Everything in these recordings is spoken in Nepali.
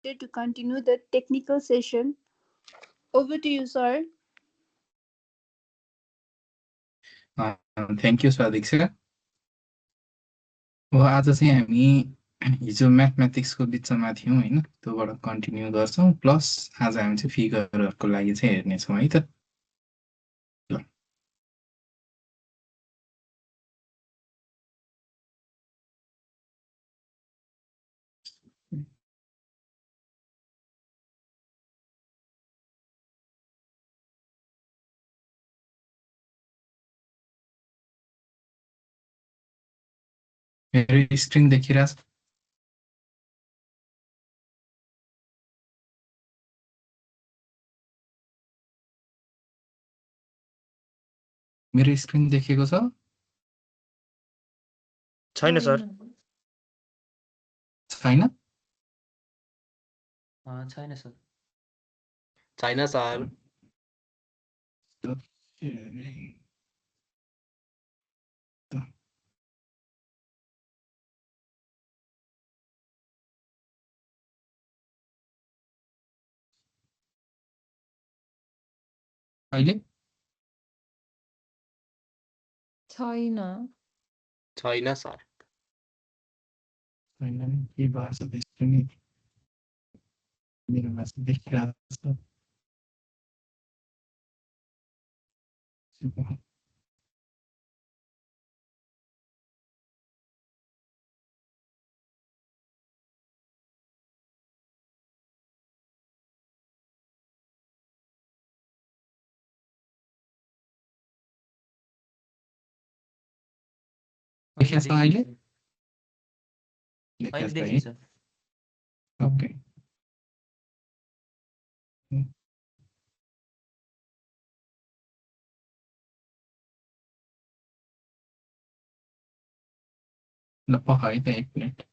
to continue the technical session. Over to you, sir. Thank you Swadiksha. हो आज चाहिँ हामी हिजो म्याथमेटिक्सको बिचमा थियौँ होइन, त्योबाट कन्टिन्यू गर्छौँ। प्लस आज हामी चाहिँ फिगरहरूको लागि चाहिँ हेर्नेछौँ है त। ल मेरो स्क्रिन देखिरहेछ? मेरो स्क्रिन देखेको छ? छैन सर। छैन? छैन सर। छैन सर। अहिले छैन। छैन सर। छैन नि, के भएछ त्यस्तो नि। मेरोमा चाहिँ देखिरहेको छ। देखिएको छ अहिले? अहिले देखिएको छ है? देखिन्छ। ओके। ल पख है त 1 मिनट।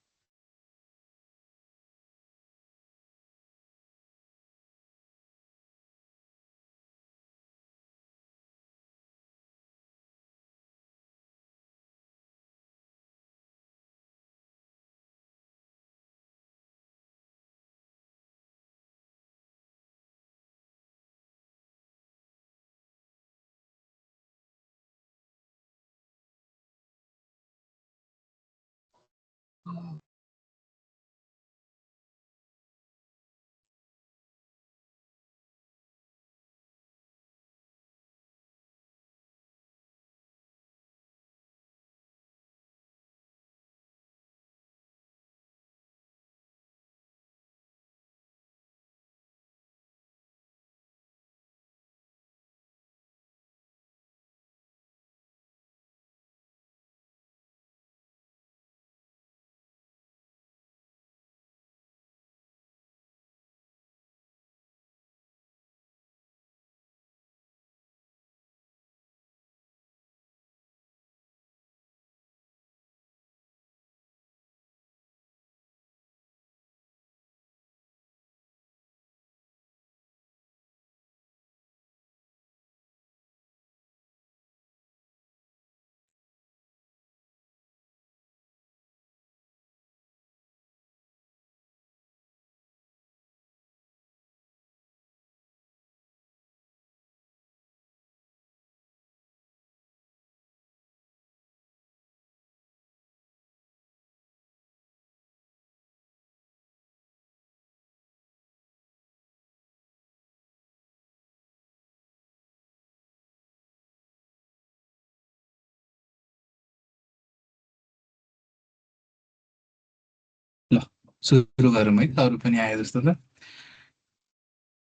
ल सुरु गरौँ है त, अरू पनि आयो जस्तो त।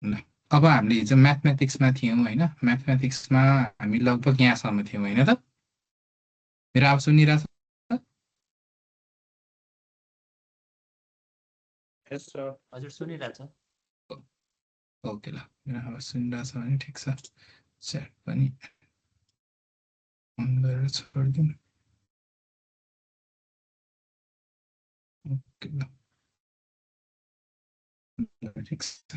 ल अब हामीले हिजो म्याथमेटिक्समा थियौँ होइन, म्याथमेटिक्समा हामी लगभग यहाँसम्म थियौँ होइन त। मेरो आवाज सुनिरहेछ? हजुर सुनिरहेछ। ओके ल, मेरो आवाज सुनिरहेछ भने ठिक छ। च्याट पनि अन गरेर छोडिदिउँ। ओके ल, ठिक छ।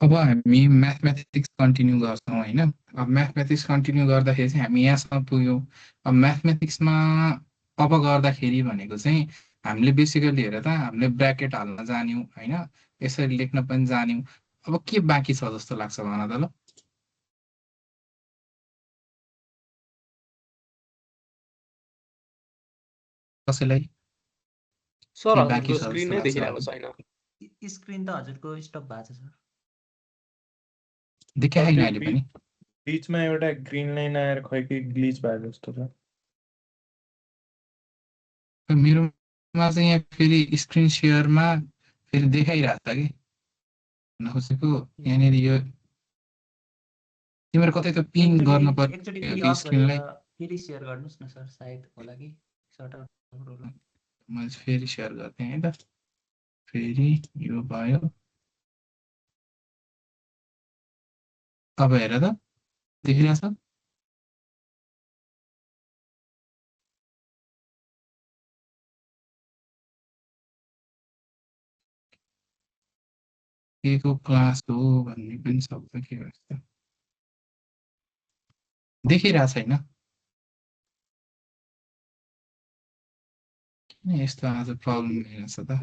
अब हामी म्याथमेटिक्स कन्टिन्यू गर्छौँ होइन। अब म्याथमेटिक्स कन्टिन्यू गर्दाखेरि चाहिँ हामी यहाँसम्म पुग्यौँ। अब म्याथमेटिक्समा अब गर्दाखेरि भनेको चाहिँ हामीले बेसिकली हेर त हामीले ब्र्याकेट हाल्न जान्यौँ होइन, यसरी लेख्न पनि जान्यौँ। अब के बाँकी छ जस्तो लाग्छ भन त ल। कसैलाई सर के बाँकी हजुरको छ स्क्रिन जस्तो नै लाग्छ देखिरहेको भने छैन। स्क्रिन त हजुरको स्टप भएको छ सर। देखाएन अहिले पनि। बिचमा एउटा ग्रिन लाइन आएर खै के ग्लिच भयो जस्तो छ। मेरोमा चाहिँ यहाँ फेरि स्क्रिन सेयरमा फेरि देखाइरहेको छ कि नखोजेको यहाँनिर यो तिम्रो कतै त पिन गर्न एकचोटि पर्यो फेरि कि अफ गरेर स्क्रिनलाई। फेरि सेयर गर्नुहोस् न सर, सायद होला कि सर्ट आउट। मैले फेरि सेयर गर्थेँ है त। फेरि यो भयो। अब हेर त देखिरहेछ। के को क्लास हो भन्ने पनि सक्छ के भन्छ देखिरहेको छैन। किन यस्तो आज प्रब्लम भइरहेछ त।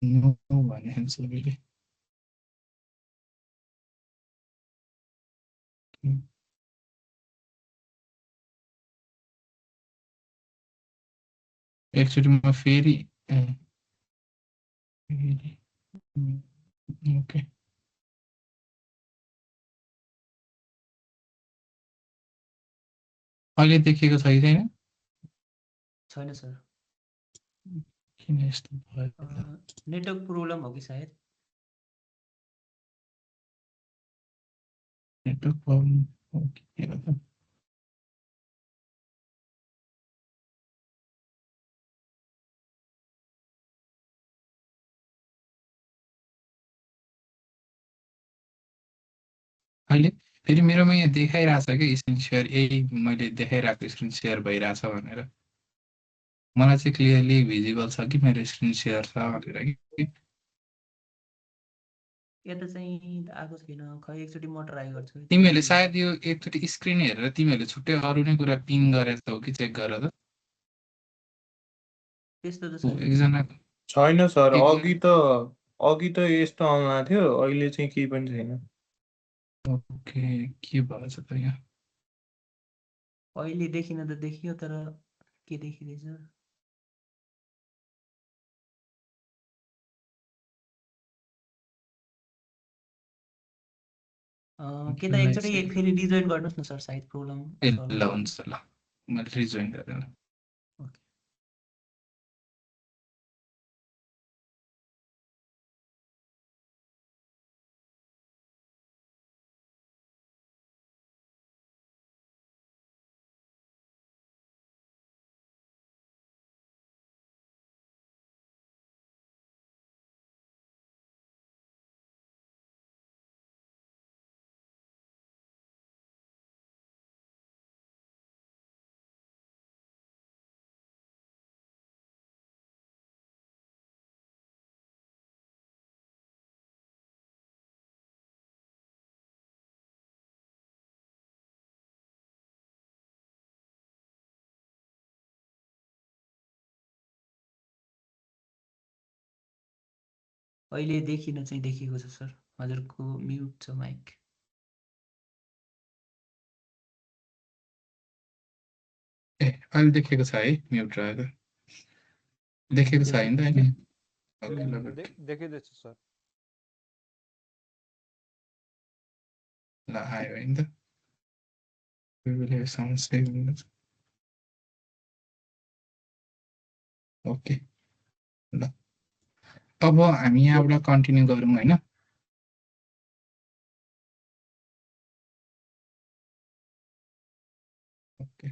नो भने सबैले एकचोटि म फेरि ओके अहिले देखेको छ कि छैन। छैन सर। किन यस्तो भयो त? नेटवर्क प्रब्लम हो कि सायद। नेटवर्क प्रब्लम हो कि के हो त? अहिले फेरि मेरोमा यहाँ देखाइरहेछ कि स्क्रिन सेयर, यही मैले देखाइरहेको स्क्रिन सेयर भइरहेछ भनेर। मलाई चाहिँ क्लियरली भिजिबल छ कि मेरो स्क्रिन सेयर छ भनेर कि। यता चाहिँ आएको छैन, खै एकचोटि म ट्राई गर्छु। तिमीहरूले सायद यो एकचोटि स्क्रिन हेरेर तिमीहरूले छुट्टै अरू नै कुरा पिङ गरेको छौ कि चेक गर त। त्यस्तो त छैन। एकजना छैन सर, एकजना अघि त यस्तो आउला थियो, अहिले चाहिँ केही पनि छैन। ओके के भएछ त यहाँ। अहिले देखिन त देखियो, तर के देखिँदैछ। के त एकचोटि फेरि रिजोइन गर्नुहोस् न सर, सायद प्रब्लम ल हुन्छ ल मैले रिजोइन गरेँ। ओके। अहिले देखिन चाहिँ देखिएको छ सर, हजुरको म्युट छ माइक। ए अहिले देखेको छ है म्युट रहेको। देखेको छ होइन त अहिले। देखिँदैछ सर। ल आयो होइन त। कोही बेला यो समस्या हुन्छ। ओके ल अब हामी यहाँबाट कन्टिन्यू गरौँ होइन। ओके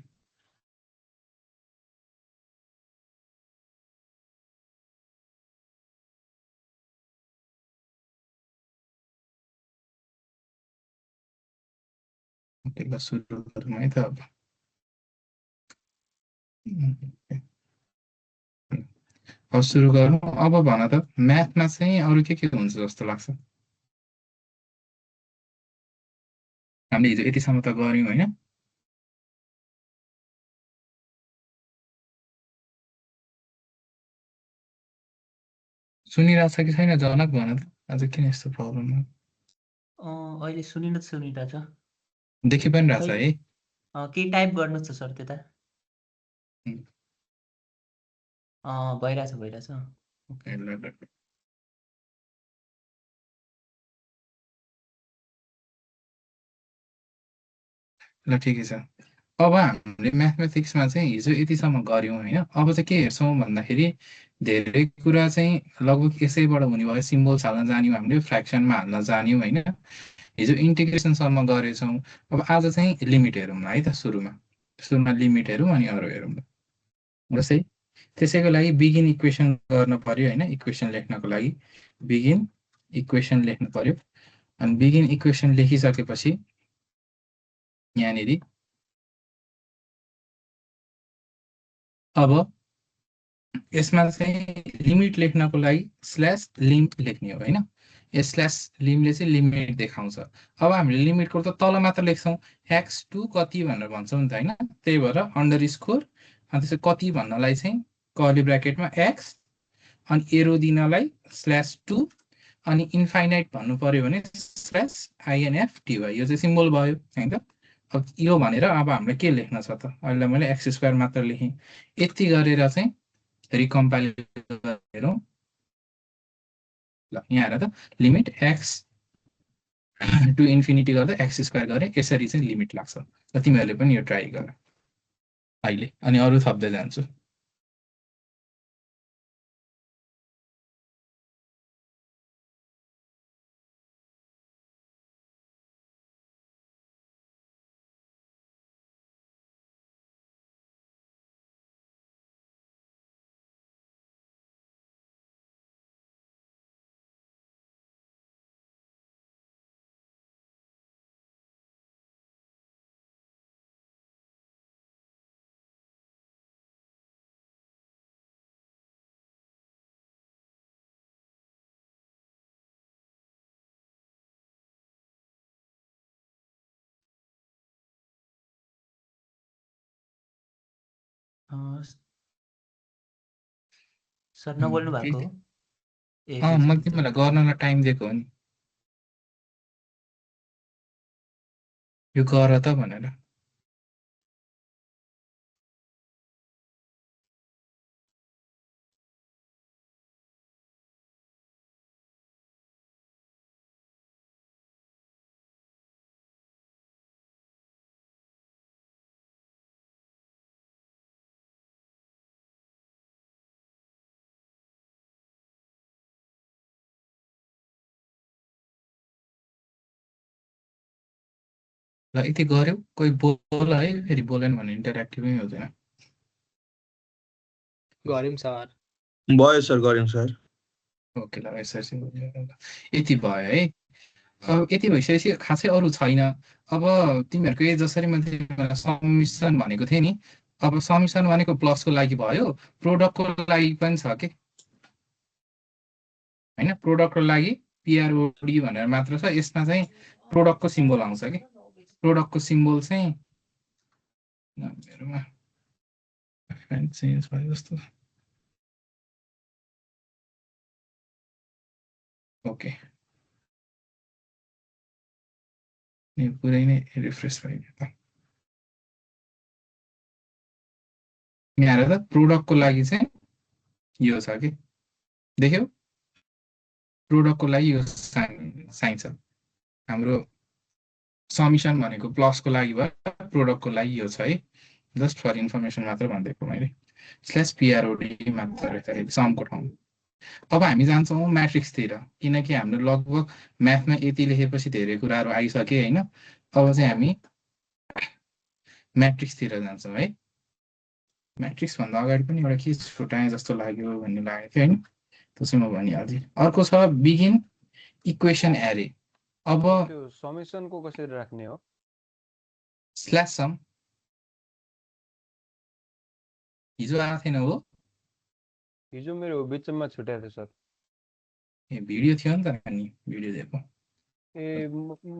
ओके ल सुरु गरौँ है त अब। अब सुरु गरौँ। अब भन त म्याथमा चाहिँ अरू के हुन्छ जस्तो लाग्छ? हामीले हिजो यतिसम्म त गऱ्यौँ होइन? सुनिरहेछ कि छैन जनक भन त, आज किन यस्तो प्रब्लम भयो? अहिले सुनिरहेछ। देखि पनि रहेछ खै है? केही टाइप गर्नुहोस् त सर त्यता। उम्, भइरहेछ। ओके। ल, ल, ल। ल ठिकै छ। अब हामीले म्याथमेटिक्समा चाहिँ हिजो यतिसम्म गऱ्यौँ होइन? अब चाहिँ के हेर्छौँ भन्दाखेरि धेरै कुरा चाहिँ लगभग यसैबाट हुने भयो। सिम्बल्स हाल्न जान्यौँ, हामीले फ्रेक्सनमा हाल्न जान्यौँ होइन? हिजो इन्टिग्रेसनसम्म गरेछौँ। अब आज चाहिँ लिमिट हेरौँ है त। सुरुमा लिमिट हेरौँ अनि अरू हेरौँ। होस् है। त्यसैको लागि बिगिन इक्वेसन गर्न पर्यो होइन? इक्वेसन लेख्नको लागि बिगिन इक्वेसन लेख्नु पर्यो। अनि बिगिन इक्वेसन लेखिसकेपछि यहाँनिर अब यसमा चाहिँ लिमिट लेख्नको लागि स्ल्यास लिम लेख्ने हो होइन? यस स्ल्यास लिमले चाहिँ लिमिट देखाउँछ। अब हामीले लिमिटको त तल मात्र लेख्छौँ, x2 कति भनेर भन्छौँ नि त होइन? त्यही भएर अन्डर स्कोर अनि त्यसपछि कति भन्नलाई चाहिँ कर्ली ब्र्याकेटमा x अनि एरो दिनलाई /2 अनि इन्फाइनाइट भन्नु पर्यो भने /INFTY। यो चाहिँ सिम्बल भयो होइन त? अब यो भनेर अब हामीले के लेख्न छ त? अहिले मैले x² मात्र लेखेँ। यति गरेर चाहिँ रिकम्पाइल हेरौँ। ल यहाँ हेर त, लिमिट x टु इन्फिनिटी गर्दा x² गरेँ, यसरी चाहिँ लिमिट लाग्छ। र तिमीहरूले पनि यो ट्राई गर अहिले, अनि अरू थप्दै जान्छु। सर नबोल्नु भएको हो? मैले तिमीलाई गर्नलाई टाइम दिएको हो नि, यो गर त भनेर। ल यति गऱ्यौ, कोही बोल है, फेरि बोलेन भने इन्टरेक्टिभै हुँदैन। गऱ्यौँ सर। भयो सर, गऱ्यौँ सर। ओके ल, यसरी यति भयो है। अब यति भइसकेपछि खासै अरू छैन। अब तिमीहरूको जसरी मैले तिमीहरूलाई समिसन भनेको थिएँ नि, अब समिसन भनेको प्लसको लागि भयो, प्रोडक्टको लागि पनि छ कि होइन? प्रोडक्टको लागि पिआरओडी भनेर मात्र छ। यसमा चाहिँ प्रोडक्टको सिम्बल आउँछ कि प्रोडक्टको सिम्बल चाहिँ मेरोमा चेन्ज भयो जस्तो। ओके, पुरै नै रिफ्रेस भयो त। यहाँ हेर त, प्रोडक्टको लागि चाहिँ यो छ कि देख्यौ? प्रोडक्टको लागि यो साइन छ। हाम्रो समिसन भनेको प्लसको लागि भयो, प्रोडक्टको लागि यो छ है। जस्ट फर इन्फर्मेसन मात्र भनिदिएको मैले। /PROD मात्र रहेछ समको ठाउँ। अब हामी जान्छौँ म्याट्रिक्सतिर, किनकि हाम्रो लगभग म्याथमा यति लेखेपछि धेरै कुराहरू आइसके होइन? अब चाहिँ हामी म्याट्रिक्सतिर जान्छौँ है। म्याट्रिक्स भन्दा अगाडि पनि एउटा के छुट्याएँ जस्तो लाग्यो भन्ने लागेको थियो होइन? त्यो चाहिँ म भनिहाल्छु। अर्को छ बिगिन इक्वेसन एरे। अब त्यो समेसनको कसरी राख्ने हो? /सम हिजो आएको थिएन हो? हिजो मेरो बिचमा छुट्याएको थियो सर। ए भिडियो थियो नि त नि भिडियो दिएको ए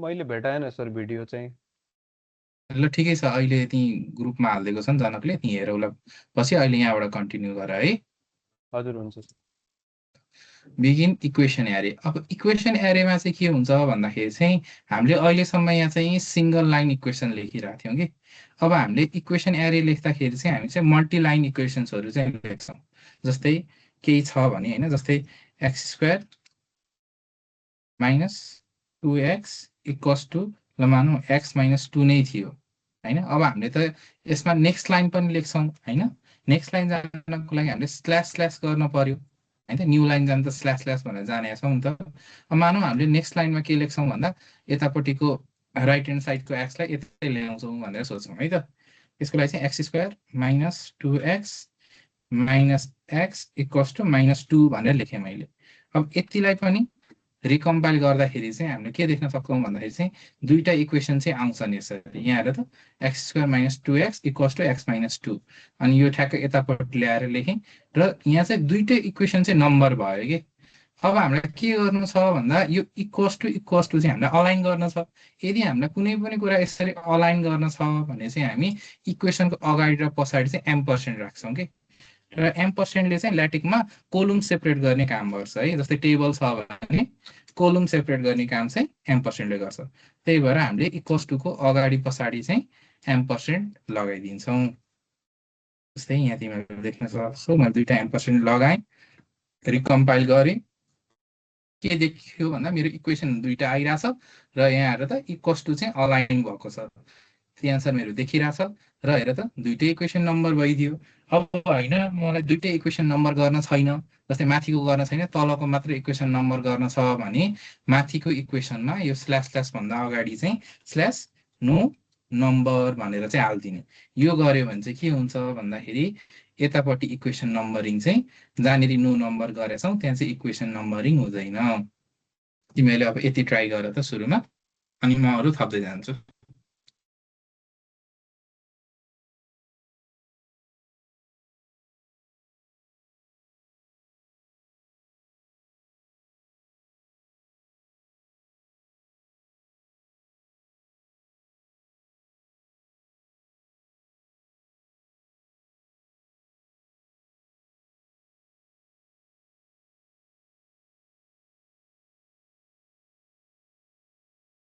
मैले भेटाएन सर भिडियो चाहिँ। ल ठिकै छ अहिले त्यही ग्रुपमा हालिदिएको छ नि जनकले त्यही हेरौँला पछि अहिले यहाँबाट कन्टिन्यू गर है हजुर हुन्छ सर। बिगिन इक्वेसन एरे अब इक्वेसन एरेमा चाहिँ के हुन्छ भन्दाखेरि चाहिँ हामीले अहिलेसम्म यहाँ चाहिँ सिंगल लाइन इक्वेसन लेखिरहेको थियौँ कि अब हामीले इक्वेसन एरे लेख्दाखेरि चाहिँ हामी चाहिँ मल्टी लाइन इक्वेसन्सहरू चाहिँ लेख्छौँ जस्तै केही छ भने होइन जस्तै x square minus 2x equals to ल मानौँ एक्स माइनस 2 नै थियो होइन अब हामीले त यसमा नेक्स्ट लाइन पनि लेख्छौँ होइन नेक्स्ट लाइन जानको लागि हामीले स्ल्यास स्ल्यास गर्न पर्यो होइन त न्यू लाइन जानु त स्ल्यास स्ल्यास भनेर जानेका छौँ नि त अब मानौँ हामीले नेक्स्ट लाइनमा के लेख्छौँ भन्दा यतापट्टिको राइट ह्यान्ड साइडको एक्सलाई यतै ल्याउँछौँ भनेर सोच्छौँ है त त्यसको लागि चाहिँ x square minus 2x minus x equals to minus 2 भनेर लेखेँ मैले अब यतिलाई पनि रिकम्पाइल गर्दाखेरि चाहिँ हामीले के देख्न सक्छौँ भन्दाखेरि चाहिँ दुईटा इक्वेसन चाहिँ आउँछ नि यसरी यहाँ हेर त x square minus 2x equals to x minus 2 अनि यो ठ्याक्कै यतापट्टि ल्याएर लेखेँ र यहाँ चाहिँ दुईटै इक्वेसन चाहिँ नम्बर भयो कि अब हामीलाई के गर्नु छ भन्दा यो इक्वल्स टु चाहिँ हामीलाई अलाइन गर्न छ यदि हामीलाई कुनै पनि कुरा यसरी अलाइन गर्न छ भने चाहिँ हामी इक्वेसनको अगाडि र पछाडि चाहिँ एम्परसेन्ट राख्छौँ कि र एम्परसेन्टले चाहिँ ल्याटिकमा कोलुम सेपरेट गर्ने काम गर्छ है जस्तै टेबल छ भने कोलुम सेपरेट गर्ने काम चाहिँ एम्परसेन्टले गर्छ त्यही भएर हामीले इक्वल्स टुको अगाडि पछाडि चाहिँ एम्परसेन्ट लगाइदिन्छौँ जस्तै यहाँ तिमीहरू देख्न सक्छौ मैले दुईटा एम्परसेन्ट लगाएँ रिकम्पाइल गरेँ के देखियो भन्दा मेरो इक्वेसन दुईटा आइरहेछ र यहाँ हेर त इक्वल्स टु चाहिँ अलाइन भएको छ त्यो एन्सर मेरो देखिरहेछ र हेर त दुईटै इक्वेसन नम्बर भइदियो अब होइन मलाई दुईटै इक्वेसन नम्बर गर्न छैन जस्तै माथिको गर्न छैन तलको मात्र इक्वेसन नम्बर गर्न छ भने माथिको इक्वेसनमा यो स्ल्यास स्ल्यास भन्दा अगाडि चाहिँ स्ल्यास नो नम्बर भनेर चाहिँ हालिदिने यो गर्यो भने चाहिँ के हुन्छ भन्दाखेरि यतापट्टि इक्वेसन नम्बरिङ चाहिँ जहाँनिर नो नम्बर गरेछौँ त्यहाँ चाहिँ इक्वेसन नम्बरिङ हुँदैन तिमीले अब यति ट्राई गर त सुरुमा अनि म अरू थप्दै जान्छु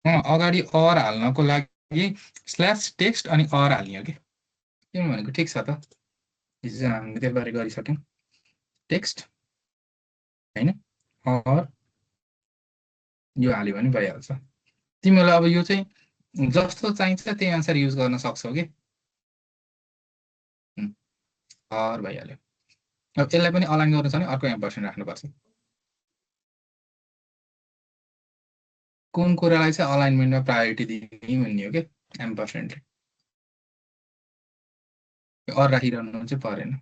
अगाडि अर हाल्नको लागि स्ल्यास टेक्स्ट अनि अर हाल्ने हो कि तिमी भनेको ठिक छ त हिजो चाहिँ हामीले त्यसबारे गरिसक्यौँ टेक्स्ट होइन अर यो हाल्यो भने भइहाल्छ तिमीलाई अब यो चाहिँ जस्तो चाहिन्छ त्यही अनुसार युज गर्न सक्छौ कि अर भइहाल्यो अब यसलाई पनि अलाइन गर्नु छ भने अर्को एम्परसेन्ट राख्नुपर्छ कुन कुरालाई चाहिँ अलाइनमेन्टमा प्रायोरिटी दिने भन्ने हो कि एम्परसेन्टले अर राखिरहनु चाहिँ परेन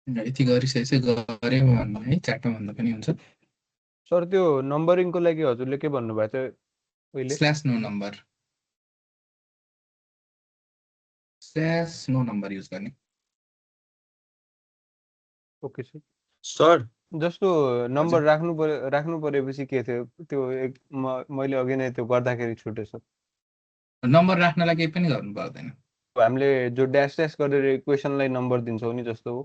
यति गरिसकेपछि गऱ्यो भने है च्याटमा भन्दा पनि हुन्छ सर त्यो नम्बरिङको लागि हजुरले के भन्नुभएको थियो पहिले? Slash no number slash no number use गर्ने ओके सर। सर जस्तो नम्बर राख्नु परेपछि के थियो त्यो मैले अघि नै त्यो गर्दाखेरि छुटे सर। नम्बर राख्नलाई केही पनि गर्नु पर्दैन। हामीले जो ड्यास ड्यास गरेर इक्वेसनलाई नम्बर दिन्छौँ नि जस्तो हो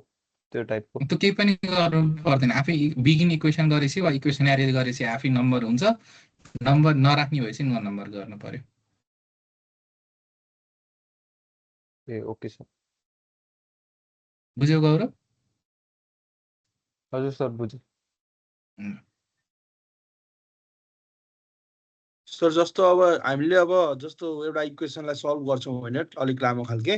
त्यो टाइपको। त्यो केही पनि गर्नु पर्दैन, आफै बिगिन इक्वेसन गरेपछि वा इक्वेसन एरेन्ज गरेपछि आफै नम्बर हुन्छ। नम्बर नराख्ने भएपछि नो नम्बर गर्नु पर्यो। ए ओके सर। बुझ्यौ गौरव? हजुर सर बुझेँ। सर जस्तो अब हामीले अब जस्तो एउटा इक्वेसनलाई सल्भ गर्छौँ होइन अलिक लामो खालके,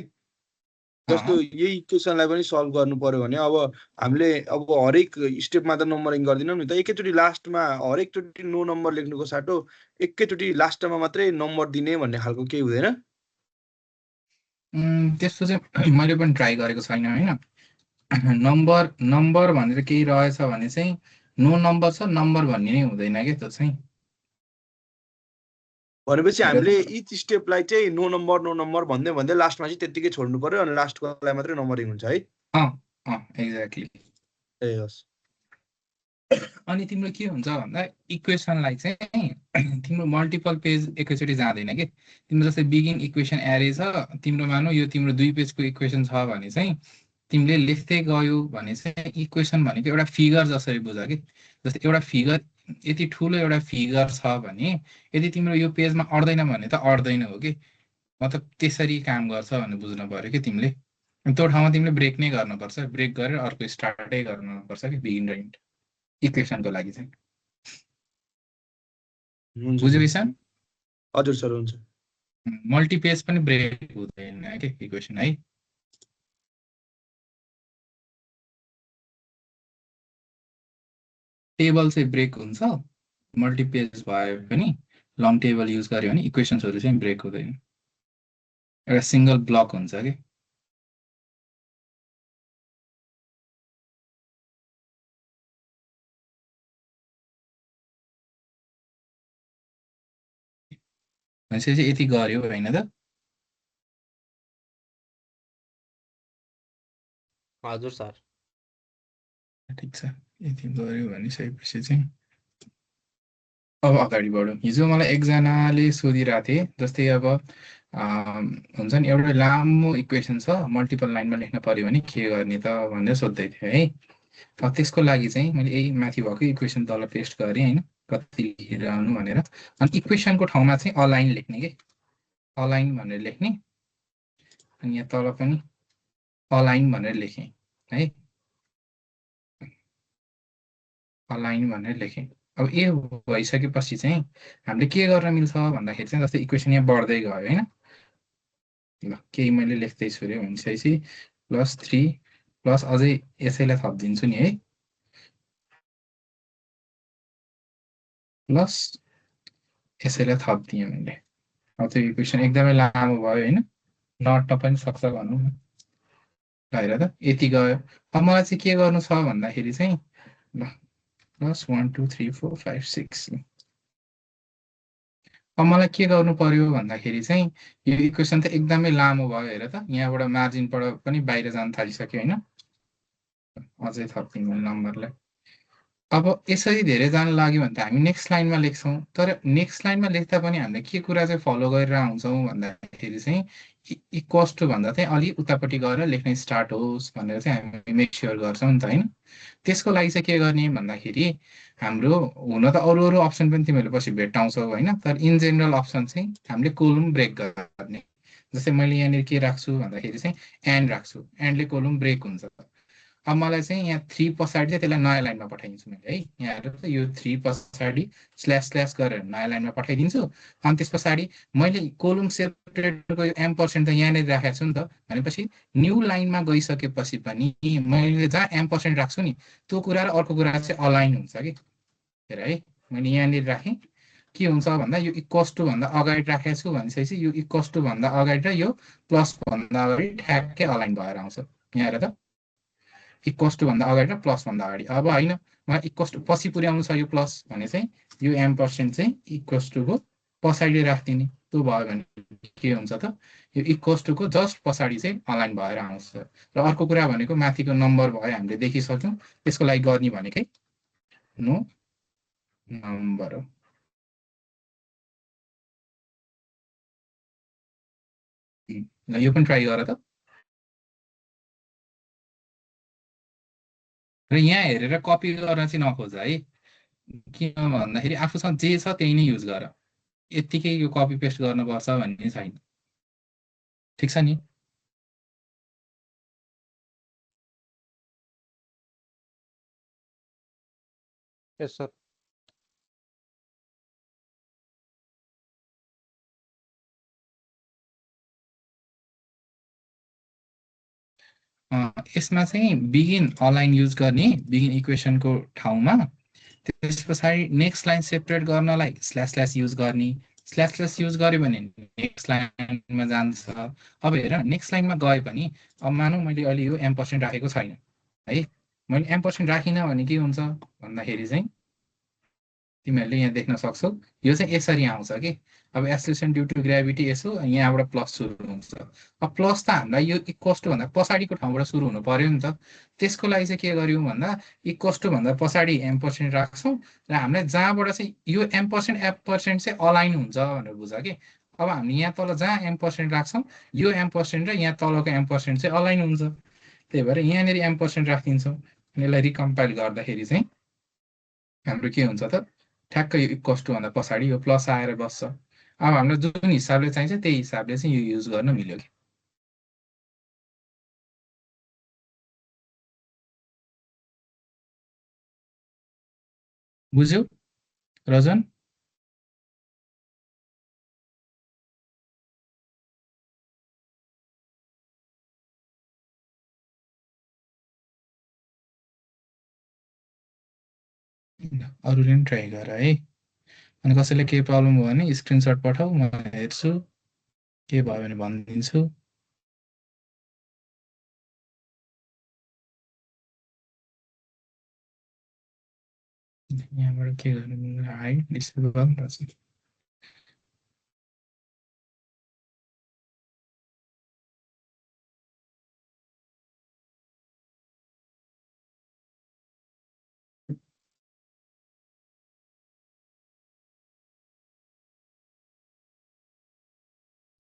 जस्तो यही इक्वेसनलाई पनि सल्भ गर्नु पर्यो भने अब हामीले अब हरेक स्टेपमा त नम्बरिङ गर्दैनौँ नि त, एकैचोटि लास्टमा हरेकचोटि नो नम्बर लेख्नुको साटो एकैचोटि लास्टमा मात्रै नम्बर दिने भन्ने खालको केही हुँदैन? त्यस्तो चाहिँ मैले पनि ट्राई गरेको छैन होइन। नम्बर भनेर केही रहेछ भने चाहिँ नो नम्बर छ नम्बर भन्ने नै हुँदैन क्या त्यो चाहिँ। भनेपछि हामीले इच स्टेपलाई चाहिँ नो नम्बर भन्दै भन्दै लास्टमा चाहिँ त्यतिकै छोड्नु पर्यो अनि लास्टकोलाई मात्रै नम्बरिङ हुन्छ है? एक्ज्याक्टली। ए हस्। अनि तिम्रो के हुन्छ भन्दा इक्वेसनलाई चाहिँ तिम्रो मल्टिपल पेज एकैचोटि जाँदैन कि। तिम्रो जस्तै बिगिन इक्वेसन एरे छ, तिम्रो मानौ यो तिम्रो 2 पेजको इक्वेसन छ भने चाहिँ तिमीले लेख्दै गयो भने चाहिँ इक्वेसन भनेको एउटा फिगर जसरी बुझ कि। जस्तै एउटा फिगर यति ठुलो एउटा फिगर छ भने यदि तिम्रो यो पेजमा अड्दैन भने त अड्दैन हो कि, मतलब त्यसरी काम गर्छ भन्ने बुझ्नु पर्यो कि तिमीले। त्यो ठाउँमा तिमीले ब्रेक नै गर्नुपर्छ, ब्रेक गरेर अर्को स्टार्टै गर्नुपर्छ कि बिगिन र इन्ड इक्वेसनको लागि चाहिँ। बुझ्यो विशाल? हजुर सर हुन्छ। मल्टिपेज पनि ब्रेक हुँदैन के इक्वेसन है। टेबल चाहिँ ब्रेक हुन्छ, मल्टिपेज भयो पनि लङ टेबल युज गर्यो भने इक्वेसन्सहरू चाहिँ ब्रेक हुँदैन, एउटा सिंगल ब्लक हुन्छ कि। भनेपछि चाहिँ यति गर्यो होइन त? हजुर सर। ठिक छ, यति गर्यो भनिसकेपछि चाहिँ अब अगाडि बढौँ। हिजो मलाई एकजनाले सोधिरहेको थिए, जस्तै अब हुन्छ नि एउटा लामो इक्वेसन छ मल्टिपल लाइनमा लेख्न पर्यो भने के गर्ने त भनेर सोध्दै थियो है। त्यसको लागि चाहिँ मैले यही माथि भएको इक्वेसन तल पेस्ट गरेँ होइन, कति लेखिरहनु भनेर। अनि इक्वेसनको ठाउँमा चाहिँ अलाइन लेख्ने कि, अलाइन भनेर लेख्ने। अनि यहाँ तल पनि अलाइन भनेर लेखेँ है, अलाइन भनेर लेखेँ। अब ए भइसकेपछि चाहिँ हामीले के गर्न मिल्छ भन्दाखेरि चाहिँ जस्तै इक्वेसन यहाँ बढ्दै गयो होइन। ल केही मैले लेख्दैछु रे भनेपछि +3 प्लस अझै यसैलाई थपिदिन्छु नि है, प्लस यसैलाई थपिदिएँ मैले। अब त्यो इक्वेसन एकदमै लामो भयो होइन, नट्न पनि सक्छ भनौँ न। हेर त यति गयो। अब मलाई चाहिँ के गर्नु छ भन्दाखेरि चाहिँ ल +1 2 3 4 5 6 अब मलाई के गर्नु पर्यो भन्दाखेरि चाहिँ यो इक्वेसन त एकदमै लामो भयो। हेर त यहाँबाट मार्जिनबाट पनि बाहिर जान थालिसक्यो होइन। अझै थपिदिउँ नम्बरलाई। अब यसरी धेरै जान लाग्यो भने त हामी नेक्स्ट लाइनमा लेख्छौँ, तर नेक्स्ट लाइनमा लेख्दा पनि हामीले के कुरा चाहिँ फलो गरेर आउँछौँ भन्दाखेरि चाहिँ इक्वल्स टु भन्दा चाहिँ अलि उतापट्टि गएर लेख्न स्टार्ट होस् भनेर चाहिँ हामी मेक स्योर गर्छौँ नि त होइन। त्यसको लागि चाहिँ के गर्ने भन्दाखेरि हाम्रो हुन त अरू अरू अप्सन पनि तिमीहरूले पछि भेट्टाउँछौ होइन, तर इन जेनरल अप्सन चाहिँ हामीले कोलम ब्रेक गर्ने। जस्तै मैले यहाँनिर के राख्छु भन्दाखेरि चाहिँ एन्ड राख्छु, एन्डले कोलम ब्रेक हुन्छ। अब मलाई चाहिँ यहाँ 3 पछाडि चाहिँ त्यसलाई नयाँ लाइनमा पठाइदिन्छु मैले है। यहाँ हेरेर चाहिँ यो 3 पछाडि स्ल्यास गरेर नयाँ लाइनमा पठाइदिन्छु। अनि त्यस पछाडि मैले कोलम सेपरेटको यो M% त यहाँनिर राखेको छु नि त, भनेपछि न्यू लाइनमा गइसकेपछि पनि मैले जहाँ M% राख्छु नि त्यो कुरा र अर्को कुरा चाहिँ अलाइन हुन्छ कि। हेर है मैले यहाँनिर राखेँ, के हुन्छ भन्दा यो इक्वल्स टु भन्दा अगाडि राखेको छु भनेपछि यो इक्वल्स टु भन्दा अगाडि र यो प्लस भन्दा अगाडि ठ्याक्कै अलाइन भएर आउँछ। यहाँ हेर त इक्वल्स टु भन्दा अगाडि र प्लस भन्दा अगाडि। अब होइन मलाई इक्वल्स टु पछि पुर्याउनु छ यो प्लस भने चाहिँ यो M% चाहिँ इक्वल्स टुको पछाडि राखिदिने, टु भयो भने के हुन्छ त यो इक्वल्स टु को जस्ट पछाडि चाहिँ अलाइन भएर आउँछ र अर्को कुरा भनेको माथिको नम्बर भयो हामीले देखिसक्यौँ त्यसको लागि गर्ने भनेकै नो नम्बर हो ल यो पनि ट्राई गर त र यहाँ हेरेर कपी गर्न चाहिँ नखोज है किन भन्दाखेरि आफूसँग जे छ त्यही नै युज गर यत्तिकै यो कपी पेस्ट गर्नुपर्छ भन्ने छैन ठिक छ नि यस सर यसमा चाहिँ बिगिन अलाइन युज गर्ने बिगिन इक्वेसनको ठाउँमा त्यस पछाडि नेक्स्ट लाइन सेपरेट गर्नलाई स्ल्यास स्ल्यास युज गर्ने स्ल्यास स्ल्यास युज गर्यो भने नेक्स्ट लाइनमा जान्छ अब हेर नेक्स्ट लाइनमा गए पनि अब मानौँ मैले अहिले यो M% राखेको छैन है मैले M% राखिनँ भने के हुन्छ भन्दाखेरि चाहिँ तिमीहरूले यहाँ देख्न सक्छौ यो चाहिँ यसरी आउँछ कि अब एक्सेलरेसन ड्यु टु ग्राभिटी यसो यहाँबाट प्लस सुरु हुन्छ अब प्लस त हामीलाई यो इक्वल्स टु भन्दा पछाडिको ठाउँबाट सुरु हुनु पर्यो नि त त्यसको लागि चाहिँ के गर्यौँ भन्दा इक्वल्स टु भन्दा पछाडि M% राख्छौँ र हामीलाई जहाँबाट चाहिँ यो M% चाहिँ अलाइन हुन्छ भनेर बुझ कि अब हामी यहाँ तल जहाँ M% राख्छौँ यो M% र यहाँ तलको M% चाहिँ अलाइन हुन्छ त्यही भएर यहाँनिर M% राखिदिन्छौँ यसलाई रिकम्पाइल गर्दाखेरि चाहिँ हाम्रो के हुन्छ त ठ्याक्कै यो इक्वल्स टु भन्दा पछाडि यो प्लस आएर बस्छ अब हामीलाई जुन हिसाबले चाहिन्छ त्यही हिसाबले चाहिँ यो युज गर्न मिल्यो कि बुझ्यौ रजन अरूले पनि ट्राई गर है अनि कसैले केही प्रब्लम भयो भने स्क्रिनसट पठाऊ म हेर्छु के भयो भने भनिदिन्छु यहाँबाट के गर्नु हाइड डिस्प्ले गर्नुपर्छ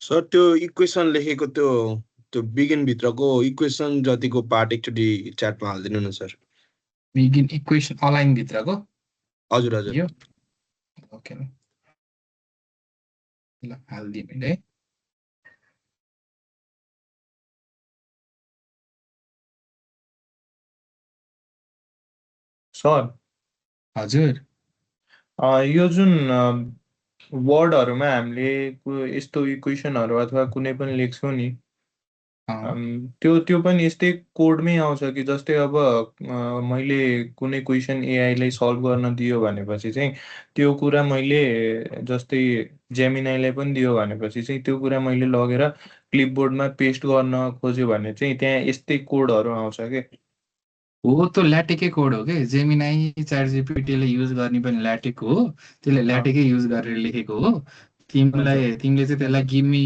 सर त्यो इक्वेसन लेखेको त्यो त्यो बिगिन भित्रको इक्वेसन जतिको पार्ट एकचोटि च्याटमा हालिदिनु न सर बिगिन इक्वेसन अलाइन भित्रको हजुर हजुर यो ओके ल हालिदिएँ मैले है सर हजुर यो जुन वर्डहरूमा हामीले यस्तो इक्वेसनहरू अथवा कुनै पनि लेख्छौँ नि त्यो पनि यस्तै कोडमै आउँछ कि जस्तै अब मैले कुनै क्वेसन एआईलाई सल्भ गर्न दियो भनेपछि चाहिँ त्यो कुरा मैले जस्तै जेमिनाईलाई पनि दियो भनेपछि चाहिँ त्यो कुरा मैले लगेर क्लिपबोर्डमा पेस्ट गर्न खोज्यो भने चाहिँ त्यहाँ यस्तै कोडहरू आउँछ कि हो त्यो ल्याटिकै कोड हो कि जेमिनाई च्याट जिपिटीले युज गर्ने पनि ल्याटिक हो त्यसले ल्याटिकै युज गरेर लेखेको हो तिमीले चाहिँ त्यसलाई गिभ मी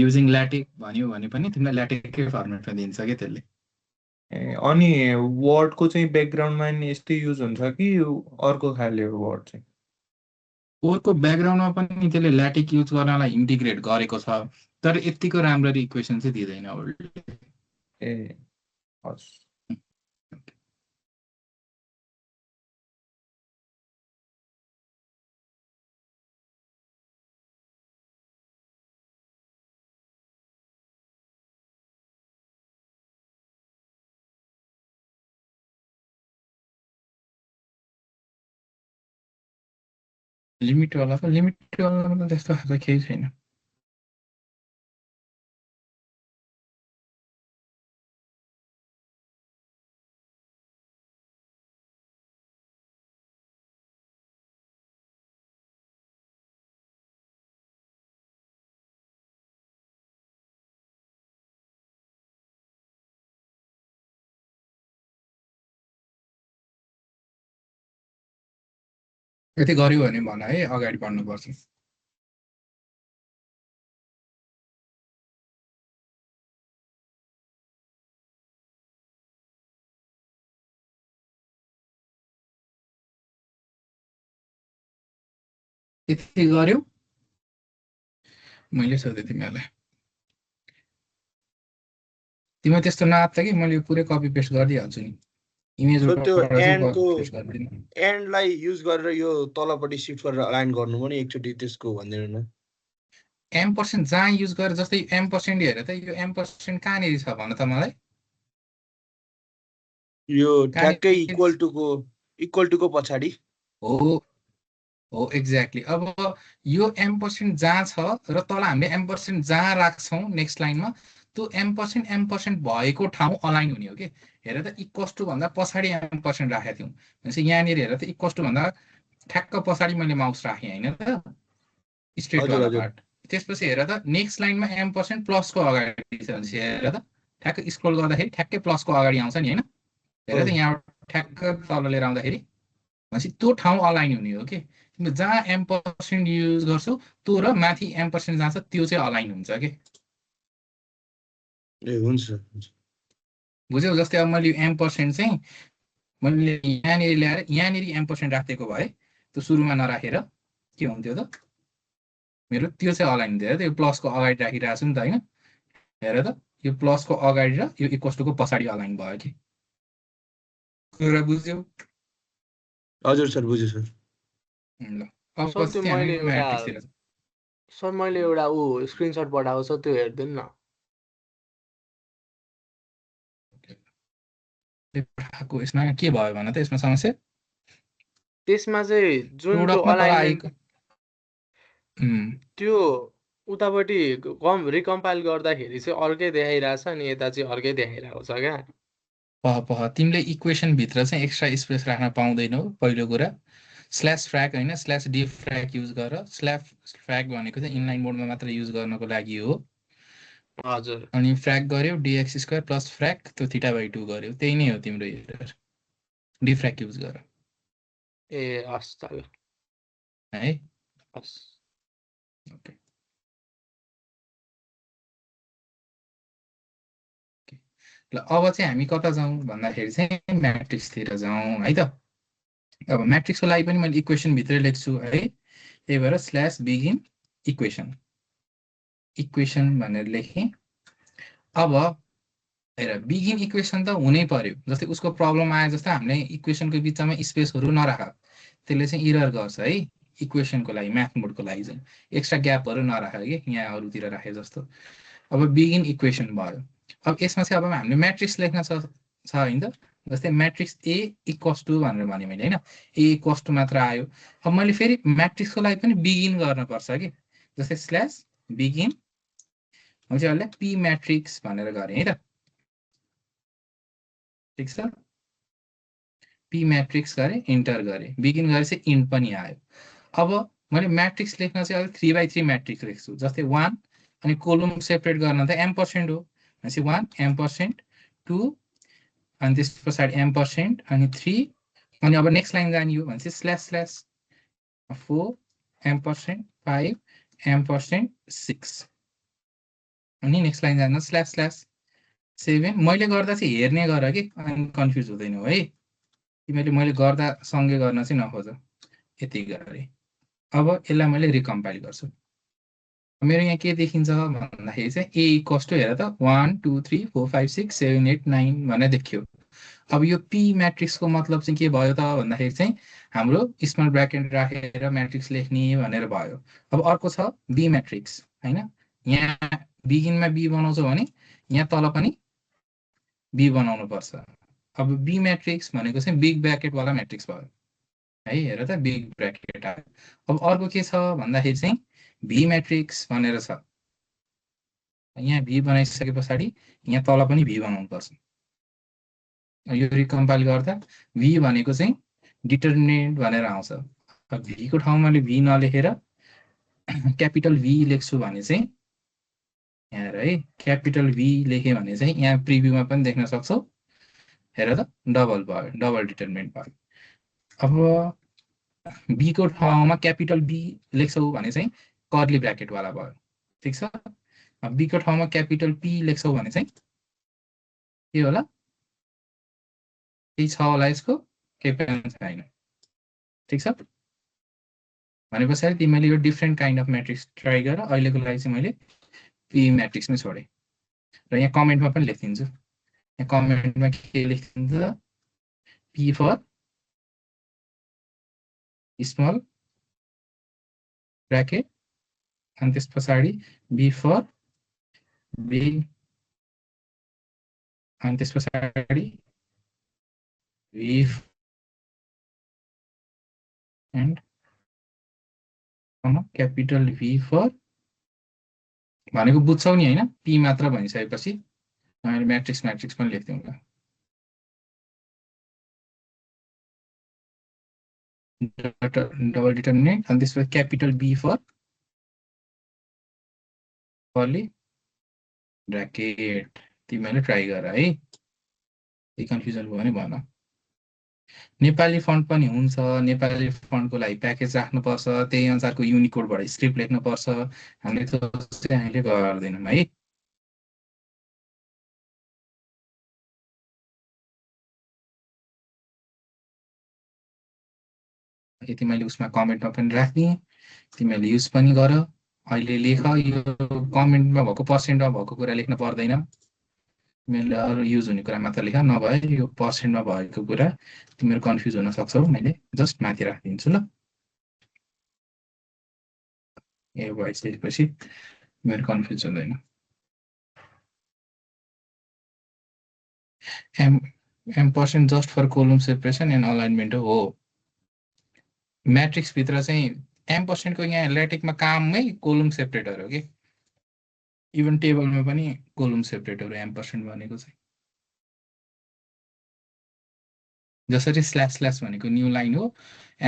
युजिङ ल्याटिक भन्यो भने पनि तिमीलाई ल्याटिकै फर्मेटमा दिन्छ कि त्यसले अनि वर्डको चाहिँ ब्याकग्राउन्डमा नि यस्तै युज हुन्छ कि अर्को खाले हो वर्ड चाहिँ कोडको ब्याकग्राउन्डमा पनि त्यसले ल्याटिक युज गर्नलाई इन्टिग्रेट गरेको छ तर यतिको राम्ररी इक्वेसन चाहिँ दिँदैन ए हस् लिमिटवालाको त त्यस्तो खालको केही छैन यति गर्यो भने भन है अगाडि बढ्नुपर्छ यति गर्यो मैले सोधेँ तिमीहरूलाई तिमी त्यस्तो नआत्ता कि मैले पुरै कपी पेस्ट गरिदिइहाल्छु नि इमेज सो त्यो उठाएर चाहिँ एन्डको कपी पेस्ट गरिदिनु एन्डलाई युज गरेर यो तलपट्टि सिफ्ट गरेर अलाइन गर्नु पनि एकचोटि त्यसको भनिदिनु न M% जहाँ युज गरेर जस्तै M% हेर त यो M% कहाँनिर छ भन त मलाई यो ठ्याक्कै कहाँनिर इक्वल टुको पछाडि हो हो एक्ज्याक्टली अब यो M% जहाँ छ र तल हामीले M% जहाँ राख्छौँ नेक्स्ट लाइनमा त्यो M% भएको ठाउँ अलाइन हुने हो कि हेर त इक्वस टु भन्दा पछाडि M% राखेको थियौँ भनेपछि यहाँनिर हेर त इक्वस टु भन्दा ठ्याक्क पछाडि मैले माउस राखेँ होइन त स्ट्रेट हजुर वाला हजुर पार्ट त्यसपछि हेर त नेक्स्ट लाइनमा M% प्लसको अगाडि छ भनेपछि हेर त ठ्याक्क स्क्रोल गर्दाखेरि ठ्याक्कै प्लसको अगाडि आउँछ नि होइन हेर त यहाँ ठ्याक्क तल लिएर आउँदाखेरि भनेपछि त्यो ठाउँ अलाइन हुने हो कि तिमी जहाँ M% युज गर्छौ त्यो र माथि M% जहाँ छ त्यो चाहिँ अलाइन हुन्छ कि ए हुन्छ बुझ्यौ जस्तै अब मैले M% चाहिँ मैले यहाँनिर ल्याएर यहाँनिर M% राखेको भए त्यो सुरुमा नराखेर के हुन्थ्यो त मेरो त्यो चाहिँ अलाइन हुन्थ्यो त्यो प्लसको अगाडि राखिरहेको छु नि त होइन हेर त यो प्लसको अगाडि र यो इक्वस टुको पछाडि अलाइन भयो कि कुरा बुझ्यौ हजुर सर बुझेँ सर ल अब सर त्यो चाहिँ हामी मैले एउटा म्याट्रिक्सतिर छौँ। सर मैले एउटा स्क्रिनसट पठाएको छ त्यो हेरिदिनु न पठाएको यसमा के भयो भन त यसमा समस्या त्यसमा चाहिँ जुन त्यो प्रोडक्टमा तल अलाइनमेन्ट आएको त्यो उतापट्टि रिकम्पाइल गर्दाखेरि चाहिँ अर्कै देखाइरहेछ अनि यता चाहिँ अर्कै देखाइरहेको छ क्या पह तिमीले इक्वेसन भित्र चाहिँ एक्स्ट्रा स्पेस राख्न पाउँदैनौ पहिलो कुरा स्ल्यास फ्र्याक होइन स्ल्यास डी फ्र्याक युज गर स्ल्यास फ्र्याक भनेको चाहिँ इनलाइन मोडमा मात्र युज गर्नको लागि हो हजुर अनि फ्र्याक गर्यो डिएक्स स्क्वायर प्लस फ्र्याक त्यो θ/2 गर्यो त्यही नै हो तिम्रो एरर डी फ्र्याक युज गर ए हस् त ल है हस् ओके ल अब चाहिँ हामी कता जाउँ भन्दाखेरि चाहिँ म्याट्रिक्सतिर जाउँ है त अब म्याट्रिक्सको लागि पनि मैले इक्वेसन भित्रै लेख्छु है त्यही भएर स्ल्यास बिगिन इक्वेसन भनेर लेखेँ अब हेर बिगिन इक्वेसन त हुनै पर्यो जस्तै उसको प्रब्लम आए जस्तो हामीले इक्वेसनको बिचमा स्पेसहरू नराख त्यसले चाहिँ इरर गर्छ है इक्वेसनको लागि म्याथ मोडको लागि चाहिँ एक्स्ट्रा ग्यापहरू नराख कि यहाँ अरूतिर राखे जस्तो अब बिगिन इक्वेसन भयो अब यसमा चाहिँ अब हामीले म्याट्रिक्स लेख्न छ होइन त जस्तै म्याट्रिक्स ए इक्वस टू भनेर भने मैले होइन ए इक्वस टू मात्र आयो अब मैले फेरि म्याट्रिक्सको लागि पनि बिगिन गर्नुपर्छ कि जस्तै स्ल्यास बिगिन म चाहिँ अहिले पी म्याट्रिक्स भनेर गरेँ है त ठिक छ पी म्याट्रिक्स गरेँ इन्टर गरेँ बिगिन गरेपछि इन्ट पनि आयो अब मैले म्याट्रिक्स लेख्न चाहिँ अहिले 3/3 म्याट्रिक्स लेख्छु जस्तै 1 अनि कोलम सेपरेट गर्न त M% हो भनेपछि 1 M% 2 अनि त्यस पछाडि M% अनि 3 अनि अब नेक्स्ट लाइन जाने हो भनेपछि स्ल्यास स्ल्यास 4 M% 5 M% 6 अनि नेक्स्ट लाइन जाँदा स्ल्यास स्ल्यास 7 मैले गर्दा चाहिँ हेर्ने गर कि अनि कन्फ्युज हुँदैनौ है तिमीले मैले गर्दा सँगै गर्न चाहिँ नखोज यति गरेँ अब यसलाई मैले रिकम्पाइल गर्छु मेरो यहाँ के देखिन्छ भन्दाखेरि चाहिँ ए इक्वस टु हेर त 1 2 3 4 5 6 7 8 9 भनेर देखियो अब यो पी म्याट्रिक्सको मतलब चाहिँ के भयो त भन्दाखेरि चाहिँ हाम्रो स्मल ब्राकेट राखेर म्याट्रिक्स लेख्ने भनेर भयो अब अर्को छ बी म्याट्रिक्स होइन यहाँ बिगिनमा बी बनाउँछौ भने यहाँ तल पनि बी बनाउनु पर्छ अब बी म्याट्रिक्स भनेको चाहिँ बिग ब्राकेटवाला म्याट्रिक्स भयो है हेर त बिग ब्राकेट आयो अब अर्को के छ भन्दाखेरि चाहिँ भी म्याट्रिक्स भनेर छ यहाँ भी बनाइसके पछाडि यहाँ तल पनि भी बनाउनु पर्छ यो रिकम्पाइल गर्दा भी भनेको चाहिँ डिटर्मिनेन्ट भनेर आउँछ अब भी को ठाउँमा मैले भी नलेखेर क्यापिटल भी लेख्छु भने चाहिँ यहाँ है क्यापिटल भी लेखेँ भने चाहिँ यहाँ प्रिभ्यूमा पनि देख्न सक्छौ हेर त डबल भयो डबल डिटर्मिनेन्ट भयो अब बी को ठाउँमा क्यापिटल बी लेख्छौ भने चाहिँ कर्ली ब्राकेटवाला भयो ठिक छ अब बी को ठाउँमा क्यापिटल पी लेख्छौ भने चाहिँ के होला केही छ होला यसको केही पनि छैन ठिक छ भने पछाडि तिमीले यो different kind of matrix try गर अहिलेको लागि चाहिँ मैले पी म्याट्रिक्समै छोडेँ र यहाँ कमेन्टमा पनि लेखिदिन्छु यहाँ कमेन्टमा के लेखिदिन्छ पी फर स्मल ब्र्याकेट अनि त्यस पछाडि बी फर बिग अनि त्यस पछाडि भी एन्ड क्यापिटल भी फर भनेको बुझ्छौ नि हैन पी मात्र भनिसकेपछि मैले म्याट्रिक्स पनि लेख्दिउँ ल डबल डिटर्मिनेन्ट अनि त्यसपछि capital B for curly bracket तिमीले ट्राई गर है केही कन्फ्युजन भयो भने भन नेपाली फन्ट पनि हुन्छ नेपाली फन्टको लागि प्याकेज राख्नुपर्छ त्यही अनुसारको युनिकोडबाट स्क्रिप्ट लेख्नुपर्छ हामीले त्यो चाहिँ हामीले गर्दैनौँ है यति मैले उसमा कमेन्टमा पनि राख्दिएँ तिमीले युज पनि गर अहिले लेख यो कमेन्टमा भएको पर्सेन्टमा भएको कुरा लेख्न पर्दैन तिमीले अरू युज हुने कुरा मात्र लेख नभए यो पर्सेन्टमा भएको कुरा तिमीहरू कन्फ्युज हुन सक्छौ मैले जस्ट माथि राखिदिन्छु ल ए भइसकेपछि तिमीहरू कन्फ्युज हुँदैन M% just for column separation and alignment हो म्याट्रिक्स भित्र चाहिँ M% को यहाँ ल्याटिकमा काममै कोलम सेपरेटर हो कि इभन टेबलमा पनि कोलम सेपरेटर हो M% भनेको चाहिँ जसरी स्ल्यास स्ल्यास भनेको न्यू लाइन हो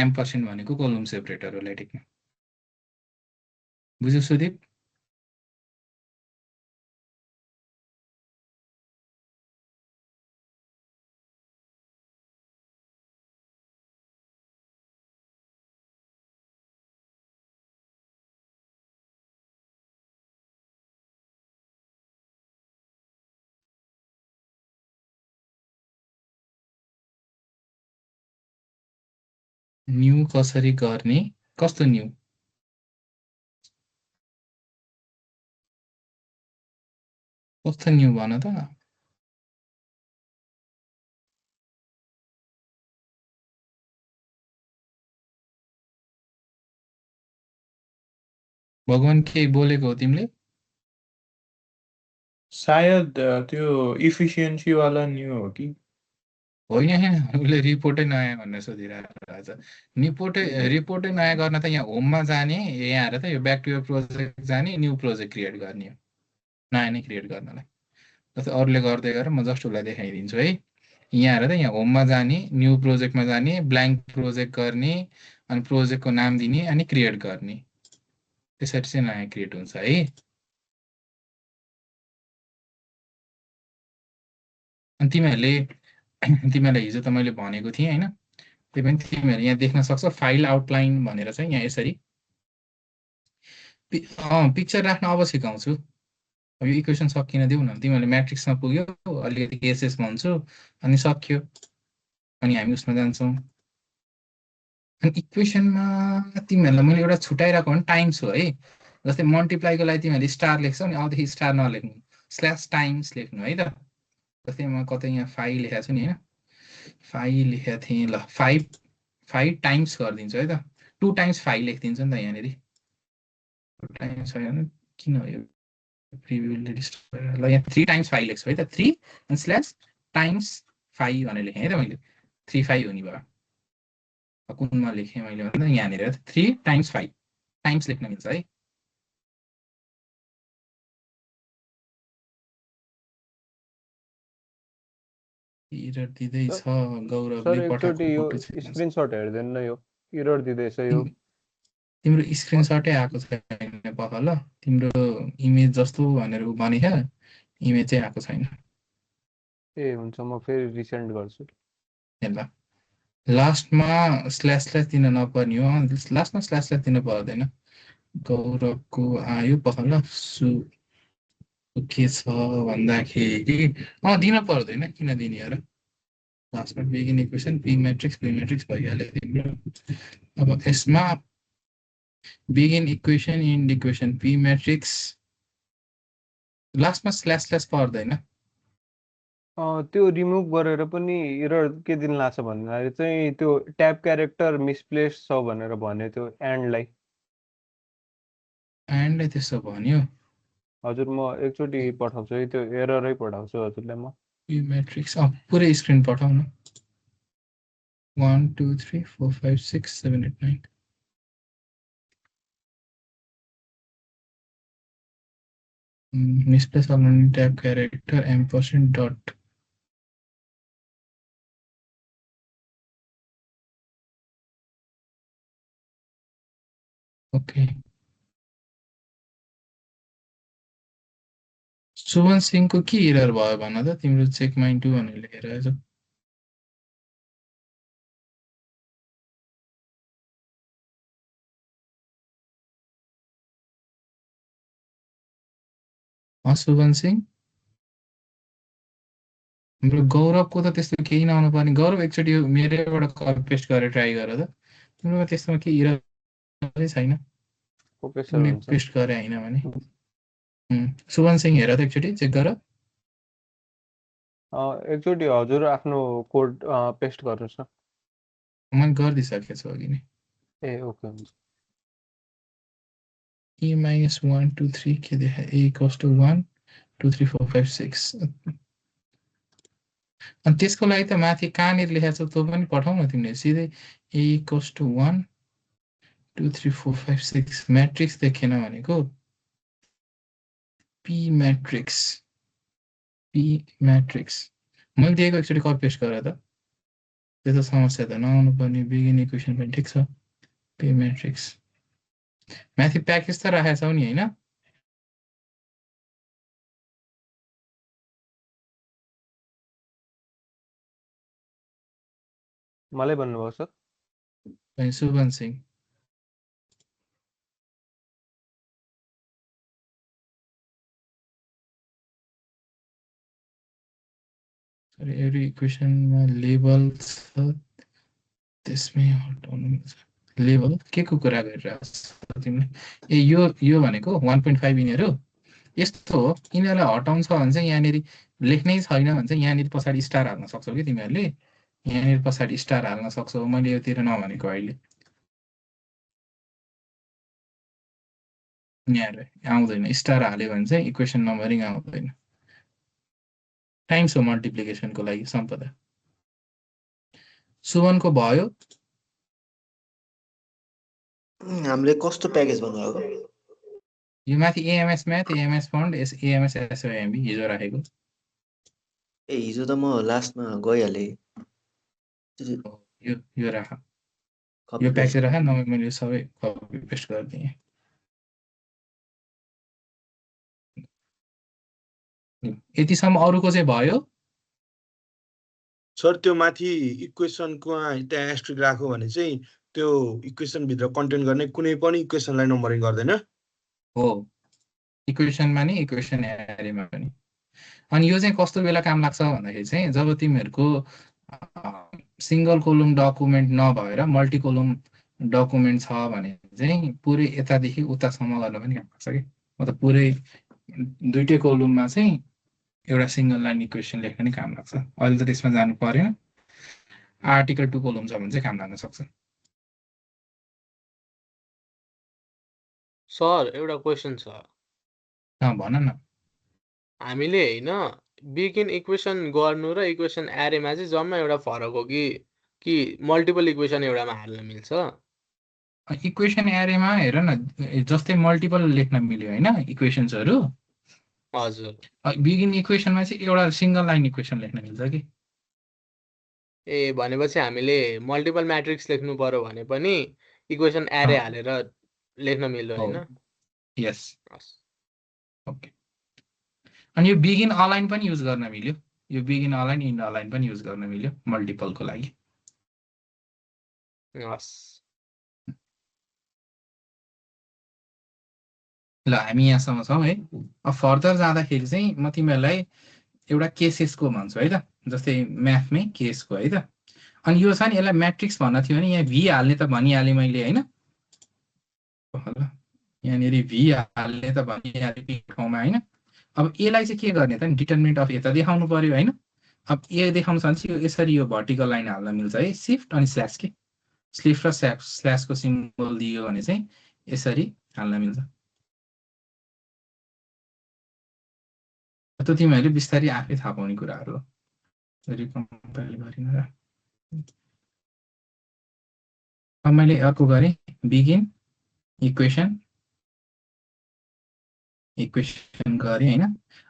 M% भनेको कोलम सेपरेटर हो ल्याटिकमा बुझ्यौ सुदीप न्यू कसरी गर्ने कस्तो न्यू कस्तो न्यू भन त भगवान के बोलेको हो तिमीले सायद त्यो इफिसियन्सी वाला न्यू हो कि होइन उसले रिपोर्टै नयाँ भनेर सोधिरहेको छ रिपोर्टै नयाँ गर्न त यहाँ होममा जाने यहाँ आएर त यो ब्याक टु यर प्रोजेक्ट जाने न्यू प्रोजेक्ट क्रिएट गर्ने हो नयाँ नै क्रिएट गर्नलाई जस्तै अरूले गर्दै गरेर म जस्ट उसलाई देखाइदिन्छु है यहाँ आएर त यहाँ होममा जाने न्यू प्रोजेक्टमा जाने ब्ल्याङ्क प्रोजेक्ट गर्ने अनि प्रोजेक्टको नाम दिने अनि क्रिएट गर्ने त्यसरी चाहिँ नयाँ क्रिएट हुन्छ है अनि तिमीहरूलाई हिजो त मैले भनेको थिएँ होइन त्यही पनि तिमीहरूले यहाँ देख्न सक्छौ फाइल आउटलाइन भनेर चाहिँ यहाँ यसरी पिक्चर राख्न अब सिकाउँछु अब यो इक्वेसन सकिन देऊ न तिमीहरूले म्याट्रिक्समा पुग्यो अलिकति केसेस भन्छु अनि सक्यो अनि हामी उसमा जान्छौँ अनि इक्वेसनमा तिमीहरूलाई मैले एउटा छुट्याइरहेको भने टाइम्स हो है जस्तै मल्टिप्लाईको लागि तिमीहरूले स्टार लेख्छौ नि अबदेखि स्टार नलेख्नु स्ल्यास टाइम्स लेख्नु है त जस्तै म कतै यहाँ 5 लेखेको छु नि होइन 5 लेखेको थिएँ ल 5 टाइम्स गरिदिन्छु है त 2 टाइम्स 5 लेखिदिन्छु नि त यहाँनिर 2 टाइम्स 5 किन हो यो प्रिभ्यूले डिस्टर्ब ल यहाँ 3 टाइम्स 5 लेख्छु है त 3 अनि स्ल्यास टाइम्स 5 भनेर लेखेँ है त मैले 3 5 हुने भयो कुनमा लेखेँ मैले भन्दा यहाँनिर 3 टाइम्स 5 टाइम्स लेख्न मिल्छ है इरर दिँदैछ गौरवले पठाएको स्क्रिनशट हेर्दैन न यो इरर दिँदैछ यो तिम्रो स्क्रिनशटै आएको छैन पख ल तिम्रो इमेज जस्तो भनेर भनेछ इमेज चाहिँ आएको छैन ए हुन्छ म फेरि रिसेन्ड गर्छु ल लास्टमा स्ल्यास स्ल्यास दिन नपर्ने हो लास्टमा स्ल्यास स्ल्यास दिन पर्दैन गौरवको आयो पख ल के छ भन्दाखेरि दिन पर्दैन किन दिने हो र लास्टमा बिगिन इक्वेसन पी म्याट्रिक्स भइहाल्यो तिम्रो अब यसमा begin equation end equation P matrix लास्टमा स्ल्यास पर्दैन त्यो रिमुभ गरेर पनि एरर के दिन लाग्छ भन्दाखेरि चाहिँ त्यो ट्याब क्यारेक्टर मिसप्लेस छ भनेर भन्यो त्यो एन्डलाई। एन्ड त्यसो भन्यो हजुर म एकचोटि पठाउँछु है, त्यो एररै पठाउँछु हजुरलाई म। पी म्याट्रिक्स पुरै स्क्रिन पठाउनु 1 2 3 4 5 6 7 8 9 misplace alone tab character ampersand dot okay सुवन सिंहको के एरर भयो भन त तिम्रो चेक माइन 2 भनेर लेखेर आएछ सुवन सिंह हाम्रो गौरवको त त्यस्तो केही नआउनु पर्ने गौरव एकचोटि यो मेरैबाट कपी पेस्ट गरेर ट्राई गर त तिम्रोमा त्यस्तोमा के एरर छैन ओके सर हुन्छ। पेस्ट गरे हैन भने सुवन सिंह हेर त एकचोटि चेक गर एकचोटि हजुर आफ्नो कोड पेस्ट गर्नुहोस् न। मैले गरिदिइसकेको छु अघि नै ए ओके हुन्छ। e minus 1 2 3 के देखा a equals to 1 2 3 4 5 6 अनि त्यसको लागि त माथि कहाँनिर लेखेको छ त्यो पनि पठाउ न तिमीले सिधै a equals to 1 2 3 4 5 6 म्याट्रिक्स देखेन भनेको p म्याट्रिक्स मैले दिएको एकचोटि कपी पेस्ट गर त त्यो त समस्या त नआउनु पर्ने बिगिन इक्वेसन पनि ठिक छ p म्याट्रिक्स माथि प्याकेज त राखेको छौ नि हैन मलाई भन्नुभयो सर सुभन सिंह every इक्वेसनमा लेभल छ त्यसमै हटाउनु मिल्छ लेभल के को कुरा गरिरहेको छ तिमीले ए यो भनेको 1.5 यिनीहरू यस्तो हो यिनीहरूलाई हटाउँछ भने चाहिँ यहाँनिर लेख्नै छैन भने चाहिँ यहाँनिर पछाडि स्टार हाल्न सक्छौ कि तिमीहरूले यहाँनिर पछाडि स्टार हाल्न सक्छौ मैले योतिर नभनेको अहिले यहाँहरू आउँदैन स्टार हाल्यो भने चाहिँ इक्वेसन नम्बरिङ आउँदैन टाइम्स हो मल्टिप्लिकेसनको लागि सम्पदा सुवनको भयो हामीले कस्तो प्याकेज भन्नुभएको यो माथि AMS math AMS fund AMS SOMB हिजो राखेको ए हिजो त म लास्टमा गइहाले यो राख यो प्याकेज राख नभए मैले सबै कपी पेस्ट गरिदिएँ यतिसम्म अरूको चाहिँ भयो सर त्यो माथि इक्वेसनको त्यहाँ एस्ट्रिक राख्यो भने चाहिँ त्यो इक्वेसन भित्र कन्टेन्ट गर्ने कुनै पनि इक्वेसनलाई नम्बरिङ गर्दैन हो इक्वेसनमा नि इक्वेसन एरेमा पनि अनि यो चाहिँ कस्तो बेला काम लाग्छ भन्दाखेरि चाहिँ जब तिमीहरूको सिंगल कोलम डकुमेन्ट नभएर मल्टी कोलम डकुमेन्ट छ भने चाहिँ पुरै यतादेखि उतासम्म गर्न पनि काम लाग्छ कि मतलब पुरै दुईटै कोलममा चाहिँ एउटा सिंगल लाइन इक्वेसन लेख्न नि काम लाग्छ अहिले त त्यसमा जानु परेन आर्टिकल 2 कोलम छ भने चाहिँ काम लाग्न सक्छ सर एउटा क्वेसन छ भन न हामीले हैन बिगिन इक्वेसन गर्नु र इक्वेसन एरेमा चाहिँ जम्मा एउटा फरक हो कि मल्टिपल इक्वेसन एउटामा हाल्न मिल्छ इक्वेसन एरेमा हेर न जस्तै मल्टिपल लेख्न मिल्यो हैन इक्वेसन्सहरु हजुर बिगिन इक्वेसनमा चाहिँ एउटा सिंगल लाइन इक्वेसन लेख्न मिल्छ कि ए भनेपछि हामीले मल्टिपल म्याट्रिक्स लेख्नु पर्यो भने पनि इक्वेसन एरे हालेर लेख्न मिल्यो हैन यस ओके अनि यो बिगिन अलाइन पनि युज गर्न मिल्यो यो बिगिन अलाइन इन्ड अलाइन पनि युज गर्न मिल्यो मल्टिपलको लागि हस् ल हामी यहाँसम्म छौँ है अब फर्दर जाँदाखेरि चाहिँ म तिमीहरूलाई एउटा केसेसको भन्छु है त जस्तै म्याथमै केसको है त अनि यो छ नि यसलाई म्याट्रिक्स भन्न थियो भने यहाँ भी हाल्ने त भनिहालेँ मैले हैन ल यहाँनिर भी हाल्ने त भनिहाल्यो पी ठाउँमा होइन। अब एलाई चाहिँ के गर्ने त नि डिटर्मिनेन्ट अफ ए त देखाउनु पर्यो होइन। अब ए देखाउनु छ भने चाहिँ यसरी यो भर्टिकल लाइन हाल्न मिल्छ है, सिफ्ट अनि स्ल्यास के स्लिफ्ट र स्ल्यासको सिम्बल दियो भने चाहिँ यसरी हाल्न मिल्छ। त तिमीहरूले बिस्तारै आफै थाहा पाउने कुराहरू हो। रिकम्पाइल गरिन र अब मैले अर्को गरेँ बिगिन इक्वेसन गरेँ होइन।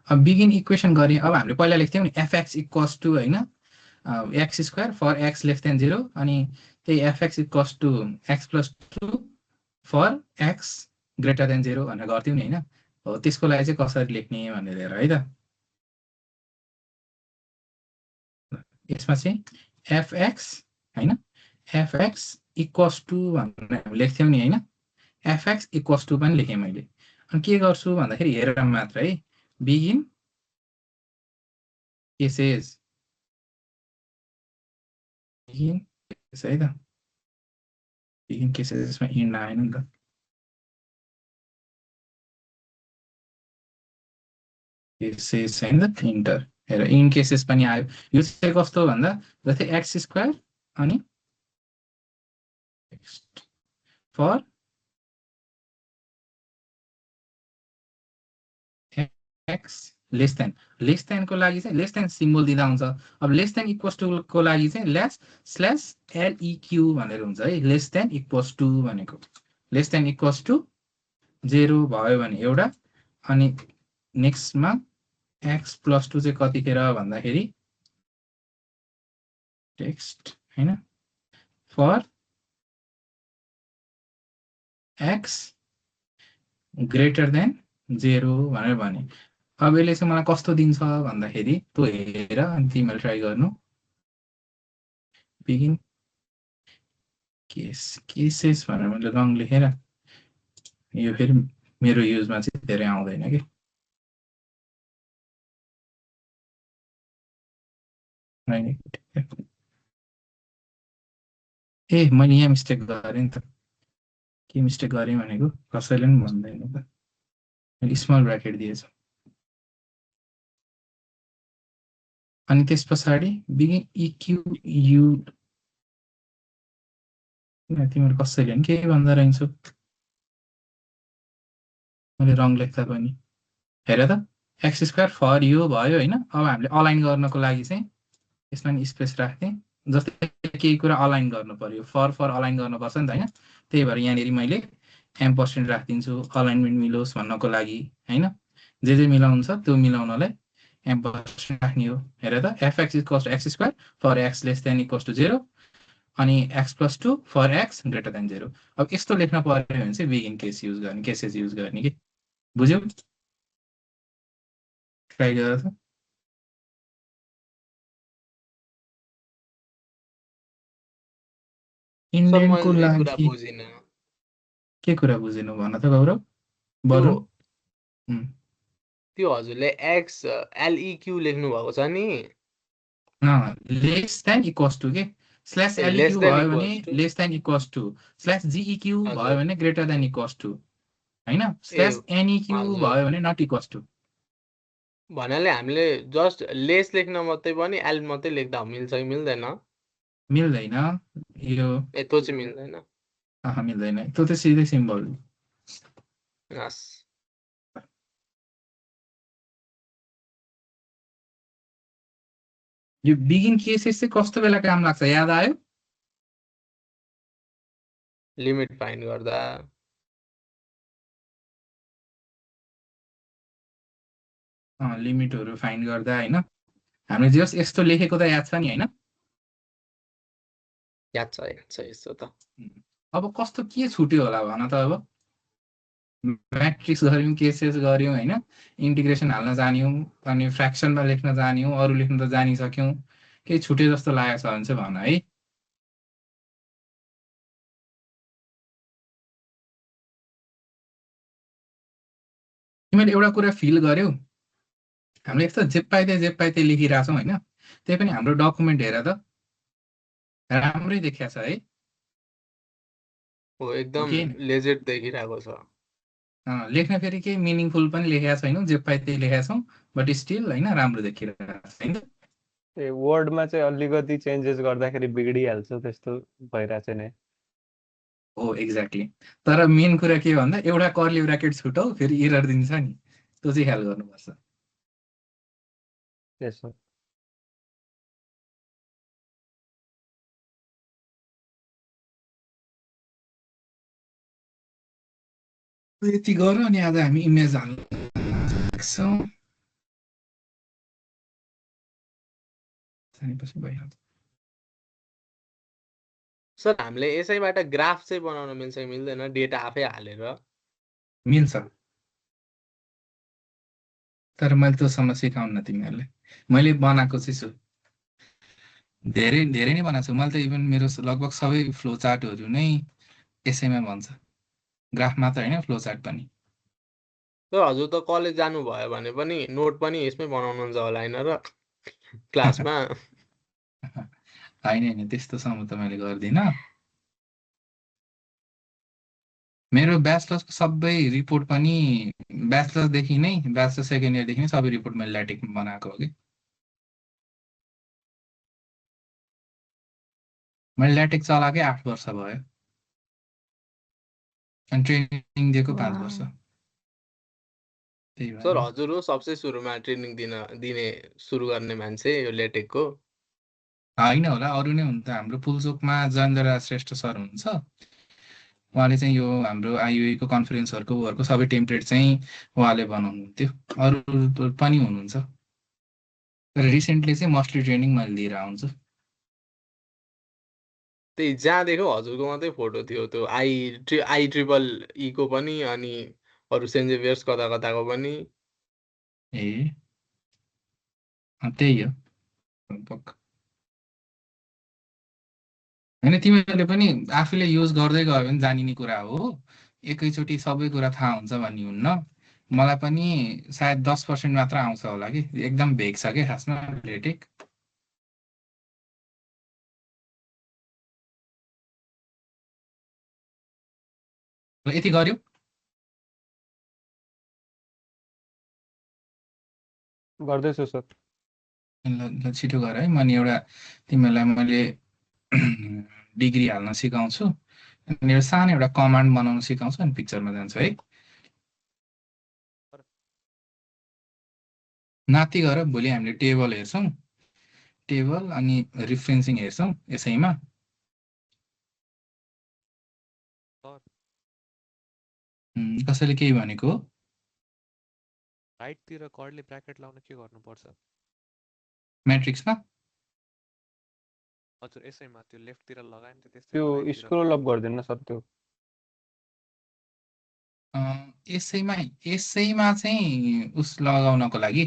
अब बिगिन इक्वेसन गरेँ। अब हामीले पहिला लेख्थ्यौँ नि एफएक्स इक्वल्स टु होइन x square for x less than 0 अनि त्यही f x equals to x plus 2 for x greater than 0 भनेर गर्थ्यौँ नि होइन। हो त्यसको लागि चाहिँ कसरी लेख्ने भनेर हेर है त। यसमा चाहिँ एफएक्स होइन एफएक्स इक्वल्स टु भनेर लेख्थ्यौँ नि होइन। एफएक्स इक्वल्स टु पनि लेखेँ मैले। अनि के गर्छु भन्दाखेरि हेरेर मात्र है बिगिन केसेस है त। बिगिन केसेसमा इन्ड आएन नि त। केसेस होइन त इन्टर हेर इन केसेस पनि आयो। यो चाहिँ कस्तो भन्दा जस्तै एक्स स्क्वायर अनि फर एक्स लेस देनको लागि चाहिँ लेस देन सिम्बल दिँदा हुन्छ। अब लेस देन इक्वल्स टु को लागि चाहिँ स्ल्यास एलइक्यू भनेर हुन्छ है। लेस देन इक्वल्स टु भनेको लेस देन इक्वल्स टु 0 भयो भने एउटा अनि नेक्स्टमा एक्स प्लस 2 चाहिँ कतिखेर भन्दाखेरि टेक्स्ट होइन फर एक्स ग्रेटर देन 0 भनेर भने। अब यसले चाहिँ मलाई कस्तो दिन्छ भन्दाखेरि तँ हेर अनि तिमीले ट्राई गर्नु बिगिन केसेस भनेर मैले रङ लेखेर यो फेरि मेरो युजमा चाहिँ धेरै आउँदैन कि ए मैले यहाँ मिस्टेक गरेँ नि त। के मिस्टेक गरेँ भनेको कसैले पनि भन्दैन त। मैले स्मल ब्राकेट दिएछ अनि त्यस पछाडि बिगिन इक्यु तिमीहरू कसैले पनि केही भन्दा रहन्छौ मैले रङ लेख्दा पनि। हेर त एक्स स्क्वायर फर यो भयो होइन। अब हामीले अलाइन गर्नको लागि चाहिँ यसमा नि स्पेस राख्ने जस्तै केही कुरा अलाइन गर्नु पर्यो फर अलाइन गर्नुपर्छ नि त होइन। त्यही भएर यहाँनिर मैले M% राखिदिन्छु अलाइनमेन्ट मिलोस् भन्नको लागि होइन। जे मिलाउनु छ त्यो मिलाउनलाई M% राख्ने हो। हेर त f x equals to x square for x less than equals to 0 अनि x plus 2 for x greater than 0। अब यस्तो लेख्न पर्यो भने चाहिँ बिगिन केसेस युज गर्ने कि बुझ्यौ। ट्राई गर त इन्डेन्टको लागि के कुरा बुझेन भन त गौरव बरु। त्यो हजुरले एक्स एलइक्यू लेख्नु भएको छ नि लेस देन इक्वल्स टु के स्ल्यास एलइक्यू भयो भने less than equals to slash GEQ भयो भने ग्रेटर देन इक्वल्स टु हैन स्ल्यास एनइक्यू भयो भने नट इक्वल्स टु भन्नाले हामीले जस्ट लेस लेख्न मात्रै पनि एल मात्रै लेख्दा मिल्छ कि मिल्दैन? मिल्दैन यो त्यो चाहिँ मिल्दैन। मिल्दैन त्यो त सिधै सिम्बल। यो बिगिन केसेस चाहिँ कस्तो बेला काम लाग्छ याद आयो? लिमिट फाइन्ड गर्दा लिमिटहरु फाइन्ड गर्दा हैन हामीले जस यस्तो लेखेको त याद छ नि हैन? याद छ यस्तो त। अब कस्तो के छुट्यो होला भन त अब म्याट्रिक्स गर्यौं केसेस गर्यौं हैन इन्टिग्रेसन हाल्न जान्यौं अनि फ्र्याक्सनमा लेख्न जान्यौं अरु लेख्न त जानिसक्यौं के छुट्यो जस्तो लागेछ भने चाहिँ भन है। तिमीले एउटा कुरा फिल गर्यौ हामीले यस्तो जे पाइते लेखिराछौं हैन त्यही पनि हाम्रो डकुमेन्ट हेर त राम्रै देखिया छ है। हो हो एकदम कि होइन लेजेट देखिरहेको छ। लेख्न फेरि केही मिनिङफुल पनि लेखेका छैनौँ, जे पाए त्यही लेखेका छौँ, बट स्टिल होइन राम्रो देखिरहेको छ होइन। ए वर्डमा चाहिँ अलिकति चेन्जेस गर्दाखेरि बिग्रिहाल्छ, त्यस्तो भइरहेछ नि। हो एक्ज्याक्टली। तर मेन कुरा के भन्दा एउटा कर्ली ब्राकेट छुटाउ फेरि एरर दिन्छ नि, त्यो चाहिँ ख्याल गर्नुपर्छ। त्यसो यति गर अनि आज हामी इमेज हाल्न सक्छौँ। भनेपछि भइहाल्छ। सर हामीले यसैबाट ग्राफ चाहिँ बनाउन मिल्छ कि मिल्दैन डेटा आफै हालेर? मिल्छ, तर मैले त्योसम्म सिकाउन तिमीहरूलाई। मैले बनाएको चाहिँ छु, धेरै धेरै नै बनाएको छु मैले त। इभन मेरो लगभग सबै फ्लो चार्टहरू नै यसैमा भन्छ, ग्राफ मात्र होइन फ्लो चार्ट पनि। सर हजुर त कलेज जानुभयो भने पनि नोट पनि यसमै बनाउनुहुन्छ होला होइन र क्लासमा? होइन होइन त्यस्तोसम्म त मैले गर्दिनँ। मेरो ब्याचलर्सको सबै रिपोर्ट पनि ब्याचलर्सदेखि नै, ब्याचलर सेकेन्ड इयरदेखि नै सबै रिपोर्ट मैले ल्याटेक्समा बनाएको हो कि। मैले ल्याटेक्स चलाएकै 8 वर्ष भयो अनि ट्रेनिङ दिएको 5 वर्ष। वाह। त्यही सर भएर हजुर हो सबसे सुरुमा ट्रेनिङ दिने सुरु गर्ने मान्छे यो लेटेकको? होइन होला, अरू नै हुन्छ। हाम्रो पुलचोकमा जयेन्द्र श्रेष्ठ सर हुनुहुन्छ, उहाँले चाहिँ यो हाम्रो आइयुएको कन्फरेन्सहरूको सबै टेम्प्लेट चाहिँ उहाँले बनाउनुहुन्थ्यो। अरू पनि हुनुहुन्छ, तर रिसेन्टली चाहिँ मोस्टली ट्रेनिङ मैले लिएर आउँछु। त्यही जहाँ देख्यो हजुरको मात्रै फोटो थियो, त्यो आई ट्रिपल ईको पनि अनि अरू सेन्ट जेभियर्स कता कताको पनि। ए त्यही हो लगभग। होइन तिमीहरूले पनि आफूले युज गर्दै गयो भने जानिने कुरा हो, एकैचोटि सबै कुरा थाहा हुन्छ भन्ने हुन्न। मलाई पनि सायद 10% मात्र आउँछ होला कि, एकदम भेग छ कि खासमा लेटेक। यति गर्यो। गर्दैछु सर। ल छिटो गर है, मैले एउटा तिमीहरूलाई मैले डिग्री हाल्न सिकाउँछु, अनि एउटा सानो एउटा कमान्ड बनाउन सिकाउँछु, अनि पिक्चरमा जान्छु है। नाति गर, भोलि हामीले टेबल हेर्छौँ, टेबल अनि रिफरेन्सिङ हेर्छौँ यसैमा। सर कसैले केही भनेको हो? राइटतिर कर्ली ब्राकेट लाउन के गर्नुपर्छ? म्याट्रिक्समा हजुर यसैमा त्यो लेफ्टतिर लगायो नि त, त्यो त्यसैमा राइटतिर स्क्रोल अप गरिदिनु न सर। त्यो यसैमा यसैमा चाहिँ उस लगाउनको लागि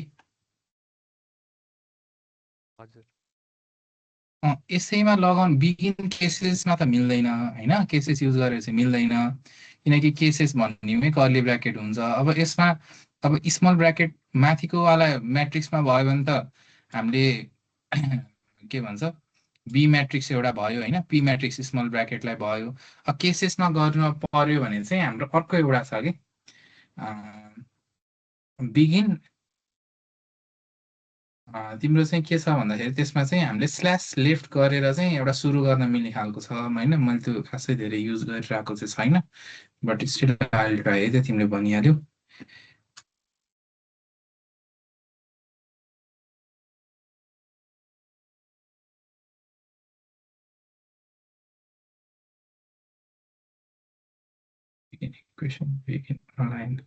हजुर यसैमा लगाउनु बिगिन केसेसमा त मिल्दैन होइन, केसेस युज गरेर चाहिँ मिल्दैन, किनकि केसेस भन्नेमै कर्ली ब्राकेट हुन्छ। अब यसमा अब स्मल ब्राकेट माथिको वाला म्याट्रिक्समा भयो भने त हामीले के भन्छ बी म्याट्रिक्स एउटा भयो होइन, पी म्याट्रिक्स स्मल ब्राकेटलाई भयो। अब केसेसमा गर्नु पर्यो भने चाहिँ हाम्रो अर्को एउटा छ कि बिगिन। तिम्रो चाहिँ के छ भन्दाखेरि त्यसमा चाहिँ हामीले स्ल्यास लेफ्ट गरेर चाहिँ एउटा सुरु गर्न मिल्ने खालको छ होइन। मैले त्यो खासै धेरै युज गरिरहेको चाहिँ छैन, बट स्टिल अहिले ट्राई है, त्यो तिमीले भनिहाल्यौ। इक्वेसन बिगिन अलाइन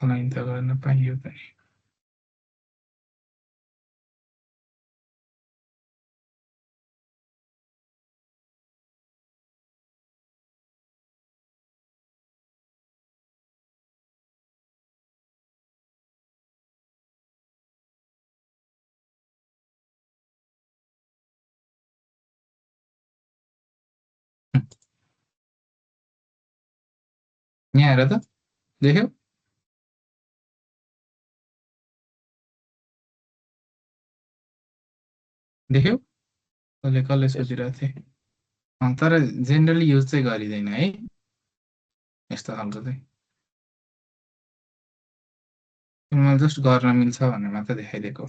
अलाइन त गर्न पाइयो त नि। यहाँ हेर त, देख्यौ? देख्यौ? कसले यस सोधिरहेको थिएँ? तर जेनरली युज चाहिँ गरिँदैन है यस्तो खालको चाहिँ मैले जस्ट गर्न मिल्छ भनेर मात्र देखाइदिएको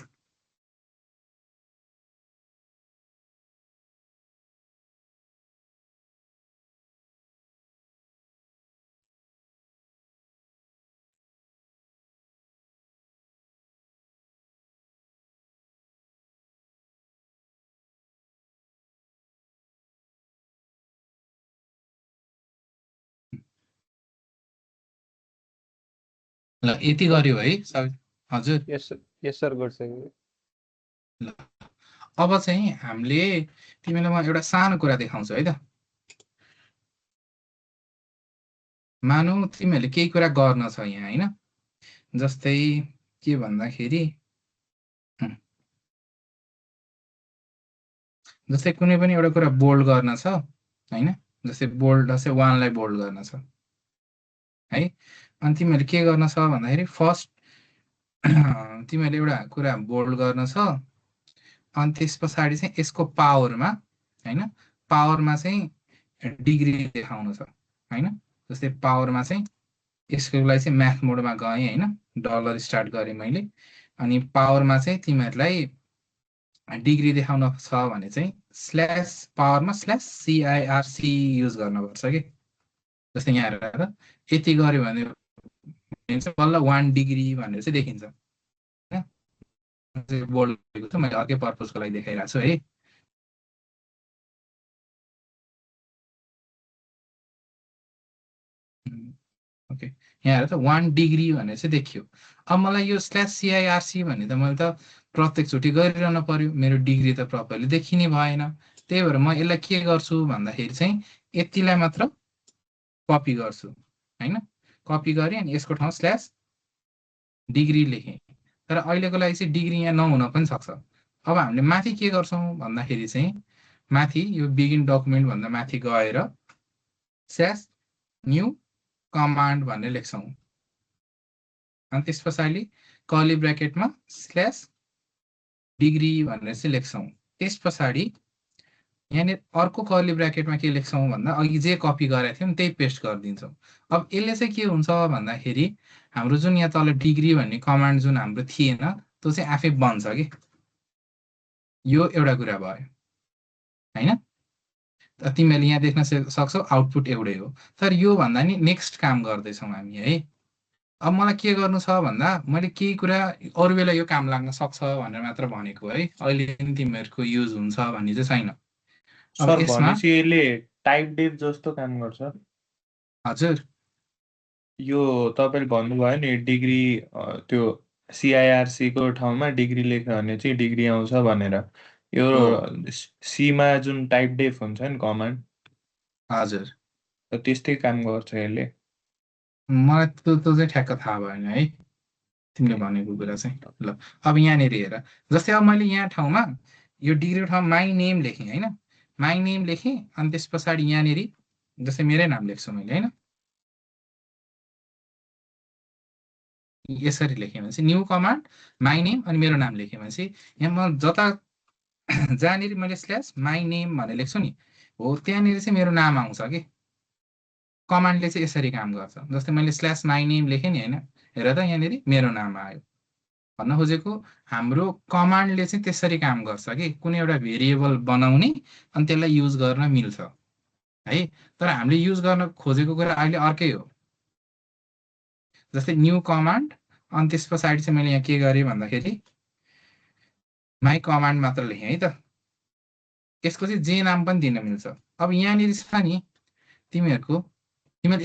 ल यति गर्यो है सबै हजुर यस सर गर्छ ल अब चाहिँ हामीले तिमीलाई म एउटा सानो कुरा देखाउँछु है त मानौ तिमीहरूले केही कुरा गर्न छ यहाँ होइन जस्तै के भन्दाखेरि जस्तै कुनै पनि एउटा कुरा बोल्ड गर्न छ होइन जस्तै बोल्ड जस्तै 1 लाई बोल्ड गर्न छ है अनि तिमीहरूले के गर्न छ भन्दाखेरि फर्स्ट तिमीहरूले एउटा कुरा बोल्ड गर्न छ अनि त्यस पछाडि चाहिँ यसको पावरमा होइन पावरमा चाहिँ डिग्री देखाउनु छ होइन जस्तै पावरमा चाहिँ यसको लागि चाहिँ म्याथ मोडमा गएँ होइन डलर स्टार्ट गरेँ मैले अनि पावरमा चाहिँ तिमीहरूलाई डिग्री देखाउन छ भने चाहिँ स्ल्यास पावरमा स्ल्यास CIRC युज गर्नुपर्छ कि जस्तै यहाँ हेरेर त यति गर्यो भने बल्ल 1 डिग्री भनेर चाहिँ देखिन्छ बोल्ड गरेको छु मैले अर्कै पर्पजको लागि देखाइरहेको छु है ओके यहाँ हेर त 1 डिग्री भनेर चाहिँ देखियो अब मलाई यो स्ल्यास CIRC भन्ने त मैले त प्रत्येकचोटि गरिरहनु पर्यो मेरो डिग्री त प्रपरली देखिने भएन त्यही भएर म यसलाई के गर्छु भन्दाखेरि चाहिँ यतिलाई मात्र कपी गर्छु होइन कपी गरेँ अनि यसको ठाउँ स्ल्यास डिग्री लेखेँ तर अहिलेको लागि चाहिँ डिग्री यहाँ नहुन पनि सक्छ अब हामीले माथि के गर्छौँ भन्दाखेरि चाहिँ माथि यो बिगिन डकुमेन्ट भन्दा माथि गएर स्ल्यास न्यू कमान्ड भनेर लेख्छौँ अनि त्यस पछाडि कर्ली ब्र्याकेटमा स्ल्यास डिग्री भनेर चाहिँ लेख्छौँ त्यस पछाडि यहाँनिर अर्को कर्ली ब्र्याकेटमा के लेख्छौँ भन्दा अघि जे कपी गरेको थियौँ त्यही पेस्ट गरिदिन्छौँ अब यसले चाहिँ के हुन्छ भन्दाखेरि हाम्रो जुन यहाँ तल डिग्री भन्ने कमान्ड जुन हाम्रो थिएन त्यो चाहिँ आफै बन्छ कि यो एउटा कुरा भयो होइन तिमीहरूले यहाँ देख्न सक्छौ आउटपुट एउटै हो तर यो भन्दा नि नेक्स्ट काम गर्दैछौँ हामी है अब मलाई के गर्नु छ भन्दा मैले केही कुरा अरू बेला यो काम लाग्न सक्छ भनेर मात्र भनेको है अहिले पनि तिमीहरूको युज हुन्छ भन्ने चाहिँ छैन सर भनेपछि यसले टाइप डेफ जस्तो काम गर्छ हजुर यो तपाईँले भन्नुभयो नि डिग्री त्यो CIRC को ठाउँमा डिग्री लेख्यो भने चाहिँ डिग्री आउँछ भनेर यो सीमा जुन टाइप डेफ हुन्छ नि कमान्ड हजुर त्यस्तै काम गर्छ यसले मलाई त्यो चाहिँ ठ्याक्क थाहा भएन है तिमीले भनेको कुरा चाहिँ ल अब यहाँनिर हेर जस्तै अब मैले यहाँ ठाउँमा यो डिग्रीको ठाउँमा माई नेम लेखेँ होइन माई नेम लेखेँ अनि त्यस पछाडि यहाँनिर जस्तै मेरै नाम लेख्छु मैले होइन यसरी लेखेँ भने चाहिँ न्यू कमान्ड माई नेम अनि मेरो नाम लेखेँ भने चाहिँ यहाँ म जता जहाँनिर मैले स्ल्यास माई नेम भनेर लेख्छु नि हो त्यहाँनिर चाहिँ मेरो नाम आउँछ कि कमान्डले चाहिँ यसरी काम गर्छ जस्तै मैले स्ल्यास माई नेम लेखेँ नि होइन हेर त यहाँनिर मेरो नाम आयो भन्न खोजेको हाम्रो कमान्डले चाहिँ त्यसरी काम गर्छ कि कुनै एउटा भेरिएबल बनाउने अनि त्यसलाई युज गर्न मिल्छ है तर हामीले युज गर्न खोजेको कुरा अहिले अर्कै हो जस्तै न्यू कमान्ड अनि त्यस पछाडि चाहिँ मैले यहाँ के गरेँ भन्दाखेरि माई कमान्ड मात्र लेखेँ है त यसको चाहिँ जे नाम पनि दिन मिल्छ अब यहाँनिर छ नि तिमीहरूले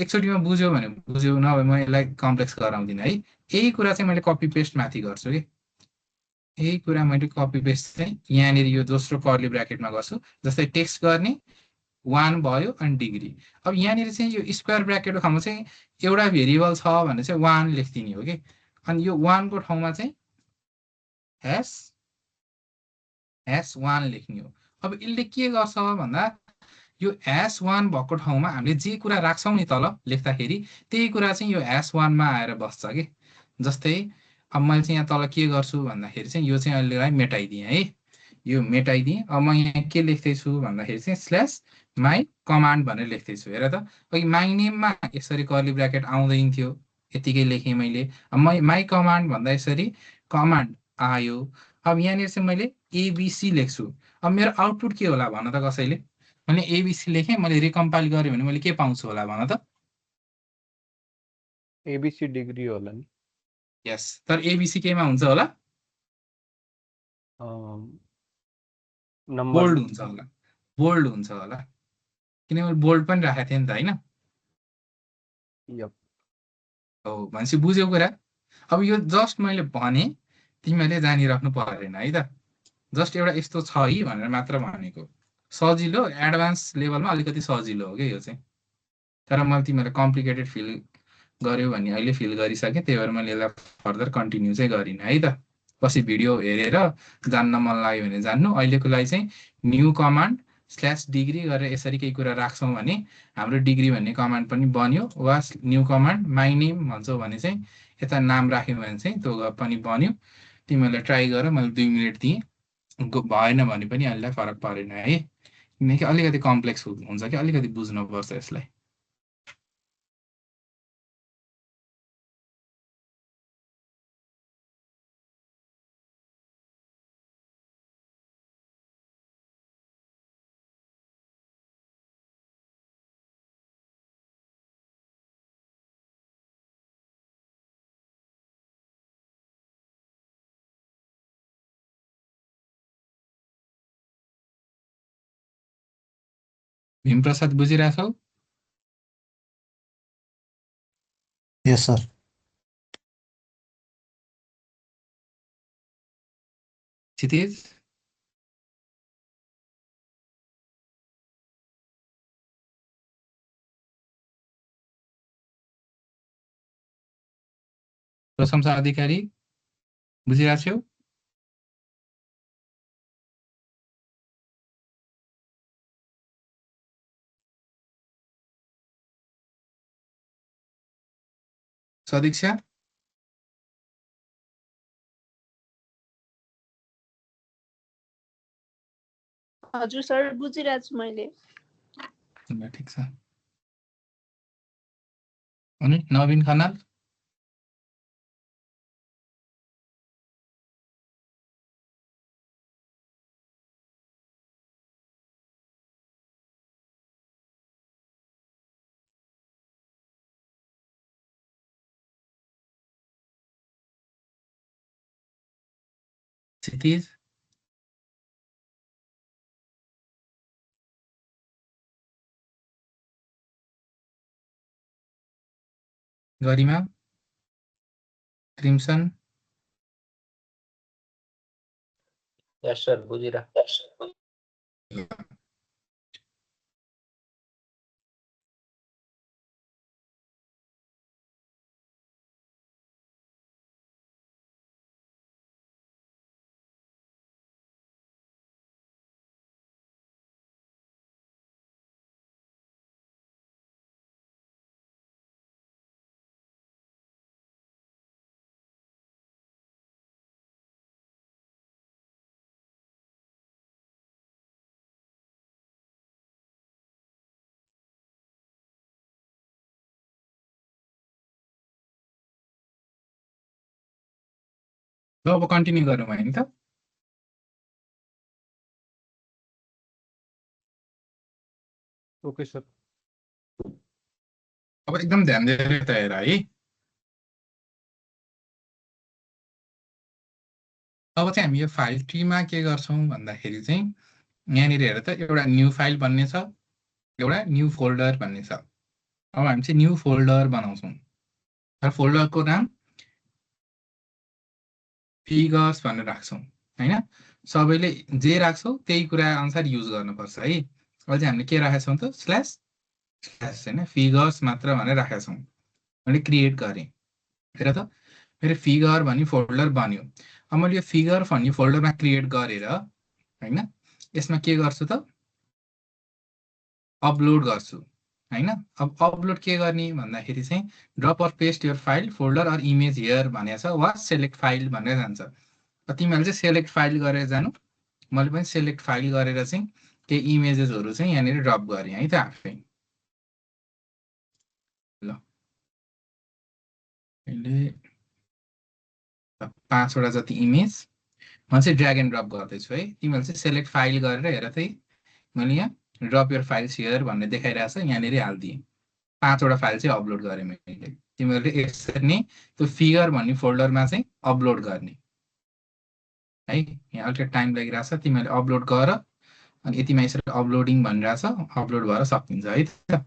एकचोटिमा बुझ्यो भने बुझ्यो नभए म यसलाई कम्प्लेक्स गराउँदिनँ है यही कुरा चाहिँ मैले कपी पेस्ट माथि गर्छु कि यही कुरा मैले कपी पेस्ट चाहिँ यहाँनिर यो दोस्रो कर्ली ब्र्याकेटमा गर्छु जस्तै टेक्स्ट गर्ने 1 भयो अनि डिग्री अब यहाँनिर चाहिँ यो स्क्वायर ब्र्याकेटको ठाउँमा चाहिँ एउटा भेरिएबल छ भने चाहिँ 1 लेखिदिने हो कि अनि यो 1 को ठाउँमा चाहिँ #1 लेख्ने हो अब यसले के गर्छ भन्दा यो #1 भएको ठाउँमा हामीले जे कुरा राख्छौँ नि तल लेख्दाखेरि त्यही कुरा चाहिँ यो #1 मा आएर बस्छ कि जस्तै अब मैले चाहिँ यहाँ तल के गर्छु भन्दाखेरि चाहिँ यो चाहिँ अहिलेलाई मेटाइदिएँ है यो मेटाइदिएँ। अब म यहाँ के लेख्दैछु भन्दाखेरि चाहिँ स्ल्यास माई कमान्ड भनेर लेख्दैछु। हेर त अघि माई नेममा यसरी कर्ली ब्राकेट आउँदैन थियो, यतिकै लेखेँ मैले। अब माई कमान्ड भन्दा यसरी कमान्ड आयो। अब यहाँनिर चाहिँ मैले एबिसी लेख्छु। अब मेरो आउटपुट के होला भन त कसैले? मैले एबिसी लेखेँ, मैले रिकम्पाइल गरेँ भने मैले के पाउँछु होला भन त? एबिसी डिग्री होला नि। यस, तर एबिसी केमा हुन्छ होला? नम्बर बोल्ड हुन्छ होला, बोल्ड हुन्छ होला, किनभने बोल्ड पनि राखेको थिएँ नि त होइन? यप हो भनेपछि बुझ्यौ कुरा। अब यो जस्ट मैले भने, तिमीहरूले जानिराख्नु परेन है त। जस्ट एउटा यस्तो छ है भनेर मात्र भनेको। सजिलो, एडभान्स लेभलमा अलिकति सजिलो हो क्या यो चाहिँ। तर मैले तिमीहरूलाई कम्प्लिकेटेड फिल गर्यो भने अहिले फिल गरिसकेँ, त्यही भएर मैले यसलाई फर्दर कन्टिन्यू चाहिँ गरिनँ है त। पछि भिडियो हेरेर जान्न मन लाग्यो भने जान्नु। अहिलेको लागि चाहिँ न्यू कमान्ड स्ल्यास डिग्री गरेर यसरी केही कुरा राख्छौँ भने हाम्रो डिग्री भन्ने कमान्ड पनि बन्यो। वा न्यू कमान्ड माई नेम भन्छौँ भने चाहिँ यता नाम राख्यौँ भने चाहिँ त्यो पनि बन्यो। तिमीहरूले ट्राई गर, मैले 2 मिनट दिएँ, भएन भने पनि हामीलाई फरक परेन है। किनकि अलिकति कम्प्लेक्स हुन्छ कि, अलिकति बुझ्नुपर्छ यसलाई। भीमप्रसाद बुझिरहेछौ? यस सर। क्षितिज? प्रशंसा अधिकारी बुझिरहेछौ? सदीक्षा? हजुर सर, बुझिरहेको छु मैले। ल ठिक छ। अनि नवीन खनाल? क्षितिज? गरिमा? क्रिम्सन? यस सर, बुझिरहेको। ल अब कन्टिन्यू गरौँ होइन त? Okay sir. अब एकदम ध्यान दिएर त हेर है। अब चाहिँ हामी यो फाइल ट्रीमा के गर्छौँ भन्दाखेरि चाहिँ यहाँनिर हेर त, एउटा न्यू फाइल भन्ने छ, एउटा न्यू फोल्डर भन्ने छ। अब हामी चाहिँ न्यू फोल्डर बनाउँछौँ। र फोल्डरको नाम फिगर्स भनेर राख्छौँ होइन। सबैले जे राख्छौ त्यही कुरा अनुसार युज गर्नुपर्छ है। अहिले चाहिँ हामीले के राखेका छौँ त? स्ल्यास होइन, फिगर्स मात्र भनेर राखेका छौँ। मैले क्रिएट गरेँ। हेर त, मेरो फिगर भन्ने फोल्डर बन्यो। अब मैले यो फिगर भन्ने फोल्डरमा क्रिएट गरेर होइन, यसमा के गर्छु त? अपलोड गर्छु होइन। अब अपलोड के गर्ने भन्दाखेरि चाहिँ drop or paste your file folder or image here भनेको छ, वा सेलेक्ट फाइल भनेर जान्छ। तिमीहरूले चाहिँ सेलेक्ट फाइल गरेर जानु। मैले पनि सेलेक्ट फाइल गरेर चाहिँ केही इमेजेसहरू चाहिँ यहाँनिर ड्रप गरेँ है त आफै। ल अहिले 5वटा जति इमेज म चाहिँ ड्र्याग एन्ड ड्रप गर्दैछु है। तिमीहरूले चाहिँ सेलेक्ट फाइल गरेर हेर त मैले यहाँ ड्रप योर फाइल्स हियर भन्ने देखाइरहेको छ, यहाँनिर हालिदिएँ। 5वटा फाइल चाहिँ अपलोड गरेँ मैले। तिमीहरूले यसरी नै त्यो फिगर भन्ने फोल्डरमा चाहिँ अपलोड गर्ने है। यहाँ अलिकति टाइम लागिरहेको छ, तिमीहरूले अपलोड गर। अनि यतिमा यसरी अपलोडिङ भनिरहेछ, अपलोड भएर सकिन्छ है त।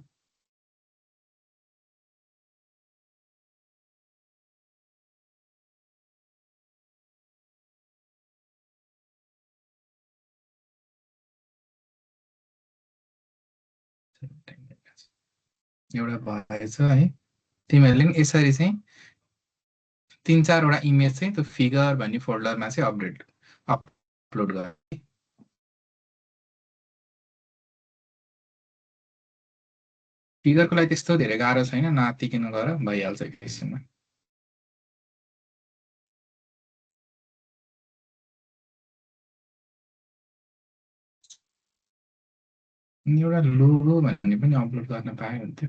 एउटा भएछ है। तिमीहरूले पनि यसरी चाहिँ 3-4वटा इमेज चाहिँ त्यो फिगर भन्ने फोल्डरमा चाहिँ अपलोड गर। फिगरको लागि त्यस्तो धेरै गाह्रो छैन, नआत्तिकिन गर, भइहाल्छ एकैछिनमा। एउटा लोगो भन्ने पनि अपलोड गर्न पाए हुन्थ्यो।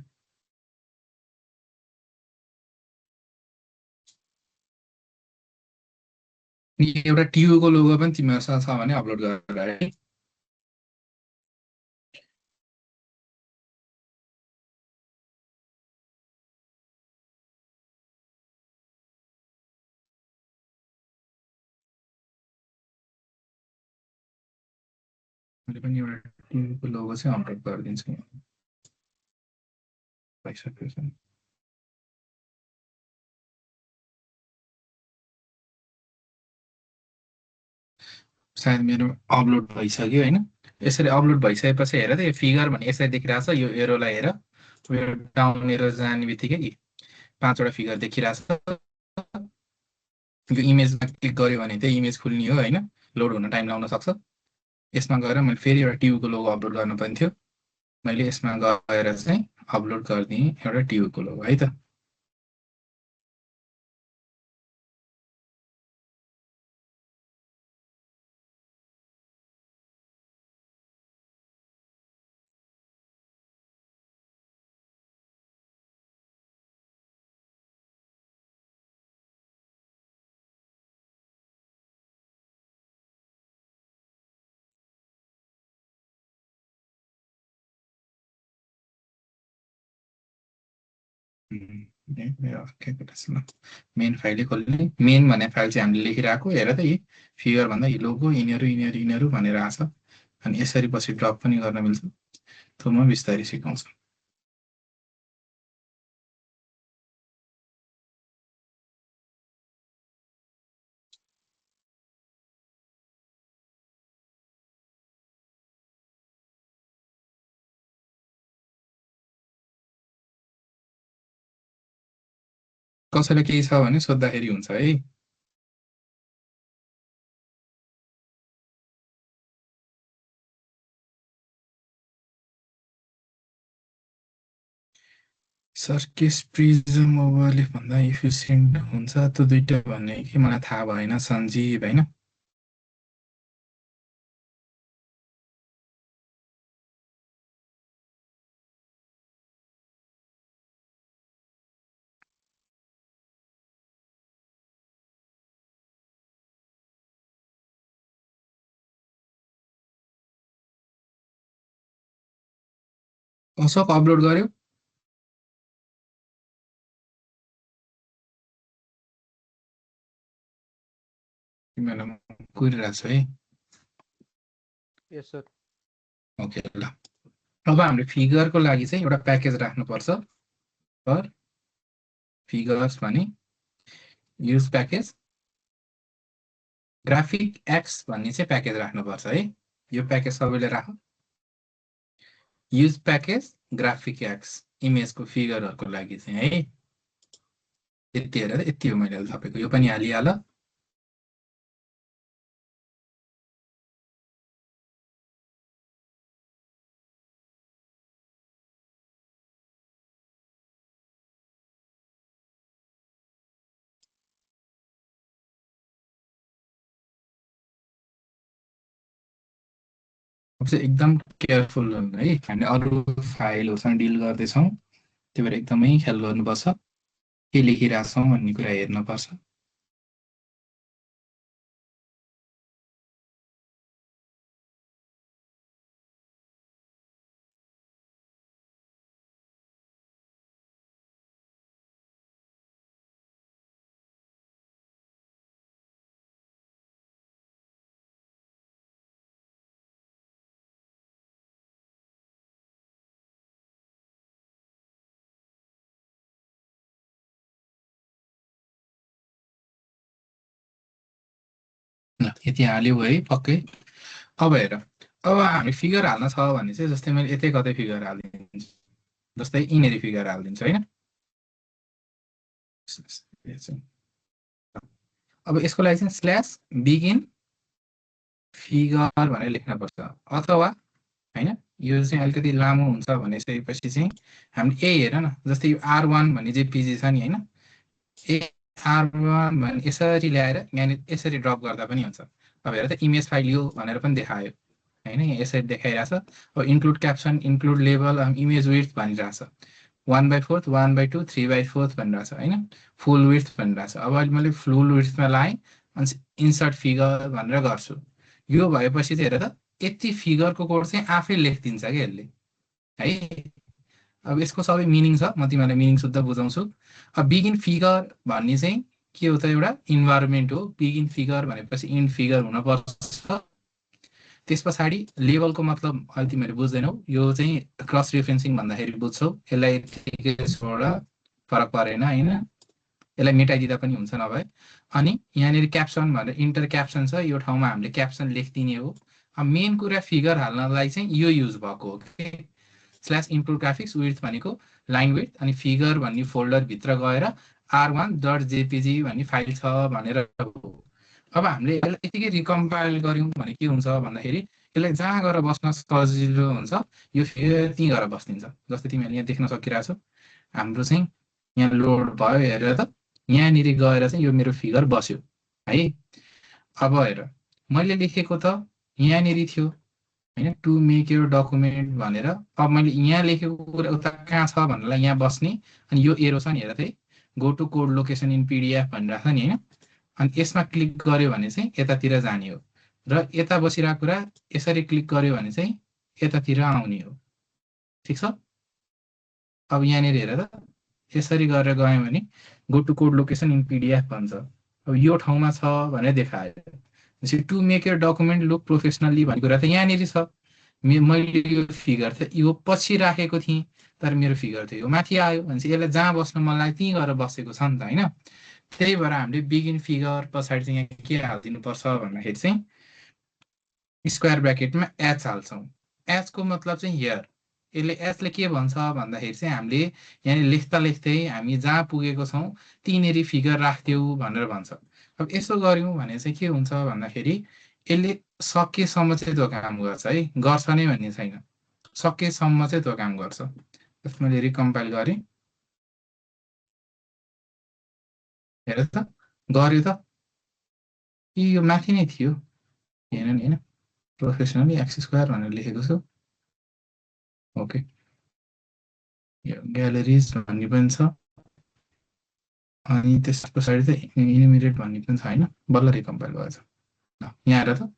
एउटा टियुको लोगो पनि तिमीहरूसँग छ भने अपलोड गर है। मैले पनि एउटा टियुको लोगो चाहिँ अपलोड गरिदिन्छु। भइसक्यो छ। सायद मेरो अपलोड भइसक्यो होइन। यसरी अपलोड भइसकेपछि हेर त, यो फिगर भन्ने यसरी देखिरहेछ, यो एरोलाई हेर, यो डाउन एरो जाने बित्तिकै 5वटा फिगर देखिरहेछ। यो इमेजमा क्लिक गऱ्यो भने चाहिँ इमेज खुल्ने हो होइन, लोड हुन टाइम लाग्न सक्छ। यसमा गएर मैले फेरि एउटा टियुको लोगो अपलोड गर्नुपर्ने थियो। मैले यसमा गएर चाहिँ अपलोड गरिदिएँ एउटा टियुको लोगो है त। मेन फाइलै खोल्ने। मेन भन्ने फाइल चाहिँ हामीले लेखिरहेको हेर त, यी फिगर भन्दा यी लोगो यिनीहरू भनेर आएको छ। अनि यसरी पछि ड्रप पनि गर्न मिल्छ। त्यो म बिस्तारै सिकाउँछु। कसैलाई केही छ भने सोद्धाखेरि हुन्छ है। सर्किस प्रिजम ओभरले भन्दा इफिसियन्ट हुन्छ, त्यो दुईटा भन्ने कि मलाई थाहा भएन सञ्जीव होइन। अशोक अपलोड गर्यो? तिमीहरूलाई कुरिरहेको छ है। यस सर। ओके ल, अब हामीले फिगरको लागि चाहिँ एउटा प्याकेज राख्नुपर्छ। फर फिगर्स भने युज प्याकेज ग्राफिक एक्स भन्ने चाहिँ प्याकेज राख्नुपर्छ है। यो प्याकेज सबैले राख। युज प्याकेज ग्राफिक एक्स इमेजको फिगरहरूको लागि चाहिँ है। यति हेरेर यति हो मैले तपाईँको, यो पनि हालिहाल। अब चाहिँ एकदम केयरफुल हुनु है, हामीले अरू फाइलहरूसँग डिल गर्दैछौँ, त्यही भएर एकदमै ख्याल गर्नुपर्छ, के लेखिरहेछौँ भन्ने कुरा हेर्नुपर्छ। ल यति हाल्यो है पक्कै। अब हेर, अब हामी फिगर हाल्न छ भने चाहिँ जस्तै मैले यतै कतै फिगर हालिदिन्छु, जस्तै यिनीहरू फिगर हालिदिन्छु होइन। अब यसको लागि चाहिँ स्ल्यास बिगिन फिगर भनेर लेख्नुपर्छ, अथवा होइन यो चाहिँ अलिकति लामो हुन्छ भनिसकेपछि चाहिँ हामीले हेर न, जस्तै यो R1 भन्ने जेपिजी छ नि होइन, R1 भने यसरी ल्याएर यहाँनिर यसरी ड्रप गर्दा पनि हुन्छ। अब हेर त इमेज फाइल यो भनेर पनि देखायो होइन, यसरी देखाइरहेछ। अब include caption, include label, image width भनिरहेछ, 1/4, 1/2, 3/4 भनिरहेछ होइन, फुल विड्थ भनिरहेछ। अब अहिले मैले फुल विड्थमा लाएँ अनि इन्सर्ट फिगर भनेर गर्छु। यो भएपछि चाहिँ हेर त यति फिगरको कोड चाहिँ आफै लेखिदिन्छ क्या यसले है। अब यसको सबै मिनिङ छ, म तिमीलाई मिनिङ शुद्ध बुझाउँछु। अब बिगिन फिगर भन्ने चाहिँ के हो त, एउटा इन्भाइरोमेन्ट हो। बिगिन फिगर भनेपछि इन्ड फिगर हुनपर्छ। त्यस पछाडि लेबलको मतलब अहिले तिमीहरू बुझ्दैनौ, यो चाहिँ क्रस रेफरेन्सिङ भन्दाखेरि बुझ्छौ, यसलाई छोड फरक परेन होइन, यसलाई मेटाइदिँदा पनि हुन्छ नभए। अनि यहाँनिर क्याप्सन भनेर इन्टर क्याप्सन छ, यो ठाउँमा हामीले क्याप्सन लेखिदिने हो। अब मेन कुरा फिगर हाल्नलाई चाहिँ यो युज भएको हो कि स्ल्यास इन्क्लुड ग्राफिक्स विड्थ भनेको लाइन विड्थ, अनि फिगर भन्ने फोल्डरभित्र गएर R1.jpg भन्ने फाइल छ भनेर हो। अब हामीले यसलाई यतिकै रिकम्पाइल गऱ्यौँ भने के हुन्छ भन्दाखेरि यसलाई जहाँ गएर बस्न सजिलो हुन्छ, यो फेरि त्यहीँ गएर बस्दिन्छ। जस्तै तिमीहरूले यहाँ देख्न सकिरहेछौ, हाम्रो चाहिँ यहाँ लोड भयो, हेरेर त यहाँनिर गएर चाहिँ यो मेरो फिगर बस्यो है। अब हेर मैले लेखेको त यहाँनिर थियो होइन, टु मेक योर डकुमेन्ट भनेर। अब मैले यहाँ लेखेको कुरा उता कहाँ छ भन्नलाई यहाँ बस्ने, अनि यो एरो छ नि हेर त, go to code location in PDF भनिरहेको छ नि होइन, अनि यसमा क्लिक गर्यो भने चाहिँ यतातिर जाने हो, र यता बसिरहेको कुरा यसरी क्लिक गर्यो भने चाहिँ यतातिर आउने हो। ठिक छ। अब यहाँनिर हेर त यसरी गरेर गयो भने go to code location in PDF भन्छ। अब यो ठाउँमा छ भनेर देखायो। To make your document look professionally भन्ने कुरा त यहाँनिर छ। मैले यो फिगर त यो पछि राखेको थिएँ, तर मेरो फिगर त यो माथि आयो भनेपछि यसलाई जहाँ बस्न मन लाग्यो त्यहीँ गएर बसेको छ नि त होइन। त्यही भएर हामीले बिगिन फिगर पछाडि चाहिँ यहाँ के हालिदिनुपर्छ भन्दाखेरि चाहिँ स्क्वायर ब्र्याकेटमा H हाल्छौँ। H को मतलब चाहिँ हियर। यसले एचले के भन्छ भन्दाखेरि चाहिँ हामीले यहाँ लेख्दा लेख्दै हामी जहाँ पुगेको छौँ त्यहीँनिर फिगर राख्थ्यौँ भनेर भन्छ। अब यसो गऱ्यौँ भने चाहिँ के हुन्छ भन्दाखेरि यसले सकेसम्म चाहिँ त्यो काम गर्छ है, गर्छ नै भन्ने छैन, सकेसम्म चाहिँ त्यो काम गर्छ। मैले रिकम्पाइल गरेँ, हेर त गर्यो त, यो माथि नै थियो हेर्नु नि होइन, प्रोफेसनली एक्स स्क्वायर भनेर लेखेको छु। ओके, यो ग्यालरिज भन्ने पनि छ, अनि त्यस पछाडि चाहिँ इनिमिडिएट भन्ने पनि छ होइन, बल्ल रिकम्पाइल भएछ। यहाँ हेर त,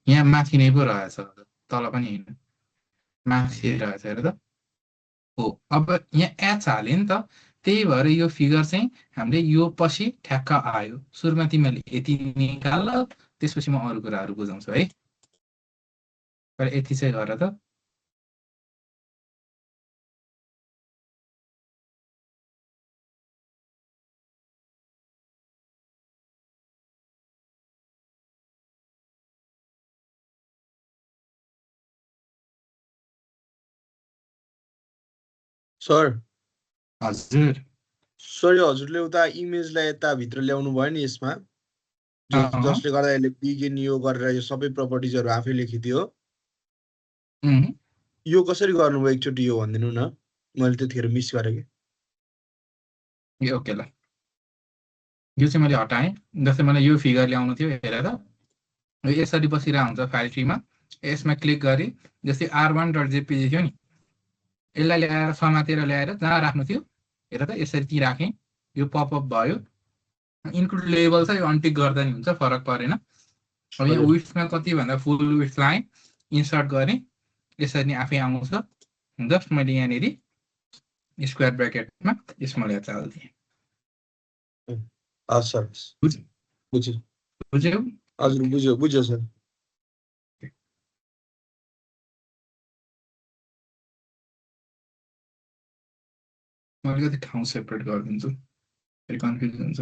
यहाँ माथि नै पो रहेछ, तल पनि होइन, माथि रहेछ हेर त हो। अब यहाँ एच हाल्यो नि त, त्यही भएर यो फिगर चाहिँ हामीले यो पछि ठ्याक्क आयो। सुरुमा तिमीहरूले यति निकाल, त्यसपछि म अरू कुराहरू बुझाउँछु है, तर यति चाहिँ गर त। सर हजुर सर यो हजुरले उता इमेजलाई यता भित्र ल्याउनु भयो नि यसमा, जसले गर्दा यसले बिगिन यो गरेर यो सबै प्रपर्टिजहरू आफै लेखिदियो। यो कसरी गर्नुभयो एकचोटि यो भनिदिनु न, मैले त्यतिखेर मिस गरेँ कि। ओके ल, यो चाहिँ मैले हटाएँ। जस्तै मलाई यो फिगर ल्याउनु थियो, हेर त यसरी बसिरहेको हुन्छ फाइल ट्रीमा, यसमा क्लिक गरे जस्तै r1.jpg थियो नि यसलाई ल्याएर समातेर ल्याएर जहाँ राख्नु थियो हेर त यसरी ती राखेँ यो पपअप भयो इन्क्लुड लेबल छ यो अनटिक गर्दा नि हुन्छ फरक परेन अब यहाँ विड्थमा कति भन्दा फुल विड्थ लाएँ इन्सर्ट गरेँ यसरी नै आफै आउँछ जस्ट मैले यहाँनिर स्क्वायर ब्र्याकेटमा स्मल एच हाल्दिएँ सर बुझ्यो बुझ्यौ हजुर बुझ्यो सर म अलिकति ठाउँ सेपरेट गरिदिन्छु फेरि कन्फ्युज हुन्छ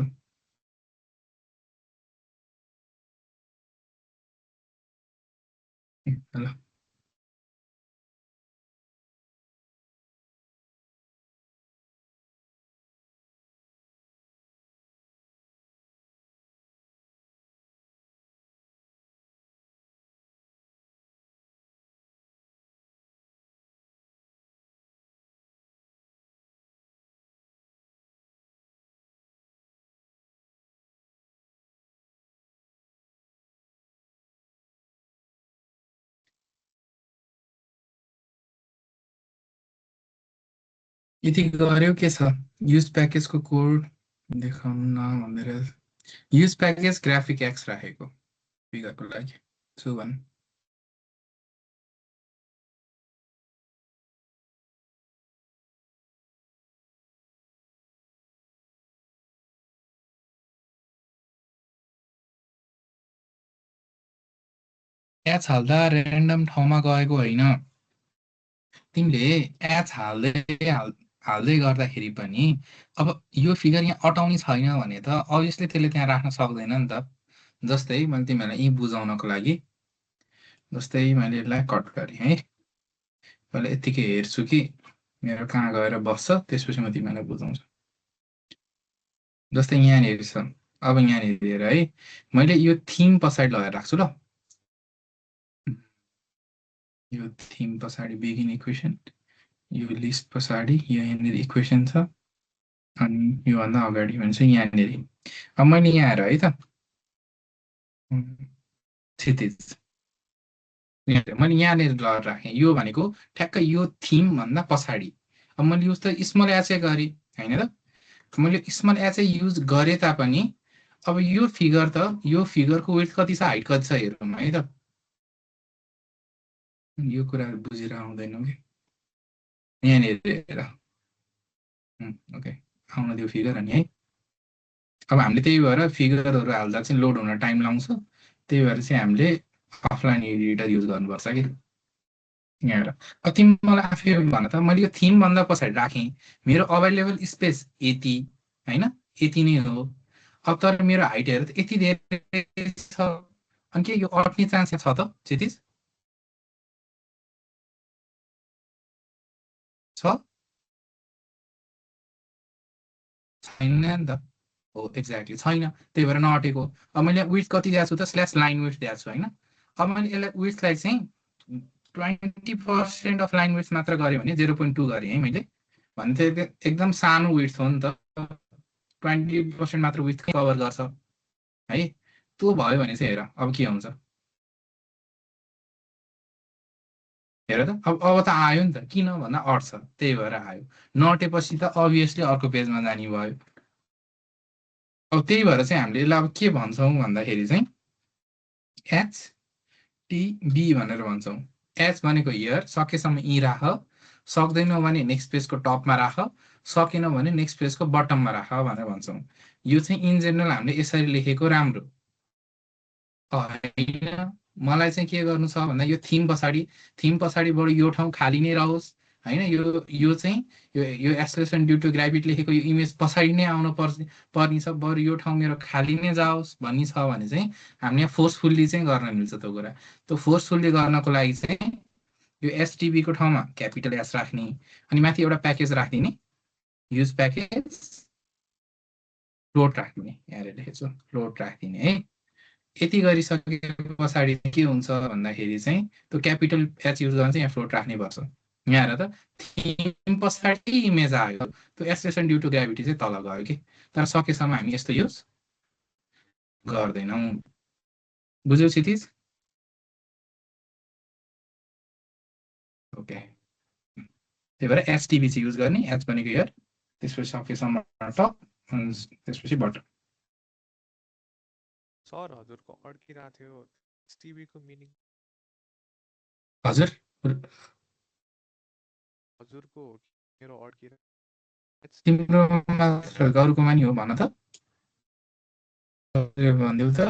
ल यति गर्यो के छ युज प्याकेजको कोड देखाउन भनेर युज प्याकेज ग्राफिक एक्स राखेको फिगरको लागि सो भन् एच हाल्दा ऱ्यान्डम ठाउँमा गएको होइन तिमीले एच हाल्दै गर्दाखेरि पनि अब यो फिगर यहाँ अटाउने छैन भने त अभियसली त्यसले त्यहाँ राख्न सक्दैन नि त जस्तै मैले तिमीहरूलाई यी बुझाउनको लागि जस्तै मैले यसलाई कट गरेँ है मैले यतिकै हेर्छु कि मेरो कहाँ गएर बस्छ त्यसपछि म तिमीहरूलाई बुझाउँछु जस्तै यहाँनिर छ अब यहाँनिर हेर है मैले यो थिम पछाडि लगाएर राख्छु ल यो थिम पछाडि बिगिन इक्वेसन यो लिस्ट पछाडि यहाँनिर इक्वेसन छ अनि योभन्दा अगाडि भने चाहिँ यहाँनिर अब मैले यहाँ आएर है त क्षितिज मैले यहाँनिर लगाएर राखेँ यो भनेको ठ्याक्कै यो थिम भन्दा पछाडि अब मैले युज त स्मल एचै गरेँ होइन त मैले स्मल एचै युज गरे तापनि अब यो फिगर त यो फिगरको वेट कति छ हाइट कति छ हेरौँ है त यो कुरा बुझेर आउँदैनौँ कि यहाँनिर हेर ओके आउन दियो फिगर अनि है अब हामीले त्यही भएर फिगरहरू हाल्दा चाहिँ लोड हुन टाइम लाउँछ त्यही भएर चाहिँ हामीले अफलाइन एडिटर युज गर्नुपर्छ कि यहाँ अब तिमी मलाई आफै भन त मैले यो थिमभन्दा पछाडि राखेँ मेरो अभाइलेबल स्पेस यति होइन यति नै हो अब तर मेरो हाइट हेरेर त यति धेरै छ अनि के यो अट्ने चान्स छ त क्षितिज छ छैन नि त हो एक्ज्याक्टली छैन त्यही भएर नअटेको अब मैले विड्थ कति दिएको छु त स्ल्यास लाइन विड्थ दिएको छु होइन अब मैले यसलाई विड्थलाई चाहिँ 20% अफ लाइन विड्थ मात्र गरेँ भने 0.2 गरेँ है मैले भने चाहिँ एकदम सानो विड्थ हो नि त 20% मात्र विड्थ कभर गर्छ है त्यो भयो भने चाहिँ हेर अब के हुन्छ हेर त अब त आयो नि त किन भन्दा अट्छ त्यही भएर आयो नअटेपछि त अभियसली अर्को पेजमा जाने भयो अब त्यही भएर चाहिँ हामीले यसलाई अब के भन्छौँ भन्दाखेरि चाहिँ HTB भनेर भन्छौँ एच भनेको हियर सकेसम्म यी राख सक्दैनौ भने नेक्स्ट पेजको टपमा राख सकेन भने नेक्स्ट पेजको बटममा राख भनेर भन्छौँ यो चाहिँ इन जेनरल हामीले यसरी लेखेको राम्रो होइन मलाई चाहिँ के गर्नु छ भन्दा यो थिम पछाडिबाट यो ठाउँ खाली नै रहोस् होइन यो चाहिँ यो एक्सेलरेसन ड्यु टु ग्राभिटी लेखेको यो इमेज पछाडि नै आउनु पर्ने छ बरु यो ठाउँ मेरो खाली नै जाओस् भन्ने छ भने चाहिँ हामीले फोर्सफुल्ली चाहिँ गर्न मिल्छ त्यो कुरा त्यो फोर्सफुल्ली गर्नको लागि चाहिँ यो एसटिबीको ठाउँमा क्यापिटल एस राख्ने अनि माथि एउटा प्याकेज राखिदिने युज प्याकेज फ्लोट राख्ने यहाँ लेखेको छु फ्लोट राखिदिने है यति गरिसके पछाडि के हुन्छ भन्दाखेरि चाहिँ त्यो क्यापिटल एच युज गर्न चाहिँ यहाँ फ्लोट राख्नै पर्छ यहाँ हेर त थिम पछाडि इमेज आयो त्यो एक्सेलरेसन ड्यु टु ग्राभिटी चाहिँ तल गयो कि तर सकेसम्म हामी यस्तो युज गर्दैनौँ बुझ्यौ क्षितिज ओके त्यही भएर एचटिबी चाहिँ युज गर्ने एच भनेको हियर त्यसपछि सकेसम्म टप त्यसपछि बटम सर हजुरको अड्किरहेको थियो एचटिबीको मिनिङ हजुर हजुरको मेरो अड्किरहेको तिम्रो मात्र अरूकोमा नि हो भन त भनिदेऊ त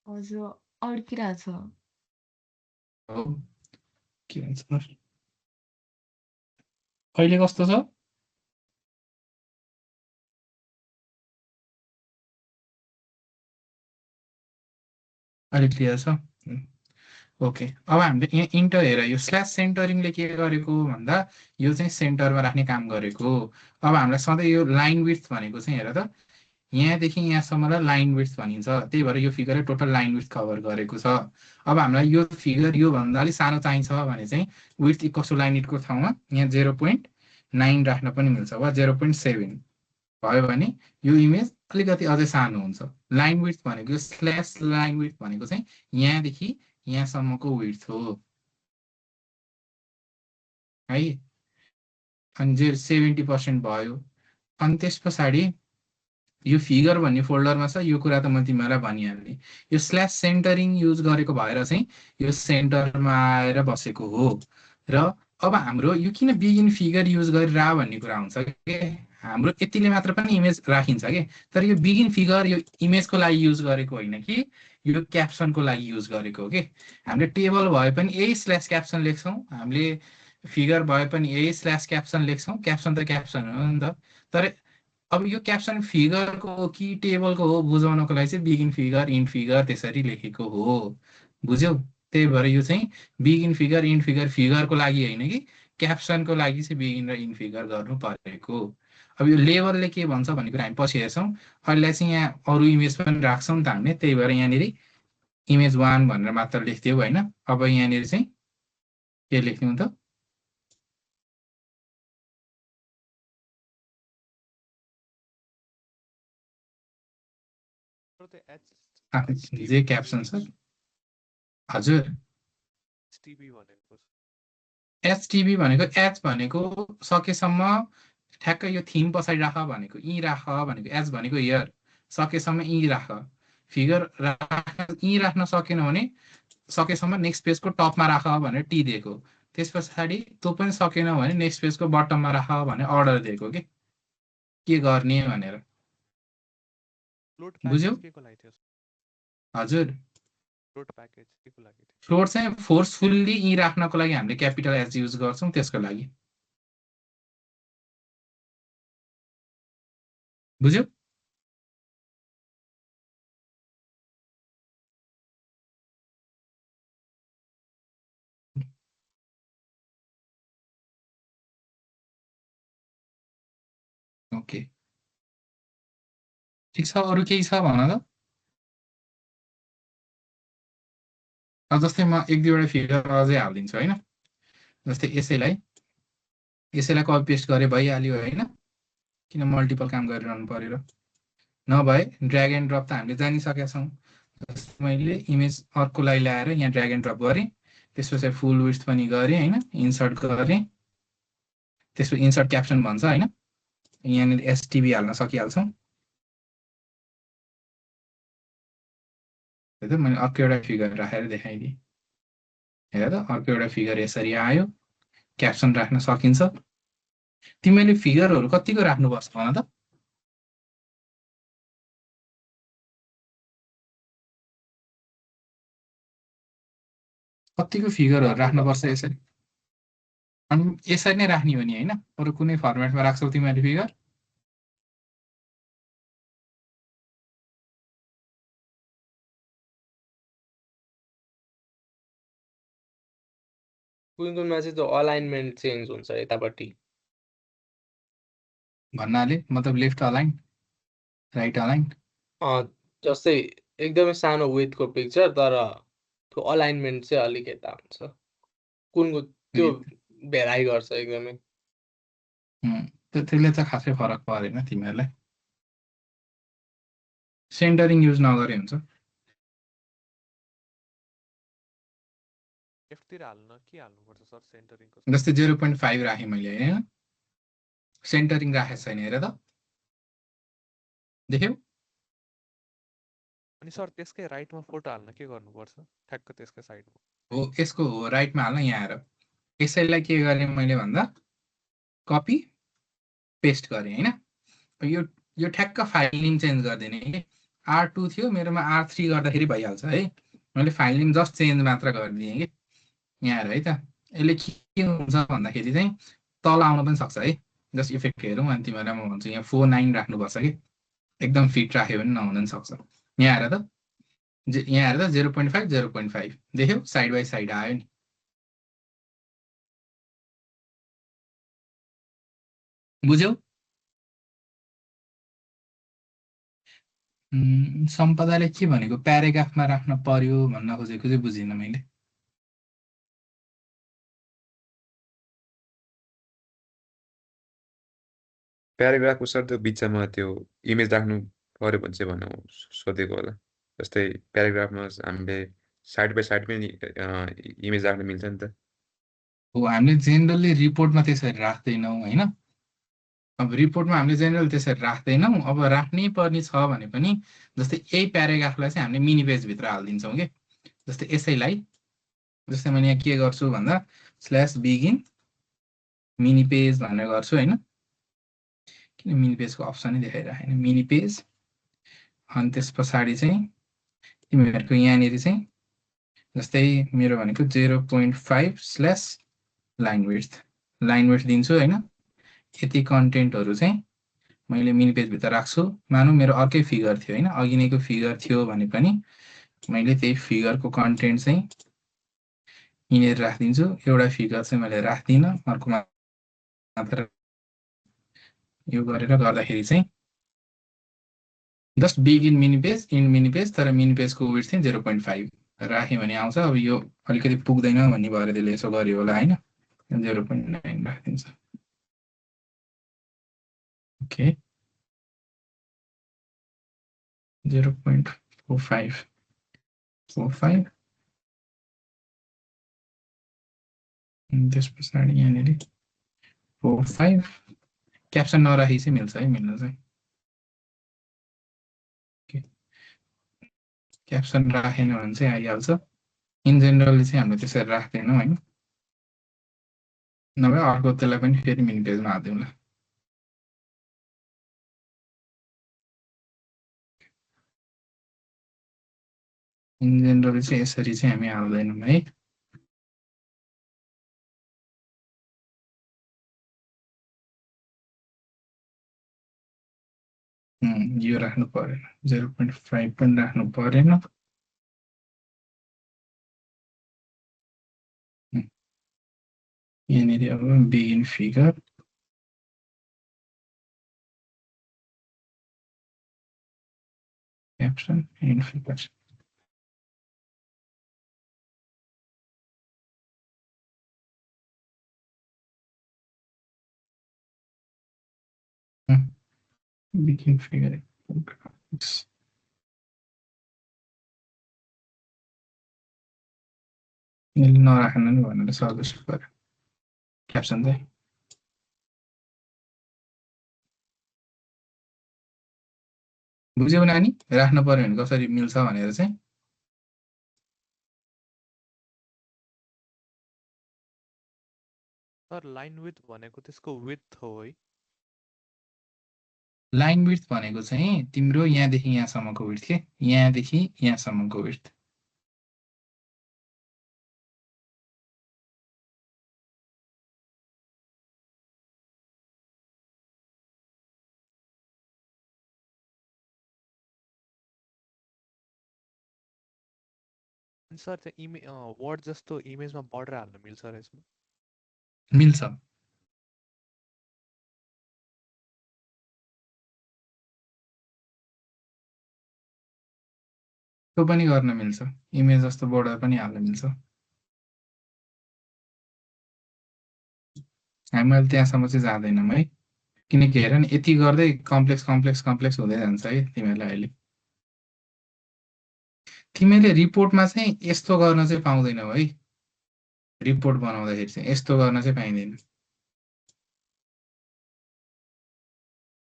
हजुर अड्किरहेछ हो के भन्छ अहिले कस्तो छ अहिले क्लियर छ ओके अब हामीले यहाँ इन्टर हेर यो स्ल्यास सेन्टरिङले के गरेको भन्दा यो चाहिँ सेन्टरमा राख्ने काम गरेको अब हामीलाई सधैँ यो लाइन विड्थ भनेको चाहिँ हेर त यहाँदेखि यहाँसम्मलाई लाइन विड्थ भनिन्छ त्यही भएर यो फिगरले टोटल लाइन विड्थ कभर गरेको छ अब हामीलाई यो फिगर योभन्दा अलिक सानो चाहिन्छ भने चाहिँ विड्थ इक्वल टु लाइन विड्थको ठाउँमा यहाँ 0.9 राख्न पनि मिल्छ वा 0.7 भयो भने यो इमेज अलिकति अझै सानो हुन्छ लाइन विड्थ भनेको यो स्ल्यास लाइन विड्थ भनेको चाहिँ यहाँदेखि यहाँसम्मको विड्थ हो है अनि 70% भयो अनि त्यस पछाडि यो फिगर भन्ने फोल्डरमा छ यो कुरा त म तिमीलाई भनिहालेँ यो स्ल्यास सेन्टरिङ युज गरेको भएर चाहिँ यो सेन्टरमा आएर बसेको हो र अब हाम्रो यो किन बिगिन फिगर युज गरेर भन्ने कुरा हुन्छ के हाम्रो यतिले मात्र पनि इमेज राखिन्छ के तर यो बिगिन फिगर यो इमेजको लागि युज गरेको होइन कि यो क्याप्सनको लागि युज गरेको हो कि हामीले टेबल भए पनि यही स्ल्यास क्याप्सन लेख्छौँ हामीले फिगर भए पनि यही स्ल्यास क्याप्सन लेख्छौँ क्याप्सन त क्याप्सन हो नि त तर अब यो क्याप्सन फिगरको हो कि टेबलको हो बुझाउनको लागि चाहिँ बिगिन फिगर इन्ड फिगर त्यसरी लेखेको हो बुझ्यौ त्यही भएर यो चाहिँ बिगिन फिगर इन्ड फिगर फिगरको लागि होइन कि क्याप्सनको लागि चाहिँ बिगिन र इन्ड फिगर गर्नु परेको अब यो लेबलले के भन्छ भन्ने कुरा हामी पछि हेर्छौँ अहिले चाहिँ यहाँ अरू इमेज पनि राख्छौँ नि त हामीले त्यही भएर यहाँनिर इमेज 1 भनेर मात्र लेख्थ्यौँ होइन अब यहाँनिर चाहिँ के लेख्यौँ त जे क्याप्सन छ हजुर एचटिबी भनेको एचटिबी भनेको एच भनेको सकेसम्म ठ्याक्कै यो थिम पछाडि राख भनेको यी राख भनेको एच भनेको हियर सकेसम्म यी राख फिगर यी राख्न सकेन भने सकेसम्म नेक्स्ट पेजको टपमा राख भनेर टी दिएको त्यस पछाडि त्यो पनि सकेन भने नेक्स्ट पेजको बटममा राख भनेर अर्डर दिएको के गर्ने भनेर बुझ्यौ हजुर फ्लोट प्याकेज केको लागि थियो फ्लोट चाहिँ फोर्सफुल्ली यी राख्नको लागि हामीले क्यापिटल एच युज गर्छौँ त्यसको लागि बुझ्यौ ओके ठिक छ अरू केही छ भन त अब जस्तै म एक दुईवटा फिगर अझै हालिदिन्छु होइन जस्तै यसैलाई कपी पेस्ट गरे भइहाल्यो होइन किन मल्टिपल काम गरिरहनु पर्यो र नभए ड्र्याग एन्ड ड्रप त हामीले जानिसकेका छौँ मैले इमेज अर्कोलाई ल्याएर यहाँ ड्र्याग एन्ड ड्रप गरेँ त्यसपछि फुल विड्थ पनि गरेँ होइन इन्सर्ट गरेँ त्यसपछि इन्सर्ट क्याप्सन भन्छ होइन यहाँनिर एसटिबी हाल्न सकिहाल्छौँ मैले अर्को एउटा फिगर राखेर देखाइदिएँ हेर त अर्को एउटा फिगर यसरी आयो क्याप्सन राख्न सकिन्छ तिमीले फिगरहरू कतिको राख्नुपर्छ भन त कतिको फिगरहरू राख्नुपर्छ यसरी अनि यसरी नै राख्ने हो नि होइन अरू कुनै फर्मेटमा राख्छौ तिमीले फिगर कुन चाहिँ त्यो अलाइनमेन्ट चेन्ज हुन्छ यतापट्टि भन्नाले मतलब लेफ्ट अलाइन राइट अलाइन जस्तै एकदमै सानो विथको पिक्चर तर त्यो अलाइनमेन्ट चाहिँ अलिक यता हुन्छ कुनको त्यो भेराइ गर्छ एकदमै त्यसले त खासै फरक परेन तिमीहरूलाई सेन्टरिङ युज नगरे हुन्छ लेफ्टतिर हाल्न के हाल्नुपर्छ सर सेन्टरिङको? जस्तै 0.5 राखेँ मैले होइन, सेन्टरिङ राखेको छैन हेर त, देख्यौ? अनि सर त्यसकै राइटमा फोटो हाल्न के गर्नुपर्छ? ठ्याक्क त्यसकै साइडमा। हो यसको हो राइटमा हाल्न, यहाँ आएर यसैलाई के गरेँ मैले भन्दा कपी पेस्ट गरेँ होइन। यो ठ्याक्क फाइल नेम चेन्ज गरिदिने कि R2 थियो मेरोमा R3 गर्दाखेरि भइहाल्छ है। मैले फाइल नेम जस्ट चेन्ज मात्र गरिदिएँ कि यहाँ आएर है त। यसले के हुन्छ भन्दाखेरि चाहिँ तल आउन पनि सक्छ है। जस्ट इफेक्ट हेरौँ अनि तिमीहरूलाई म भन्छु यहाँ 49 राख्नुपर्छ कि एकदम फिट राख्यो भने नहुन पनि सक्छ। यहाँ आएर त 0.5 0.5 देख्यौ साइड बाई साइड आयो नि। बुझ्यौ? सम्पदाले के भनेको प्याराग्राफमा राख्न पर्यो भन्न खोजेको चाहिँ बुझिनँ मैले। प्याराग्राफको सर त्यो बिचमा त्यो इमेज राख्नु पर्यो भने चाहिँ भन्नु सोधेको होला। जस्तै प्याराग्राफमा हामीले साइड बाई साइड पनि इमेज राख्न मिल्छ नि त। हो हामीले जेनरली रिपोर्टमा त्यसरी राख्दैनौँ होइन। अब रिपोर्टमा हामीले जेनरल त्यसरी राख्दैनौँ। अब राख्नै पर्ने छ भने पनि जस्तै यही प्याराग्राफलाई चाहिँ हामीले मिनी पेजभित्र हालिदिन्छौँ कि। जस्तै यसैलाई जस्तै मैले यहाँ के गर्छु भन्दा /begin मिनी पेज भनेर गर्छु होइन। किन मिनी पेजको अप्सनै देखाइराखेन, मिनी पेज। अनि त्यस पछाडि चाहिँ तिमीहरूको यहाँनिर चाहिँ जस्तै मेरो भनेको 0.5 लाइन विड्थ दिन्छु होइन। यति कन्टेन्टहरू चाहिँ मैले मिनी पेजभित्र राख्छु। मानौँ मेरो अर्कै फिगर थियो होइन, अघि नैको फिगर थियो भने पनि मैले त्यही फिगरको कन्टेन्ट चाहिँ यिनीहरू राखिदिन्छु। एउटा फिगर चाहिँ मैले राख्दिनँ, अर्को मात्र यो गरेर गर्दाखेरि चाहिँ just begin mini page end mini page, तर मिनी पेजको विड्थ चाहिँ 0.5 राख्यो भने आउँछ। अब यो अलिकति पुग्दैन भन्ने भएर त्यसले यसो गर्यो होला होइन, 0.9 राखिदिन्छ। ओके 0.45 त्यस पछाडि यहाँनिर 45 क्याप्सन नराखी चाहिँ मिल्छ है, मिल्न चाहिँ। क्याप्सन राखेन भने चाहिँ आइहाल्छ। इन जेनरली चाहिँ हामीले त्यसरी राख्दैनौँ होइन। नभए अर्को त्यसलाई पनि फेरि मिनी पेजमा हालिदिउँला। इन जेनरली चाहिँ यसरी चाहिँ हामी हाल्दैनौँ है। यो राख्नु परेन, 0.5 पनि राख्नु परेन। यहाँनिर अब begin figure caption and figure begin figure नराख्नु नि भनेर सजेस्ट गरेँ क्याप्सन चाहिँ। बुझ्यौ नानी, राख्नु पर्यो भने कसरी मिल्छ भनेर चाहिँ। सर लाइन विड्थ भनेको त्यसको विड्थ हो है? लाइन विड्थ भनेको चाहिँ तिम्रो यहाँदेखि यहाँसम्मको विड्थ के, यहाँदेखि यहाँसम्मको विड्थ। सर त्यो वर्ड जस्तो इमेजमा बर्डर हाल्न मिल्छ र यसमा? मिल्छ। त्यो पनि गर्न मिल्छ, इमेज जस्तो बोर्डर पनि हाल्न मिल्छ। हामी त्यहाँसम्म चाहिँ जाँदैनौँ है, किनकि हेर नि यति गर्दै कम्प्लेक्स हुँदै जान्छ है तिमीहरूलाई। अहिले तिमीले रिपोर्टमा चाहिँ यस्तो गर्न चाहिँ पाउँदैनौ है। रिपोर्ट बनाउँदाखेरि चाहिँ यस्तो गर्न चाहिँ पाइँदैन।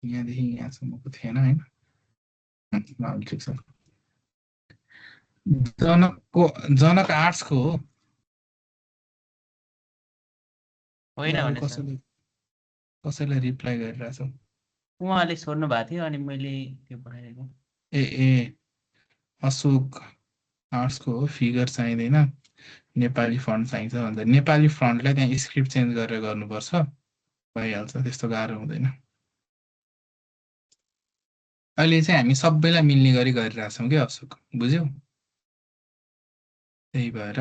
यहाँदेखि यहाँसम्मको थिएन होइन। ठिक छ। जनक आर्ट्सको हो। होइन ल, भने सर कसैले रिप्लाई गरिरहेछ। उहाँले सोध्नु भएको थियो अनि मैले त्यो पठाइदिएको। ए अशोक आर्ट्सको हो। फिगर चाहिँदैन, नेपाली फन्ट चाहिन्छ भन्छ। नेपाली फन्टलाई त्यहाँ स्क्रिप्ट चेन्ज गरेर गर्नुपर्छ, भइहाल्छ, त्यस्तो गाह्रो हुँदैन। अहिले चाहिँ हामी सबैलाई मिल्ने गरी गरिरहेछौँ कि अशोक, बुझ्यौ? त्यही भएर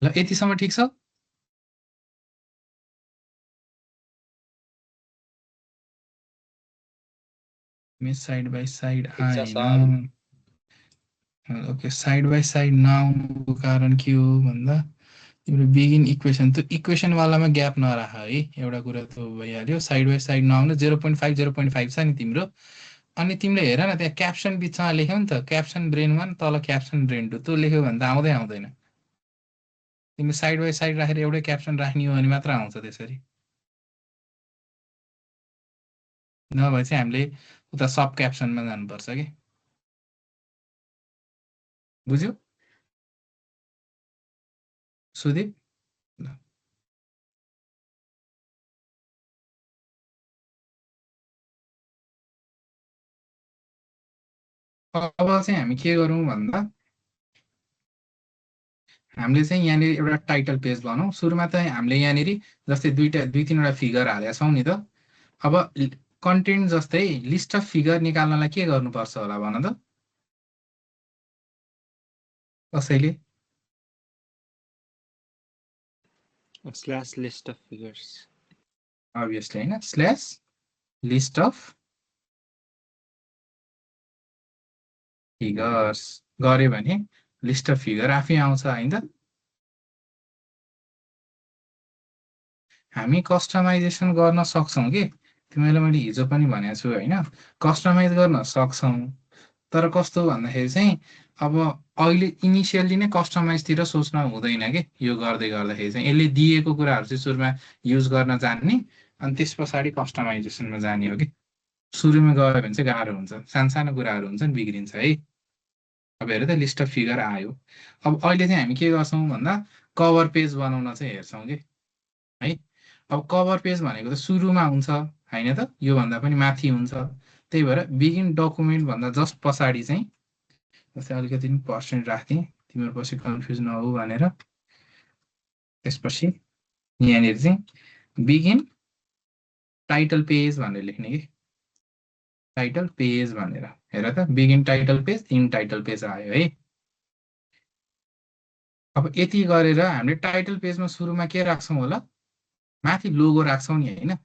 ल यतिसम्म ठिक छ। मिस साइड बाई साइड ठिक छ सर। आएन। ओके, साइड बाई साइड नआउनुको कारण के हो भन्दा तिम्रो बिगिन इक्वेसन, त्यो इक्वेसनवालामा ग्याप नराख है, एउटा कुरा त भइहाल्यो। साइड बाई साइड नआउनु। 0.5 0.5 छ नि तिम्रो। अनि तिमीले हेर न, त्यहाँ क्याप्सन बिचमा लेख्यौ नि त, क्याप्सन ब्रेन 1 तल क्याप्सन ब्रेन 2, त्यो लेख्यो भने त आउँदै आउँदैन। तिमी साइड बाई साइड राखेर एउटै क्याप्सन राख्ने हो भने मात्र आउँछ त्यसरी, नभए चाहिँ हामीले उता सब क्याप्सनमा जानुपर्छ कि, बुझ्यौ सुदीप? ल, अब चाहिँ हामी के गरौँ भन्दा हामीले चाहिँ यहाँनिर एउटा टाइटल पेज बनाऊ। सुरुमा त हामीले यहाँनिर जस्तै दुई तीनवटा फिगर हालेका छौँ नि त। अब कन्टेन्ट जस्तै लिस्ट अफ फिगर निकाल्नलाई के गर्नुपर्छ होला भन त कसैले? Slash list of figures. Obviously होइन, स्ल्यास लिस्ट अफ फिगर्स गऱ्यो भने लिस्ट अफ फिगर आफै आउँछ होइन त। हामी कस्टमाइजेसन गर्न सक्छौँ कि, तिमीलाई मैले हिजो पनि भनेको छु होइन, कस्टमाइज गर्न सक्छौँ। तर कस्तो भन्दाखेरि चाहिँ अब अहिले इनिसियल्ली नै कस्टमाइजतिर सोच्न हुँदैन कि, यो गर्दै गर्दाखेरि चाहिँ यसले दिएको कुराहरू चाहिँ सुरुमा युज गर्न जान्ने, अनि त्यस पछाडि कस्टमाइजेसनमा जाने हो कि। सुरुमा गयो भने चाहिँ गाह्रो हुन्छ, सानो कुराहरू हुन्छ नि, बिग्रिन्छ है। अब हेर त, लिस्ट अफ फिगर आयो। अब अहिले चाहिँ हामी के गर्छौँ भन्दा कभर पेज बनाउन चाहिँ हेर्छौँ कि है। अब कभर पेज भनेको त सुरुमा हुन्छ होइन त, योभन्दा पनि माथि हुन्छ। त्यही भएर बिगिन डकुमेन्ट भन्दा जस्ट पछाडि चाहिँ, जस्तै अलिकति पर्सेन्ट राख्थेँ तिम्रो पछि कन्फ्युज नहो भनेर। त्यसपछि यहाँनिर चाहिँ बिगिन टाइटल पेज भनेर लेख्ने कि, टाइटल पेज भनेर। हेर त, begin title page, in title page आयो है। अब यति गरेर हामीले टाइटल पेजमा सुरुमा के राख्छौँ होला, माथि लोगो राख्छौँ नि होइन।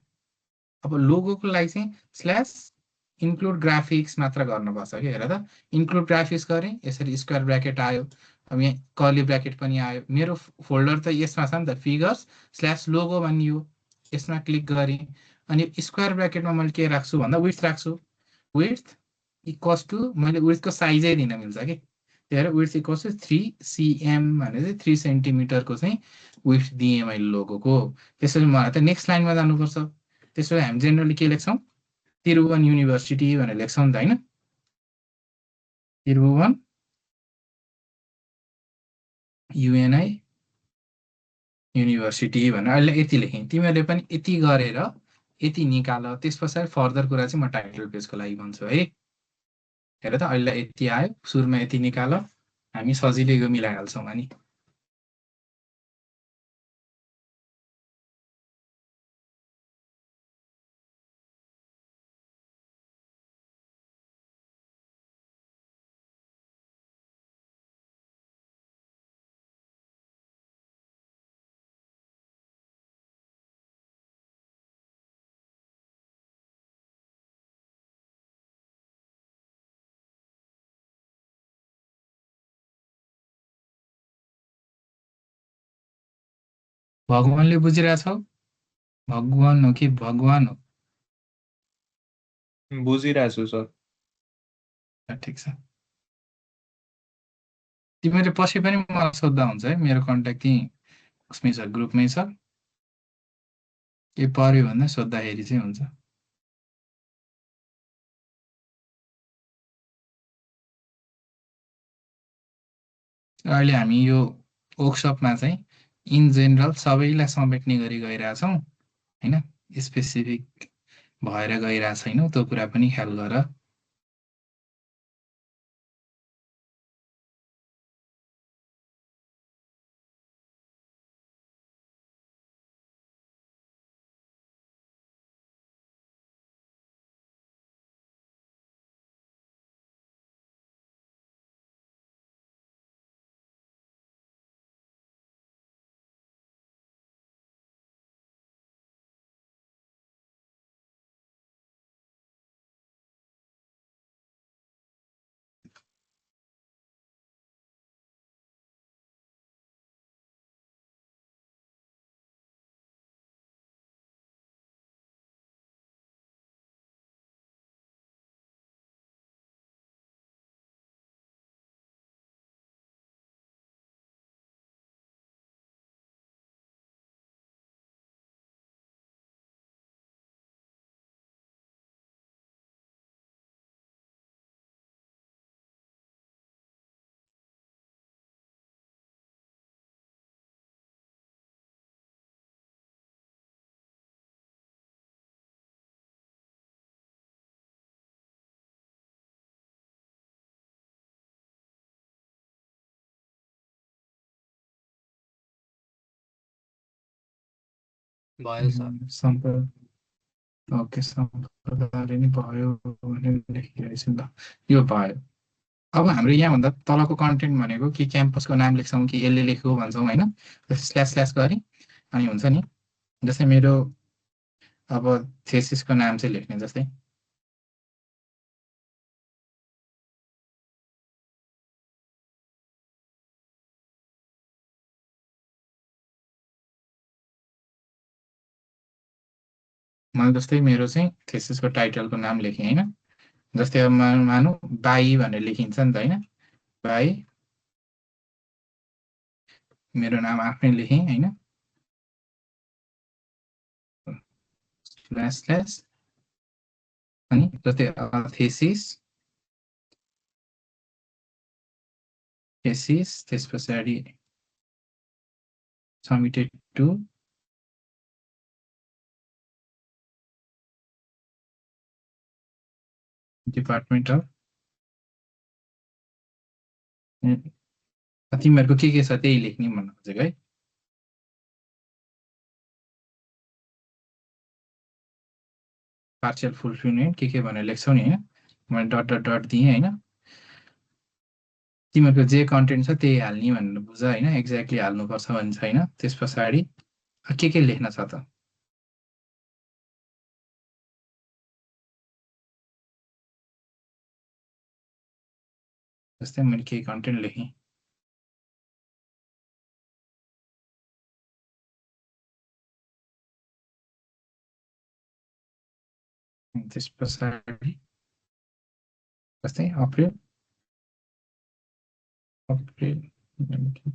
अब लोगोको लागि चाहिँ स्ल्यास इन्क्लुड ग्राफिक्स मात्र गर्नुपर्छ कि। हेर त, इन्क्लुड ग्राफिक्स गरेँ, यसरी स्क्वायर ब्र्याकेट आयो। अब यहाँ कर्ली ब्र्याकेट पनि आयो। मेरो फोल्डर त यसमा छ नि त, फिगर्स स्ल्यास लोगो भनियो। यसमा क्लिक गरेँ अनि स्क्वायर ब्र्याकेटमा मैले के राख्छु भन्दा विड्थ राख्छु। विड्थ इक्वल्स टु, मैले विड्थको साइजै दिन मिल्छ कि, त्यही भएर विड्थ इक्वल्स टु 3 cm भने चाहिँ 3 सेन्टिमिटरको चाहिँ विड्थ दिएँ मैले लोगोको। त्यसरी मलाई त नेक्स्ट लाइनमा जानुपर्छ। त्यसो भए हामी जेनरली के लेख्छौँ, त्रिभुवन युनिभर्सिटी भनेर लेख्छौँ नि त होइन। त्रिभुवन युएनआई युनिभर्सिटी भनेर अहिले यति लेखेँ। तिमीहरूले पनि यति गरेर यति निकाल। त्यस पछाडि फर्दर कुरा चाहिँ म टाइटल पेजको लागि भन्छु है। हेर त, अहिले यति आयो, सुरुमा यति निकाल, हामी सजिलै यो मिलाइहाल्छौँ अनि। भगवानले बुझिरहेछौ? भगवान हो कि भगवान हो? बुझिरहेको छु सर। ठिक छ। तिमीले पछि पनि मलाई सोद्धा हुन्छ है, मेरो कन्ट्याक्ट त्यहीँ उसमै छ, ग्रुपमै छ। के पर्यो भन्दा सोद्धाखेरि चाहिँ हुन्छ। अहिले हामी यो वर्कसपमा चाहिँ इन जेनरल सबैलाई समेट्ने गरी गइरहेछौँ होइन, स्पेसिफिक भएर गइरहेको छैनौँ, त्यो कुरा पनि ख्याल गर। भयो सर। सम्पर्क ओके, सम्पर्कले नि भयो भने लेखिरहेछ नि त, यो भयो। अब हाम्रो यहाँभन्दा तलको कन्टेन्ट भनेको कि क्याम्पसको नाम लेख्छौँ कि यसले लेख्यो भन्छौँ होइन, स्ल्यास स्ल्यास गरी अनि हुन्छ नि, जस्तै मेरो अब थेसिसको नाम चाहिँ लेख्ने, जस्तै मैले जस्तै मेरो चाहिँ थेसिसको टाइटलको नाम लेखेँ होइन, जस्तै अब मानौँ बाई भनेर लेखिन्छ नि त होइन, बाई मेरो नाम आफ्नै लेखेँ होइन, स्ल्यास स्ल्यास अनि जस्तै थेसिस त्यस पछाडि सबमिटेड टु डिपार्टमेन्ट अफ, तिमीहरूको के छ त्यही लेख्ने भन्नु खोजेको है। पार्शियल फुलफिलमेन्ट के भनेर लेख्छौ नि होइन, मैले डट डट डट दिएँ होइन, तिमीहरूको जे कन्टेन्ट छ त्यही हाल्ने भनेर बुझ होइन, एक्ज्याक्टली हाल्नुपर्छ भन्ने छैन। त्यस पछाडि के लेख्न छ त, जस्तै मैले केही कन्टेन्ट लेखेँ, त्यस पछाडि जस्तै अप्रिल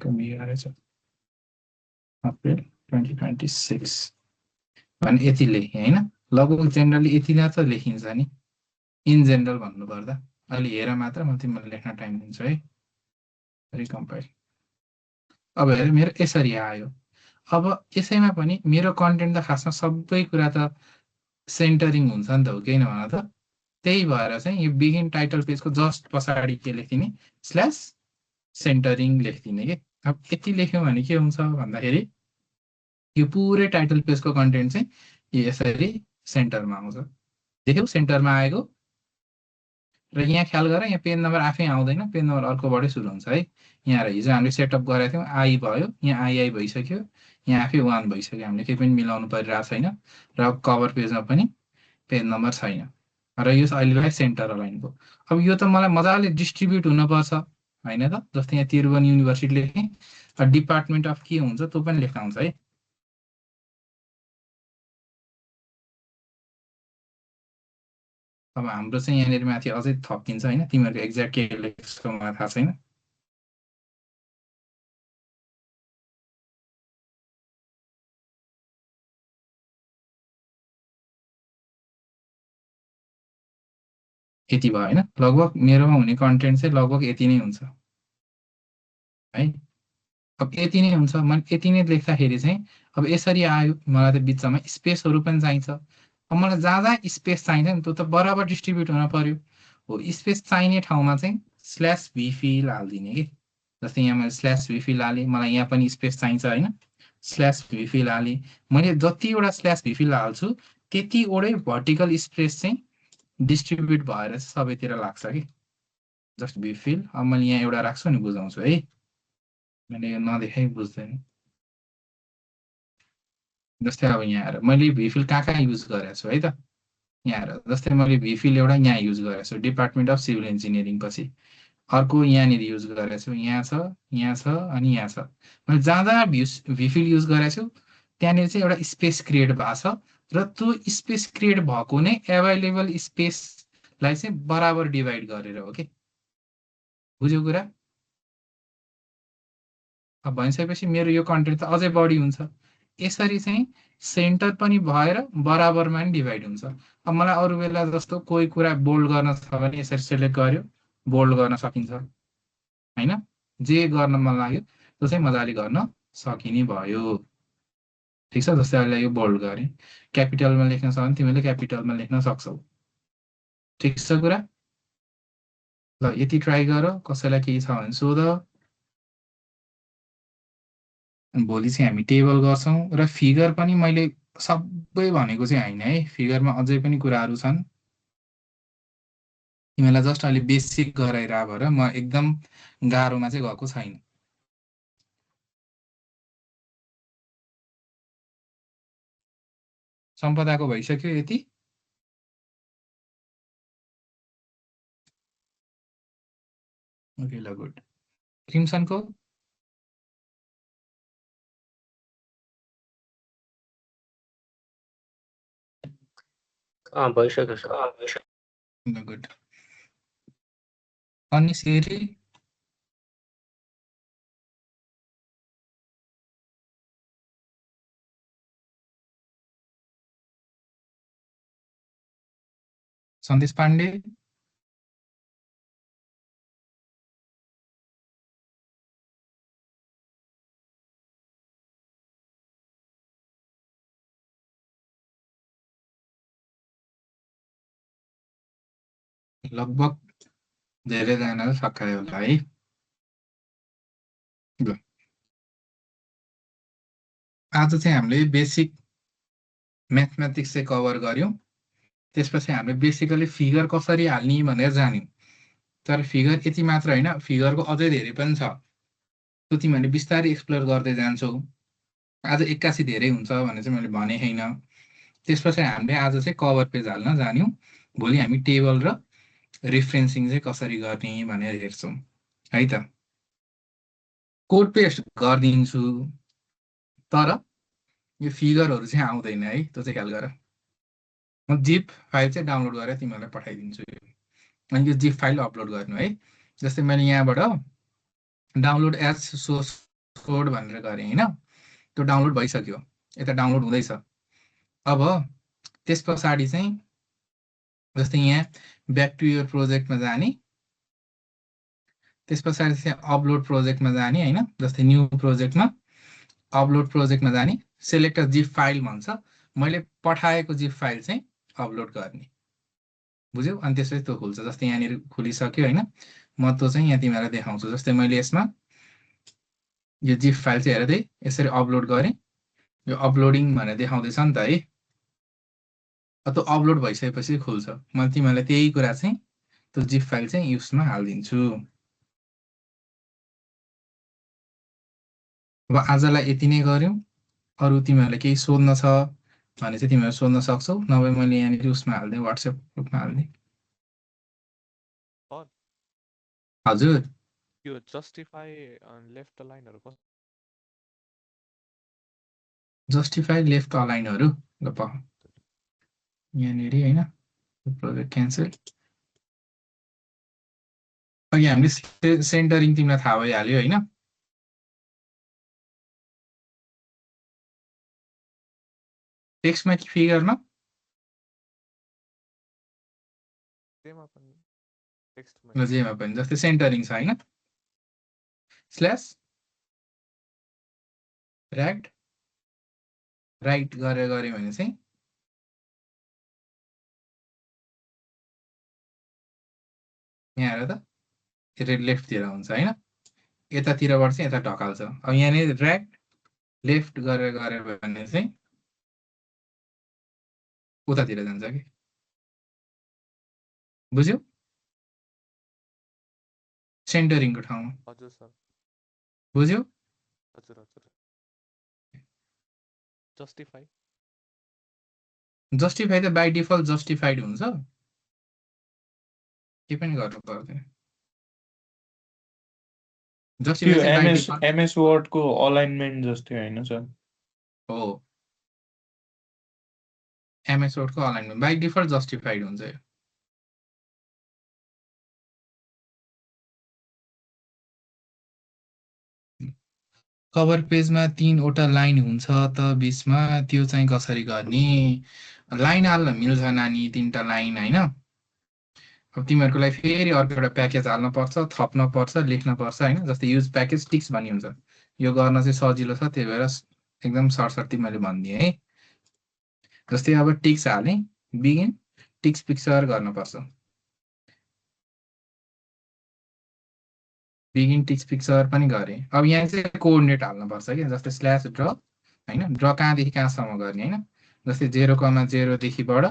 कमी रहेछ अप्रिल 2026 भने यति लेखेँ होइन। लगभग जेनरली यति नै त लेखिन्छ नि इन जेनरल भन्नुपर्दा। अहिले हेर मात्र म तिमीलाई लेख्न टाइम दिन्छु है, रिकम्पाइल। अब हेर मेरो यसरी आयो। अब यसैमा पनि मेरो कन्टेन्ट त खासमा सबै कुरा त सेन्टरिङ हुन्छ नि त, हो किन भन त। त्यही भएर चाहिँ यो बिगिन टाइटल पेजको जस्ट पछाडि के लेखिदिने, स्ल्यास सेन्टरिङ लेखिदिने कि। अब यति लेख्यौँ भने के हुन्छ भन्दाखेरि यो पुरै टाइटल पेजको कन्टेन्ट चाहिँ यसरी सेन्टरमा आउँछ। देख्यौ सेन्टरमा आएको। र यहाँ ख्याल गर, यहाँ पेज नम्बर आफै आउँदैन, पेज नम्बर अर्कोबाटै सुरु हुन्छ है। यहाँ हिजो हामीले सेटअप गरेको थियौँ, आई भयो, यहाँ आई भइसक्यो, यहाँ आफै 1 भइसक्यो, हामीले केही पनि मिलाउनु परिरहेको छैन। र कभर पेजमा पनि पेज नम्बर छैन, र यो अहिलेलाई सेन्टर अलाइनको। अब यो त मलाई मजाले डिस्ट्रिब्युट हुनुपर्छ होइन त। जस्तै यहाँ त्रिभुवन युनिभर्सिटी लेखेँ, डिपार्टमेन्ट अफ के हुन्छ त्यो पनि लेख्न आउँछ है। अब हाम्रो चाहिँ यहाँनिर माथि अझै थपिन्छ होइन, तिमीहरूको एक्ज्याक्ट के लेख्छौ मलाई थाहा छैन। यति भयो होइन लगभग मेरोमा हुने कन्टेन्ट चाहिँ लगभग यति नै हुन्छ है अब यति नै हुन्छ मैले यति नै लेख्दाखेरि चाहिँ अब यसरी आयो मलाई त बिचमा स्पेसहरू पनि चाहिन्छ अब मलाई जहाँ जहाँ स्पेस चाहिन्छ नि त्यो त बराबर डिस्ट्रिब्युट हुन पर्यो हो स्पेस चाहिने ठाउँमा चाहिँ स्ल्यास भी फिल हालिदिने कि जस्तै यहाँ मैले स्ल्यास भी फिल हालेँ मलाई यहाँ पनि स्पेस चाहिन्छ होइन स्ल्यास भी फिल हालेँ मैले जतिवटा स्ल्यास भी फिल हाल्छु त्यतिवटै भर्टिकल स्पेस चाहिँ डिस्ट्रिब्युट भएर चाहिँ सबैतिर लाग्छ कि जस्ट भी फिल अब मैले यहाँ एउटा राख्छु नि बुझाउँछु है मैले यो नदेखाइ बुझ्दैन जस्तै अब यहाँ आएर मैले भिफिल कहाँ युज गरेको छु है त यहाँ आएर जस्तै मैले भिफिल एउटा यहाँ युज गरेको छु डिपार्टमेन्ट अफ सिभिल इन्जिनियरिङ पछि अर्को यहाँनिर युज गरेको छु यहाँ छ अनि यहाँ छ मैले जहाँ जहाँ भिफिल युज गरेको छु त्यहाँनिर चाहिँ एउटा स्पेस क्रिएट भएको छ र त्यो स्पेस क्रिएट भएको नै एभाइलेबल स्पेसलाई चाहिँ बराबर डिभाइड गरेर हो कि बुझ्यो कुरा अब भनिसकेपछि मेरो यो कन्टेन्ट त अझै बढी हुन्छ यसरी चाहिँ सेन्टर पनि भएर बराबरमा नि डिभाइड हुन्छ अब मलाई अरू बेला जस्तो कोही कुरा बोल्ड गर्न छ भने यसरी सेलेक्ट गर्यो बोल्ड गर्न सकिन्छ होइन जे गर्न मन लाग्यो त्यो चाहिँ मजाले गर्न सकिने भयो ठिक छ जस्तै अहिले यो बोल्ड गरेँ क्यापिटलमा लेख्न छ भने तिमीले क्यापिटलमा लेख्न सक्छौ ठिक छ कुरा ल यति ट्राई गर कसैलाई केही छ भने सोध भोलि चाहिँ हामी टेबल गर्छौँ र फिगर पनि मैले सबै भनेको चाहिँ होइन है फिगरमा अझै पनि कुराहरू छन् तिमीलाई जस्ट अहिले बेसिक गराइरह भएर म एकदम गाह्रोमा चाहिँ गएको छैन सम्पदाको भइसक्यो यति ओके ल गुड क्रिम्सनको भइसक्यो सर ल गुड अनि सेरी सन्देश पाण्डे लगभग धेरैजनाले सकायो होला है ल आज चाहिँ हामीले बेसिक म्याथमेटिक्स चाहिँ कभर गर्यौँ त्यसपछि हामीले बेसिकली फिगर कसरी हाल्ने भनेर जान्यौँ तर फिगर यति मात्र होइन फिगरको अझै धेरै पनि छ त्यो तिमीहरूले बिस्तारै एक्सप्लोर गर्दै जान्छौ आज 81 धेरै हुन्छ भने चाहिँ मैले भने छैन त्यसपछि हामीले आज चाहिँ कभर पेज हाल्न जान्यौँ भोलि हामी टेबल र रिफरेन्सिङ चाहिँ कसरी गर्ने भनेर हेर्छौँ है त कोड पेस्ट गरिदिन्छु तर यो फिगरहरू चाहिँ आउँदैन है त्यो चाहिँ ख्याल गर म जिप फाइल चाहिँ डाउनलोड गरेर तिमीहरूलाई पठाइदिन्छु अनि यो जिप फाइल अपलोड गर्नु है जस्तै मैले यहाँबाट डाउनलोड एज सोर्स कोड भनेर गरेँ होइन त्यो डाउनलोड भइसक्यो यता डाउनलोड हुँदैछ अब त्यस पछाडि चाहिँ जस्तै यहाँ ब्याक टु योर प्रोजेक्टमा जाने त्यस पछाडि चाहिँ अपलोड प्रोजेक्टमा जाने होइन जस्तै न्यू प्रोजेक्टमा अपलोड प्रोजेक्टमा जाने सेलेक्ट अ जिप फाइल भन्छ मैले पठाएको जिप फाइल चाहिँ अपलोड गर्ने बुझ्यौ अनि त्यसपछि त्यो खुल्छ जस्तै यहाँनिर खुलिसक्यो होइन म त्यो चाहिँ यहाँ तिमीहरूलाई देखाउँछु जस्तै मैले यसमा यो जिप फाइल चाहिँ हेर्दै यसरी अपलोड गरेँ यो अपलोडिङ भनेर देखाउँदैछ नि त है त्यो अपलोड भइसकेपछि खुल्छ म तिमीहरूलाई त्यही कुरा चाहिँ त्यो जिप फाइल चाहिँ युजमा हालिदिन्छु अब आजलाई यति नै गऱ्यौँ अरू तिमीहरूलाई केही सोध्न छ भने चाहिँ तिमीहरू सोध्न सक्छौ नभए मैले यहाँनिर उसमा हाल्दै वाट्सएप ग्रुपमा हाल्दै हजुर यो जस्टिफाई लेफ्ट लाइनहरु कस्तो जस्टिफाई लेफ्ट अलाइनहरु ल प यहाँनिर हैन प्रोजेक्ट क्यान्सल अघि हामीले सेन्टरिङ तिमीलाई थाहा भइहाल्यो हैन टेक्स्टमा कि फिगरमा जेमा पनि टेक्स्टमा ल जेमा पनि जस्तै सेन्टरिङ छ होइन स्ल्यास राइट राइट गरे भने चाहिँ यहाँ हेर त लेफ्टतिर हुन्छ होइन यतातिरबाट चाहिँ यता ढकाल्छ अब यहाँनिर राइट लेफ्ट गरे भने चाहिँ उतातिर जान्छ कि बुझ्यौ सेन्टरिङको ठाउँमा हजुर सर बुझ्यौ हजुर हजुर जस्टिफाई जस्टिफाई त बाई डिफल्ट जस्टिफाइड हुन्छ के पनि गर्नु पर्दैन त्यो जस्टिफाई चाहिँ बाई डिफल्ट एमएस वर्डको अलाइनमेन्ट जस्तै होइन सर हो एमएस वर्डको अलाइनमेन्ट बाई डिफल्ट जस्टिफाइड हुन्छ यो कभर पेजमा 3वटा लाइन हुन्छ त बिचमा त्यो चाहिँ कसरी गर्ने लाइन हाल्न मिल्छ नानी 3टा लाइन होइन अब तिमीहरूको लागि फेरि अर्को एउटा प्याकेज हाल्न पर्छ थप्न पर्छ लेख्न पर्छ होइन जस्तै युज प्याकेज टिक्स भन्ने हुन्छ यो गर्न चाहिँ सजिलो छ त्यही भएर एकदम सर्टसर्टी मैले भनिदिएँ है जस्तै अब टिक्स हालेँ बिगिन टिक्स पिक्चर गर्नुपर्छ बिगिन टिक्स पिक्चर पनि गरेँ अब यहाँ चाहिँ कोअर्डिनेट हाल्नुपर्छ कि जस्तै स्ल्यास ड्र होइन ड्र कहाँदेखि कहाँसम्म गर्ने होइन जस्तै 0,0देखिबाट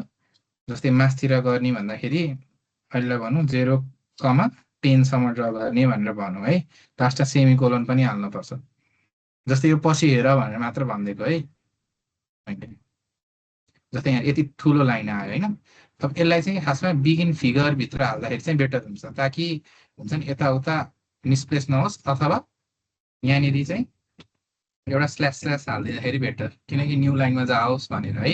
जस्तै मासतिर गर्ने भन्दाखेरि अहिले भनौँ 0,10सम्म ड्र गर्ने भनेर भनौँ है लास्टमा सेमिकोलन पनि हाल्नुपर्छ जस्तै यो पछि हेर भनेर मात्र भनिदिएको है जस्तै यहाँ यति ठुलो लाइन आयो होइन अब यसलाई चाहिँ खासमा बिगिन फिगरभित्र हाल्दाखेरि चाहिँ बेटर हुन्छ ताकि हुन्छ नि यताउता मिसप्लेस नहोस् अथवा यहाँनिर चाहिँ एउटा स्ल्यास हालिदिँदाखेरि बेटर किनकि न्यू लाइनमा जाओस् भनेर है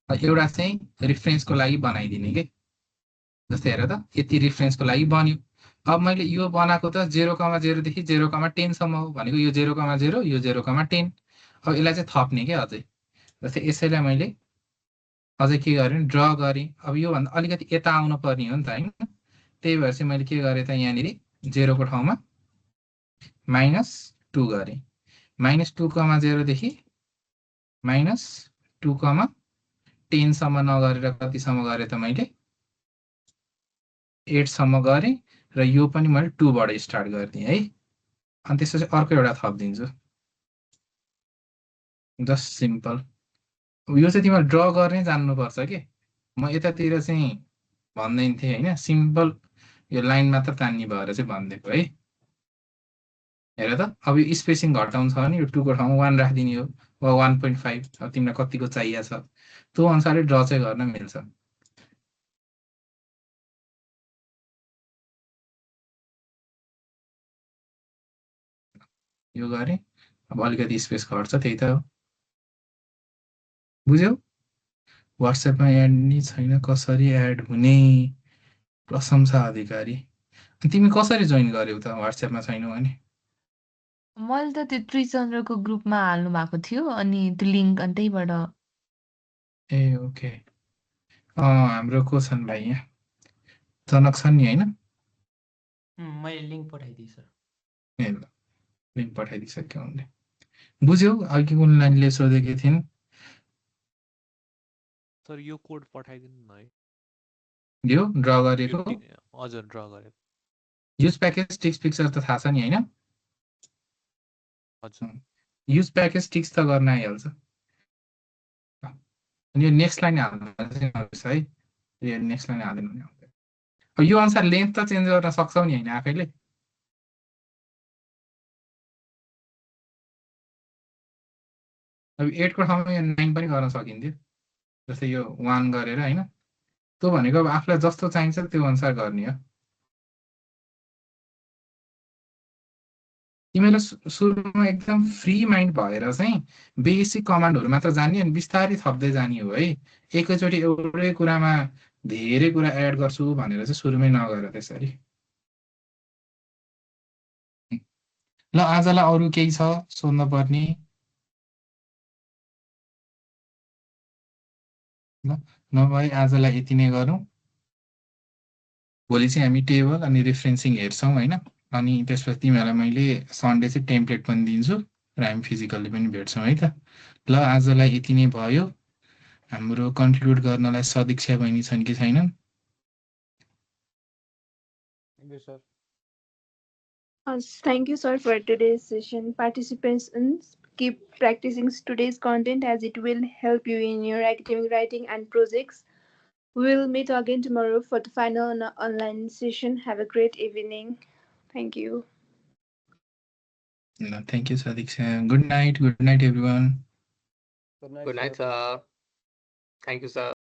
एउटा चाहिँ रिफरेन्सको लागि बनाइदिने कि जस्तै हेर त यति रिफरेन्सको लागि बन्यो अब मैले यो बनाएको त 0,0देखि 0,10सम्म हो भनेको यो 0,0 यो 0,10 अब यसलाई चाहिँ थप्ने के अझै जस्तै यसैलाई मैले अझै के गरेँ ड्र गरेँ अब योभन्दा अलिकति यता आउनु पर्ने हो नि त होइन त्यही भएर चाहिँ मैले के गरेँ त यहाँनिर 0को ठाउँमा -2 गरेँ -2,0देखि -2,10सम्म नगरेर कतिसम्म गरेँ त मैले 8सम्म गरेँ र यो पनि मैले 2बाट स्टार्ट गरिदिएँ है अनि त्यसपछि अर्को एउटा थपिदिन्छु जस्ट सिम्पल यो चाहिँ तिमीले ड्र गर्ने जान्नुपर्छ कि म यतातिर चाहिँ भन्दैन थिएँ होइन सिम्पल यो लाइन मात्र तान्ने भएर चाहिँ भनिदिएको है हेर त अब यो स्पेसिङ घटाउनु छ भने यो 2को ठाउँमा 1 राखिदिने हो वा 1.5 अब तिमीलाई कतिको चाहिएको छ त्यो अनुसारले ड्र चाहिँ गर्न मिल्छ यो गरेँ अब अलिकति स्पेस घट्छ त्यही त हो बुझ्यौ वाट्सएपमा एड नि छैन कसरी एड हुने प्रशंसा अधिकारी तिमी कसरी जोइन गर्यौ त वाट्सएपमा छैनौ भने मैले त त्यो त्रिचन्द्रको ग्रुपमा हाल्नु भएको थियो अनि त्यो लिङ्क अनि त्यहीबाट ए ओके हाम्रो को छन् भाइ यहाँ जनक छन् नि होइन मैले लिङ्क पठाइदिएँ सर ए ल लिङ्क पठाइदिइसक्यो उनले बुझ्यौ अघि कुन लाइनले सोधेकी थिइन् सर यो कोड पठाइदिनु न है यो ड्र गरेको हजुर ड्र गरेको युज प्याकेज टिक्स पिक्चर त थाहा छ नि होइन हजुर युज प्याकेज टिक्स त गर्न आइहाल्छ अनि यो नेक्स्ट लाइन हाल्नु है यो नेक्स्ट लाइन हालिदिनु नि अब यो अनुसार लेन्थ त चेन्ज गर्न सक्छौ नि होइन आफैले अब 8को ठाउँमा यो 9 पनि गर्न सकिन्थ्यो जस्तै यो 1 गरेर होइन त्यो भनेको अब आफूलाई जस्तो चाहिन्छ त्यो अनुसार गर्ने हो तिमीले सुरुमा एकदम फ्री माइन्ड भएर चाहिँ बेसिक कमान्डहरू मात्र जान्ने अनि बिस्तारै थप्दै जाने हो है एकैचोटि एउटै कुरामा धेरै कुरा एड गर्छु भनेर चाहिँ सुरुमै नगर त्यसरी ल आजलाई अरू केही छ सोध्न पर्ने ल नभए आजलाई यति नै गरौँ भोलि चाहिँ हामी टेबल अनि रेफरेन्सिङ हेर्छौँ होइन अनि त्यसपछि तिमीहरूलाई मैले सन्डे चाहिँ टेम्प्लेट पनि दिन्छु र हामी फिजिकल्ली पनि भेट्छौँ है त ल आजलाई यति नै भयो हाम्रो कन्ट्रिब्युट गर्नलाई सदिक्षा बहिनी छन् कि छैनन् Thank you, sir, for today's session. Participants, keep practicing today's content as it will help you in your academic writing and projects. We'll meet again tomorrow for the final online session. Have a great evening. Thank you. ल thank you Sadiksha good night every one Good night, sir. Thank you, sir.